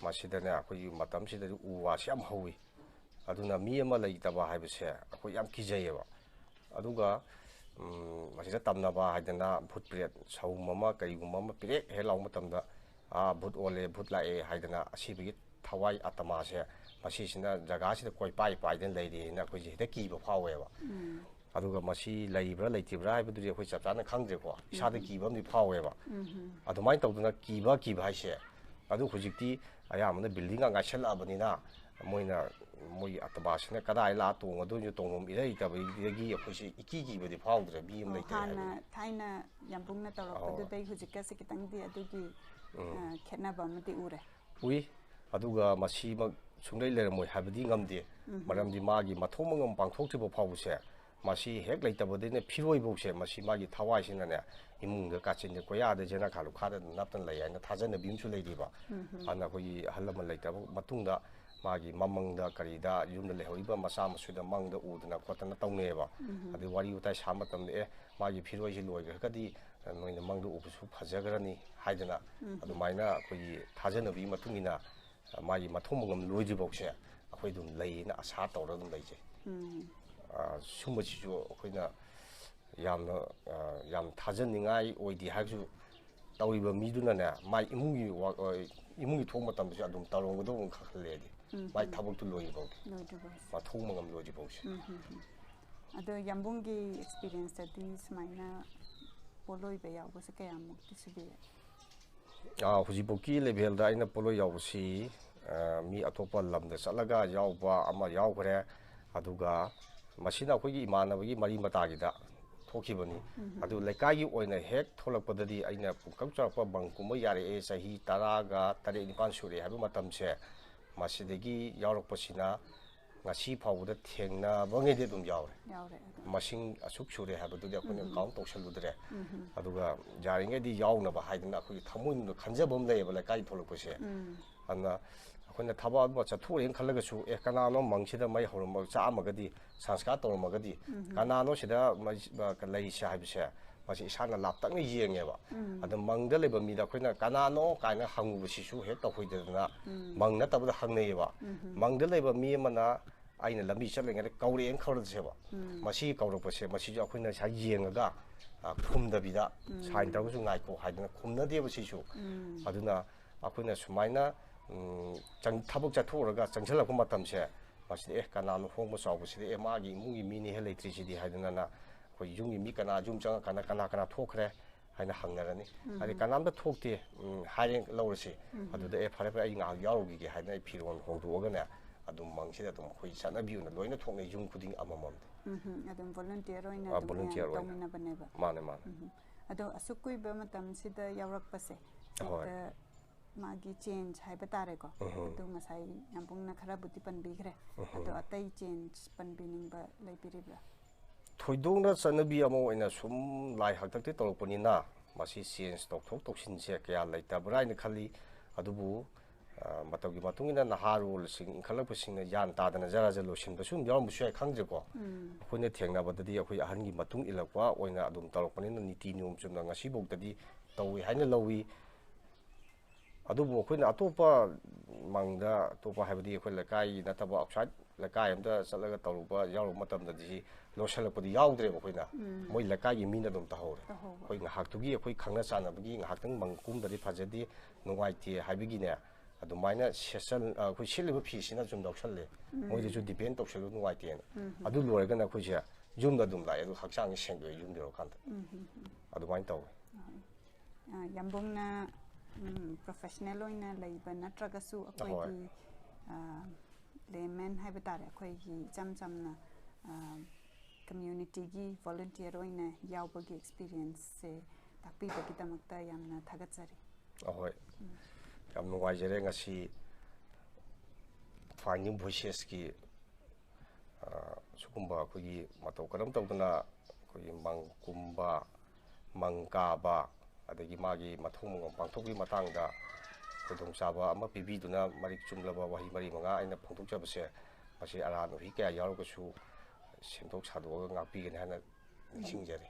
ꯃꯁꯤꯗꯅꯦ, ꯑꯩꯈꯣꯏꯒꯤ ꯃꯇꯝꯁꯤꯗꯗꯤ ꯎ ꯋꯥꯁꯤ ꯌꯥꯝ ꯍꯧꯋꯤ꯫ ꯑꯗꯨꯅ ꯃꯤ ꯑꯃ ꯂꯩꯇꯕ ꯍꯥꯏꯕꯁꯦ ꯑꯩꯈꯣꯏ ꯌꯥꯝ ꯀꯤꯖꯩꯌꯦꯕ꯫ ꯑꯗꯨꯒ, ꯎꯝ, ꯃꯁꯤꯗ ꯇꯝꯅꯕ ꯍꯥꯏꯗꯅ ꯚꯨꯠ ꯄ꯭ꯔꯦꯠ ꯁꯧꯝ ꯑꯃ ꯀꯔꯤꯒꯨꯝꯕ ꯑꯃ ꯄꯤꯔꯦꯛ ꯍꯦꯛ ꯂꯥꯎꯕ ꯃꯇꯝꯗ, "ꯑꯥ, ꯚꯨꯠ ꯑꯣꯜꯂꯦ, ꯚꯨꯠ ꯂꯥꯛꯑꯦ" ꯍꯥꯏꯗꯅ ꯑꯁꯤꯕꯒꯤ ꯊꯋꯥꯏ ꯑꯇꯃꯥꯁꯦ ꯃꯁꯤꯁꯤꯅ ꯖꯒꯥꯁꯤꯗ ꯀꯣꯏꯄꯥꯏ ꯄꯥꯏꯗꯅ ꯂꯩꯔꯦꯅ ꯑꯩꯈꯣꯏꯁꯦ ꯍꯦꯛꯇ ꯀꯤꯕ ꯐꯥꯎꯋꯦꯕ꯫ ꯑꯗꯨꯒ ꯃꯁꯤ ꯂꯩꯕ꯭ꯔꯥ ꯂꯩꯇ꯭ꯔꯤꯕ꯭ꯔꯥ ꯍꯥꯏꯕꯗꯨꯗꯤ ꯑꯩꯈꯣꯏ ꯆꯞ ꯆꯥꯅ ꯈꯪꯗ꯭ꯔꯦꯀꯣ꯫ ꯏꯁꯥꯗ ꯀꯤꯕ ꯑꯃꯗꯤ ꯐꯥꯎꯋꯦꯕ꯫ ꯑꯗꯨꯃꯥꯏꯅ ꯇꯧꯗꯅ ꯀꯤꯕ ꯀꯤꯕ ꯍꯥꯏꯁꯦ, ꯑꯗꯨ ꯍꯧꯖꯤꯛꯇꯤ ꯑꯌꯥꯝꯕꯅ ꯕꯤꯜꯗꯤꯡꯒ ꯉꯥꯏꯁꯜꯂꯛꯑꯕꯅꯤꯅ ꯃꯣꯏꯅ, ꯃꯣꯏꯒꯤ ꯑꯇꯕꯥꯁꯤꯅ ꯀꯗꯥꯏ ꯂꯥꯛꯑ ꯇꯣꯡꯉꯗꯣꯏꯅꯣ, ꯇꯣꯡꯐꯝ ꯏꯔꯩ ꯂꯩꯇꯕꯗꯒꯤ ꯑꯩꯈꯣꯏꯁꯦ ꯏꯀꯤ ꯀꯤꯕꯗꯤ ꯐꯥꯎꯗ꯭ꯔꯦ, ꯃꯤ ꯑꯃ ꯑꯣ, ꯂꯩꯇ꯭ꯔꯦ ꯍꯥꯟꯅ ꯍꯥꯏꯕꯒꯤ꯫ ꯊꯥꯏꯅ ꯌꯥꯝꯕꯨꯡꯅ ꯇꯧꯔꯛꯄꯗꯨꯗꯩ ꯍꯧꯖꯤꯛꯀꯁꯦ ꯈꯤꯇꯪꯗꯤ ꯑꯗꯨꯒꯤ, ꯑ, ꯈꯦꯠꯅꯕ ꯑꯃꯗꯤ ꯎꯔꯦ꯫ ꯎꯏ꯫ ꯑꯗꯨꯒ ꯃꯁꯤꯃꯛ ꯁꯨꯡꯂꯩ ꯂꯩꯔꯝꯃꯣꯏ ꯍꯥꯏꯕꯗꯤ ꯉꯝꯗꯦ꯫ ꯃꯔꯝꯗꯤ ꯃꯥꯒꯤ ꯃꯊꯧ ꯃꯉꯝ ꯄꯥꯡꯊꯣꯛꯇ꯭ꯔꯤꯕ ꯐꯥꯎꯕꯁꯦ, ꯃꯁꯤ ꯍꯦꯛ ꯂꯩꯇꯕꯗꯩꯅ ꯐꯤꯔꯣꯏꯐꯧꯁꯦ, ꯃꯁꯤ ꯃꯥꯒꯤ ꯊꯋꯥꯏꯁꯤꯅꯅꯦ, ꯏꯃꯨꯡꯗ ꯀꯥꯆꯤꯟꯗ ꯀꯣꯌꯥꯗ ꯖꯦꯅꯥꯈꯥ ꯂꯨꯈꯥꯗ ꯅꯞꯇꯅ ꯂꯩ ꯍꯥꯏꯅ ꯊꯥꯖꯅꯕꯤ ꯑꯃꯁꯨ ꯂꯩꯔꯤꯕ꯫ ꯑꯗꯨꯅ ꯑꯩꯈꯣꯏꯒꯤ ꯑꯍꯜ ꯂꯃꯟ ꯂꯩꯇꯕ ꯃꯇꯨꯡꯗ ꯃꯥꯒꯤ ꯃꯃꯪꯗ ꯀꯔꯤꯗ ꯌꯨꯝꯗ ꯂꯩꯍꯧꯔꯤꯕ ꯃꯆꯥ ꯃꯁꯨꯗ ꯃꯪꯗ ꯎꯗꯅ ꯈꯣꯠꯇꯅ ꯇꯧꯅꯩꯌꯦꯕ꯫ ꯑꯗꯩ ꯋꯥꯔꯤ ꯋꯥꯇꯥꯏ ꯁꯥꯕ ꯃꯇꯝꯗ, "ꯑꯦ, ꯃꯥꯒꯤ ꯐꯤꯔꯣꯏꯁꯤ ꯂꯣꯏꯈ꯭ꯔꯒꯗꯤ ꯅꯣꯏꯅ ꯃꯪꯗ ꯎꯕꯁꯨ ꯐꯖꯈ꯭ꯔꯅꯤ" ꯍꯥꯏꯗꯅ, ꯑꯗꯨꯃꯥꯏꯅ ꯑꯩꯈꯣꯏꯒꯤ ꯊꯥꯖꯅꯕꯤꯒꯤ ꯃꯇꯨꯡ ꯏꯟꯅ ꯃꯥꯒꯤ ꯃꯊꯧ ꯃꯉꯝ ꯂꯣꯏꯗ꯭ꯔꯤꯐꯥꯎꯁꯦ ꯑꯩꯈꯣꯏ ꯑꯗꯨꯝ ꯂꯩꯌꯦꯅ ꯑꯁꯥ ꯇꯧꯔꯒ ꯑꯗꯨꯝ ꯂꯩꯖꯩ꯫ ꯁꯨꯝꯕꯁꯤꯁꯨ ꯑꯩꯈꯣꯏꯅ ꯌꯥꯝꯅ, ꯌꯥꯝ ꯊꯥꯖꯅꯤꯡꯉꯥꯏ ꯑꯣꯏꯗꯦ ꯍꯥꯏꯔꯁꯨ, ꯇꯧꯔꯤꯕ ꯃꯤꯗꯨꯅꯅꯦ, ꯃꯥꯏ ꯏꯃꯨꯡꯒꯤ ꯋꯥ-, ꯏꯃꯨꯡꯒꯤ ꯊꯣꯛꯄ ꯃꯇꯝꯗꯁꯨ ꯑꯗꯨꯝ ꯇꯧꯔꯝꯒꯗꯧꯕ ꯈꯜꯂꯦꯗꯤ, ꯃꯥꯏ ꯊꯕꯛꯇꯨ ꯂꯣꯏꯗ꯭ꯔꯤꯐꯥꯎꯗꯤ, ꯂꯣꯏꯗ꯭ꯔꯤꯐꯥꯎꯁꯦ꯫ ꯃꯊꯧ ꯃꯉꯝ ꯂꯣꯏꯗ꯭ꯔꯤꯐꯥꯎꯁꯦ꯫ ꯑꯗꯣ ꯌꯥꯝꯕꯨꯡꯒꯤ ꯑꯦꯛꯁꯄꯤꯔꯤꯌꯦꯟꯁꯇꯗꯤ ꯁꯨꯃꯥꯏꯅ ꯄꯣꯠꯂꯣꯏꯕ ꯌꯥꯎꯕꯁꯦ ꯀꯌꯥꯃꯨꯛꯇꯤ ꯁꯨꯕꯤꯔꯦ? ꯑꯥ, ꯍꯧꯖꯤꯛꯐꯥꯎꯀꯤ ꯂꯦꯚꯦꯜꯗ ꯑꯩꯅ ꯄꯣꯠꯂꯣꯏ ꯌꯥꯎꯕꯁꯤ, ꯑꯥ, ꯃꯤ ꯑꯇꯣꯞꯄ ꯂꯝꯗ ꯆꯠꯂꯒ ꯌꯥꯎꯕ ꯑꯃ ꯌꯥꯎꯈ꯭ꯔꯦ꯫ ꯑꯗꯨꯒ ꯃꯁꯤꯅ ꯑꯩꯈꯣꯏꯒꯤ ꯏꯃꯥꯟꯅꯕꯒꯤ ꯃꯔꯤ ꯃꯇꯥꯒꯤꯗ ꯊꯣꯛꯈꯤꯕꯅꯤ꯫ ꯑꯗꯨ ꯂꯩꯀꯥꯏꯒꯤ ꯑꯣꯏꯅ ꯍꯦꯛ ꯊꯣꯛꯂꯛꯄꯗꯗꯤ, ꯑꯩꯅ ꯄꯨꯡꯀꯛ ꯆꯥꯎꯔꯛꯄ ꯕꯪ ꯀꯨꯝꯕ ꯌꯥꯔꯛꯑꯦ, ꯆꯍꯤ ꯇꯔꯥꯒ ꯇꯔꯦꯠ ꯅꯤꯄꯥꯟ ꯁꯨꯔꯛꯑꯦ ꯍꯥꯏꯕ ꯃꯇꯝꯁꯦ, ꯃꯁꯤꯗꯒꯤ ꯌꯥꯎꯔꯛꯄꯁꯤꯅ ꯉꯁꯤ ꯐꯥꯎꯕꯗ ꯊꯦꯡꯅꯕꯉꯩꯗꯤ ꯑꯗꯨꯝ ꯌꯥꯎꯔꯦ꯫ ꯌꯥꯎꯔꯦ ꯑꯗꯨꯝ꯫ ꯃꯁꯤꯡ ꯑꯁꯨꯛ ꯁꯨꯔꯦ ꯍꯥꯏꯕꯗꯨꯗꯤ ꯑꯩꯈꯣꯏꯅ ꯀꯥꯎꯟ ꯇꯧꯁꯜꯂꯨꯗ꯭ꯔꯦ꯫ ꯑꯗꯨꯒ ꯌꯥꯔꯤꯉꯩꯗꯤ ꯌꯥꯎꯅꯕ ꯍꯥꯏꯗꯅ ꯑꯩꯈꯣꯏꯒꯤ ꯊꯃꯣꯏꯅꯨꯡꯗ ꯈꯟꯖꯕ ꯑꯃ ꯂꯩꯌꯦꯕ, ꯂꯩꯀꯥꯏ ꯊꯣꯛꯂꯛꯄꯁꯦ꯫ ꯑꯗꯨꯅ ꯑꯩꯈꯣꯏꯅ ꯊꯕꯛ ꯑꯃ ꯆꯠꯊꯣꯛꯎꯔꯦꯅ ꯈꯜꯂꯒꯁꯨ, "ꯑꯦ, ꯀꯅꯥꯅꯣ ꯃꯪꯁꯤꯗ ꯃꯩ ꯍꯧꯔꯝꯃ-, ꯆꯥꯛꯑꯝꯃꯒꯗꯤ, ꯁꯪꯁꯀꯥꯔ ꯇꯧꯔꯝꯃꯒꯗꯤ, ꯀꯅꯥꯅꯣ ꯁꯤꯗ ꯃꯩ-, ꯂꯩꯔꯤꯁꯦ?" ꯍꯥꯏꯕꯁꯦ ꯃꯁꯤ ꯏꯁꯥꯅ ꯂꯥꯞꯇꯛꯅ ꯌꯦꯡꯉꯦꯕ꯫ ꯑꯗ ꯃꯪꯗ ꯂꯩꯕ ꯃꯤꯗ ꯑꯩꯈꯣꯏꯅ "ꯀꯅꯥꯅꯣ?" ꯀꯥꯏꯅ ꯍꯪꯉꯨꯕꯁꯤꯁꯨ ꯍꯦꯛ ꯇꯧꯍꯩꯗꯗꯅ, ꯃꯪ ꯅꯠꯇꯕꯗ ꯍꯪꯅꯩꯌꯦꯕ꯫ ꯃꯪꯗ ꯂꯩꯕ ꯃꯤ ꯑꯃꯅ ꯑꯩꯅ ꯂꯝꯕꯤ ꯆꯠꯂꯤꯉꯩꯗ ꯀꯧꯔꯛꯑꯦꯅ ꯈꯜꯂꯁꯦꯕ꯫ ꯃꯁꯤ ꯀꯧꯔꯛꯄꯁꯦ, ꯃꯁꯤꯁꯨ ꯑꯩꯈꯣꯏꯅ ꯉꯁꯥꯏ ꯌꯦꯡꯉꯒ, ꯑ, ꯈꯨꯝꯗꯕꯤꯗ, "ꯁꯥꯏꯟ ꯇꯧꯔꯒꯁꯨ ꯉꯥꯏꯈꯣ" ꯍꯥꯏꯗꯅ ꯈꯨꯝꯅꯗꯦꯕ ꯁꯤꯁꯨ꯫ ꯑꯗꯨꯅ ꯑꯩꯈꯣꯏꯅ ꯁꯨꯃꯥꯏꯅ, ꯎꯝ, ꯆꯪ-, ꯊꯕꯛ ꯆꯠꯊꯣꯛꯎꯔꯒ ꯆꯪꯁꯤꯜꯂꯛꯄ ꯃꯇꯝꯁꯦ, ꯃꯁꯤꯗ, "ꯑꯦ, ꯀꯅꯥꯅꯣ ꯍꯣꯡꯕ ꯆꯥꯎꯕꯁꯤꯗ? ꯑꯦ, ꯃꯥꯒꯤ ꯏꯃꯨꯡꯒꯤ ꯃꯤꯅꯤ ꯍꯦ ꯂꯩꯇ꯭ꯔꯤꯁꯤꯗꯤ" ꯍꯥꯏꯗꯅꯅ ꯑꯩꯈꯣꯏ ꯌꯨꯝꯒꯤ ꯃꯤ ꯀꯅꯥ, ꯌꯨꯝ ꯆꯪꯉꯀꯥꯟꯗ ꯀꯅꯥ ꯀꯅꯥ ꯊꯣꯛꯈ꯭ꯔꯦ ꯍꯥꯏꯅ ꯍꯪꯅꯔꯅꯤ꯫ ꯑꯗꯩ ꯀꯅꯥꯝꯇ ꯊꯣꯛꯇꯦ, ꯎꯝ, ꯍꯥꯏꯔꯦ ꯂꯧꯔꯁꯤ꯫ ꯑꯗꯨꯗ, "ꯑꯦ, ꯐꯔꯦ, ꯐꯔꯦ, ꯑꯩ ꯉꯥꯏꯍꯥꯛ ꯌꯥꯎꯔꯨꯈꯤꯒꯦ" ꯍꯥꯏꯗꯅ ꯑꯩ ꯐꯤꯔꯣꯜ ꯍꯣꯡꯗꯣꯛꯑꯒꯅꯦ, ꯑꯗꯨꯝ ꯃꯪꯁꯤꯗ ꯑꯗꯨꯝ ꯑꯩꯈꯣꯏ ꯆꯠꯅꯕꯤ ꯑꯣꯏꯅ ꯂꯣꯏꯅ ꯊꯣꯛꯅꯩ, ꯌꯨꯝ ꯈꯨꯗꯤꯡ ꯑꯃꯃꯝꯗꯤ꯫ ꯎꯝ, ꯑꯗꯨꯝ ꯚꯣꯂꯨꯟꯇꯤꯌꯔ ꯑꯣꯏꯅ ꯑꯥ, ꯑꯗꯨꯝ ꯚꯣꯂꯨꯟꯇꯤꯌꯔ ꯃꯌꯥꯝ ꯑꯣꯏꯅ꯫ ꯇꯧꯃꯤꯟꯅꯕꯅꯦꯕ꯫ ꯃꯥꯅꯦ, ꯃꯥꯅꯦ꯫ ꯎꯝ꯫ ꯑꯗꯣ ꯑꯁꯨꯛ ꯀꯨꯏꯕ ꯃꯇꯝꯁꯤꯗ ꯌꯥꯎꯔꯛꯄꯁꯦ, ꯍꯣꯏ꯫ ꯍꯦꯛꯇ ꯃꯥꯒꯤ ꯆꯦꯟꯖ ꯍꯥꯏꯕ ꯇꯥꯔꯦꯀꯣ꯫ ꯑꯗꯨ ꯉꯁꯥꯏ ꯌꯥꯝꯕꯨꯡꯅ ꯈꯔꯕꯨꯗꯤ ꯄꯟꯕꯤꯈ꯭ꯔꯦ꯫ ꯑꯗꯣ ꯑꯇꯩ ꯆꯦꯟꯖ ꯄꯟꯕꯤꯅꯤꯡꯕ ꯂꯩꯕꯤꯔꯤꯕ꯭ꯔꯥ? ꯊꯣꯏꯗꯣꯛꯅ ꯆꯠꯅꯕꯤ ꯑꯃ ꯑꯣꯏꯅ ꯁꯨꯝ ꯂꯥꯏ ꯍꯥꯛꯇꯛꯇꯒꯤ ꯇꯧꯔꯛꯄꯅꯤꯅ ꯃꯁꯤ ꯆꯦꯟꯖ ꯇꯧꯊꯣꯛ ꯇꯧꯁꯤꯟꯁꯦ ꯀꯌꯥ ꯂꯩꯇꯕ꯭ꯔꯥ ꯍꯥꯏꯅ ꯈꯜꯂꯤ꯫ ꯑꯗꯨꯕꯨ ꯃꯇꯝꯒꯤ ꯃꯇꯨꯡ ꯏꯟꯅ ꯅꯍꯥꯔꯣꯜꯁꯤꯡ ꯏꯟꯈꯠꯂꯛꯄꯁꯤꯡꯅ ꯒ꯭ꯌꯥꯟ ꯇꯥꯗꯅ ꯖꯔ ꯖꯔ ꯂꯣꯏꯁꯤꯟꯕꯁꯨ ꯑꯗꯨꯝ ꯌꯥꯎꯔꯝꯕꯁꯨ ꯌꯥꯏ, ꯈꯪꯗ꯭ꯔꯦꯀꯣ꯫ ꯑꯩꯈꯣꯏꯅ ꯊꯦꯡꯅꯕꯗꯗꯤ ꯑꯩꯈꯣꯏ ꯑꯍꯟꯒꯤ ꯃꯇꯨꯡ ꯏꯜꯂꯛꯄ ꯑꯣꯏꯅ ꯑꯗꯨꯝ ꯇꯧꯔꯛꯄꯅꯤꯅ ꯅꯤꯇꯤ ꯅꯤꯌꯣꯝ ꯆꯨꯝꯅ ꯉꯁꯤꯐꯥꯎꯗꯗꯤ ꯇꯧꯏ ꯍꯥꯏꯅ ꯂꯧꯏ꯫ ꯑꯗꯨꯕꯨ ꯑꯩꯈꯣꯏꯅ ꯑꯇꯣꯞꯄ ꯃꯪꯗ, ꯑꯇꯣꯞꯄ ꯍꯥꯏꯕꯗꯤ ꯑꯩꯈꯣꯏ ꯂꯩꯀꯥꯏꯒꯤ ꯅꯠꯇꯕ ꯑꯥꯎꯠꯁꯥꯏꯠ ꯂꯩꯀꯥꯏ ꯑꯃꯗ ꯆꯠꯂꯒ ꯇꯧꯔꯨꯕ ꯌꯥꯎꯔꯨꯕ ꯃꯇꯝꯗꯗꯤ ꯁꯤ ꯂꯣꯏꯁꯤꯜꯂꯛꯄꯗꯤ ꯌꯥꯎꯗ꯭ꯔꯦꯕ꯫ ꯑꯩꯈꯣꯏꯅ ꯃꯣꯏ ꯂꯩꯀꯥꯏꯒꯤ ꯃꯤꯅ ꯑꯗꯨꯝ ꯇꯧꯍꯧꯔꯦ꯫ ꯑꯩꯈꯣꯏ ꯉꯥꯏꯍꯥꯛꯇꯨꯒꯤ ꯑꯩꯈꯣꯏ ꯈꯪꯅ ꯆꯥꯟꯅꯕꯒꯤ ꯉꯥꯏꯍꯥꯛꯇꯪ ꯃꯪ ꯀꯨꯝꯗ꯭ꯔꯗꯤ ꯐꯖꯗꯦ, ꯅꯨꯡꯉꯥꯏꯇꯦ ꯍꯥꯏꯕꯒꯤꯅꯦ, ꯑꯗꯨꯃꯥꯏꯅ ꯁꯦꯠꯆꯜ-, ꯑꯩꯈꯣꯏ ꯁꯦꯠꯂꯤꯕ ꯐꯤꯁꯤꯅ ꯁꯨꯝ ꯂꯧꯁꯜꯂꯦ꯫ ꯃꯣꯏꯗꯁꯨ ꯗꯤꯄꯦꯟ ꯇꯧꯁꯜꯂꯨ ꯅꯨꯡꯉꯥꯏꯇꯦꯅ꯫ ꯑꯗꯨ ꯂꯣꯏꯔꯒꯅ ꯑꯩꯈꯣꯏꯁꯦ ꯌꯨꯝꯗ ꯑꯗꯨꯝ ꯂꯥꯛꯑꯦ, ꯑꯗꯨ ꯍꯛꯆꯥꯡꯁꯦ ꯁꯦꯡꯗꯣꯛꯑꯦ ꯌꯨꯝ ꯌꯧꯔꯀꯥꯟꯗ꯫ ꯑꯗꯨꯃꯥꯏꯅ ꯇꯧꯋꯦ꯫ ꯑ, ꯌꯥꯝꯕꯨꯡꯅ ꯄ꯭ꯔꯣꯐꯦꯁꯅꯦꯜ ꯑꯣꯏꯅ ꯂꯩꯕ ꯅꯠꯇ꯭ꯔꯒꯁꯨ ꯑꯩꯈꯣꯏꯒꯤ ꯂꯦꯃꯦꯟ ꯍꯥꯏꯕ ꯇꯥꯔꯦ, ꯑꯩꯈꯣꯏꯒꯤ ꯏꯆꯝ ꯆꯝꯅ ꯀꯝꯃ꯭ꯌꯨꯅꯤꯇꯤꯒꯤ ꯚꯣꯂꯨꯟꯇꯤꯌꯔ ꯑꯣꯏꯅ ꯌꯥꯎꯕꯒꯤ ꯑꯦꯛꯁꯄꯤꯔꯤꯌꯦꯟꯁꯁꯦ ꯇꯥꯛꯄꯤꯕꯒꯤꯗꯃꯛꯇ ꯌꯥꯝꯅ ꯊꯥꯒꯠꯆꯔꯤ꯫ ꯑꯍꯣꯏ, ꯌꯥꯝ ꯅꯨꯡꯉꯥꯏꯖꯔꯦ ꯉꯁꯤ ꯐꯥꯏꯟꯗꯤꯡ ꯚꯣꯏꯁꯦꯁꯀꯤ ꯁꯤꯒꯨꯝꯕ ꯑꯩꯈꯣꯏꯒꯤ ꯃꯇꯧ ꯀꯔꯝ ꯇꯧꯗꯅ ꯑꯩꯈꯣꯏꯒꯤ ꯃꯪ ꯀꯨꯝꯕ, ꯃꯪ ꯀꯥꯕ, ꯑꯗꯒꯤ ꯃꯥꯒꯤ ꯃꯊꯧ ꯃꯉꯝ ꯄꯥꯡꯊꯣꯛꯄꯒꯤ ꯃꯇꯥꯡꯗ ꯈꯨꯗꯣꯡꯆꯥꯕ ꯑꯃ ꯄꯤꯕꯤꯗꯨꯅ ꯃꯔꯤꯛ ꯆꯨꯝꯂꯕ ꯋꯥꯍꯩ ꯃꯔꯤ ꯃꯉꯥ ꯑꯩꯅ ꯐꯣꯡꯗꯣꯛꯆꯕꯁꯦ ꯃꯁꯤ ꯑꯔꯥꯟꯕ ꯋꯥꯍꯩ ꯀꯌꯥ ꯌꯥꯎꯔꯒꯁꯨ ꯁꯦꯝꯗꯣꯛ ꯁꯥꯗꯣꯛꯑꯒ ꯉꯥꯛꯄꯤꯒꯅꯤ ꯍꯥꯏꯅ ꯅꯤꯡꯁꯤꯡꯖꯔꯤ꯫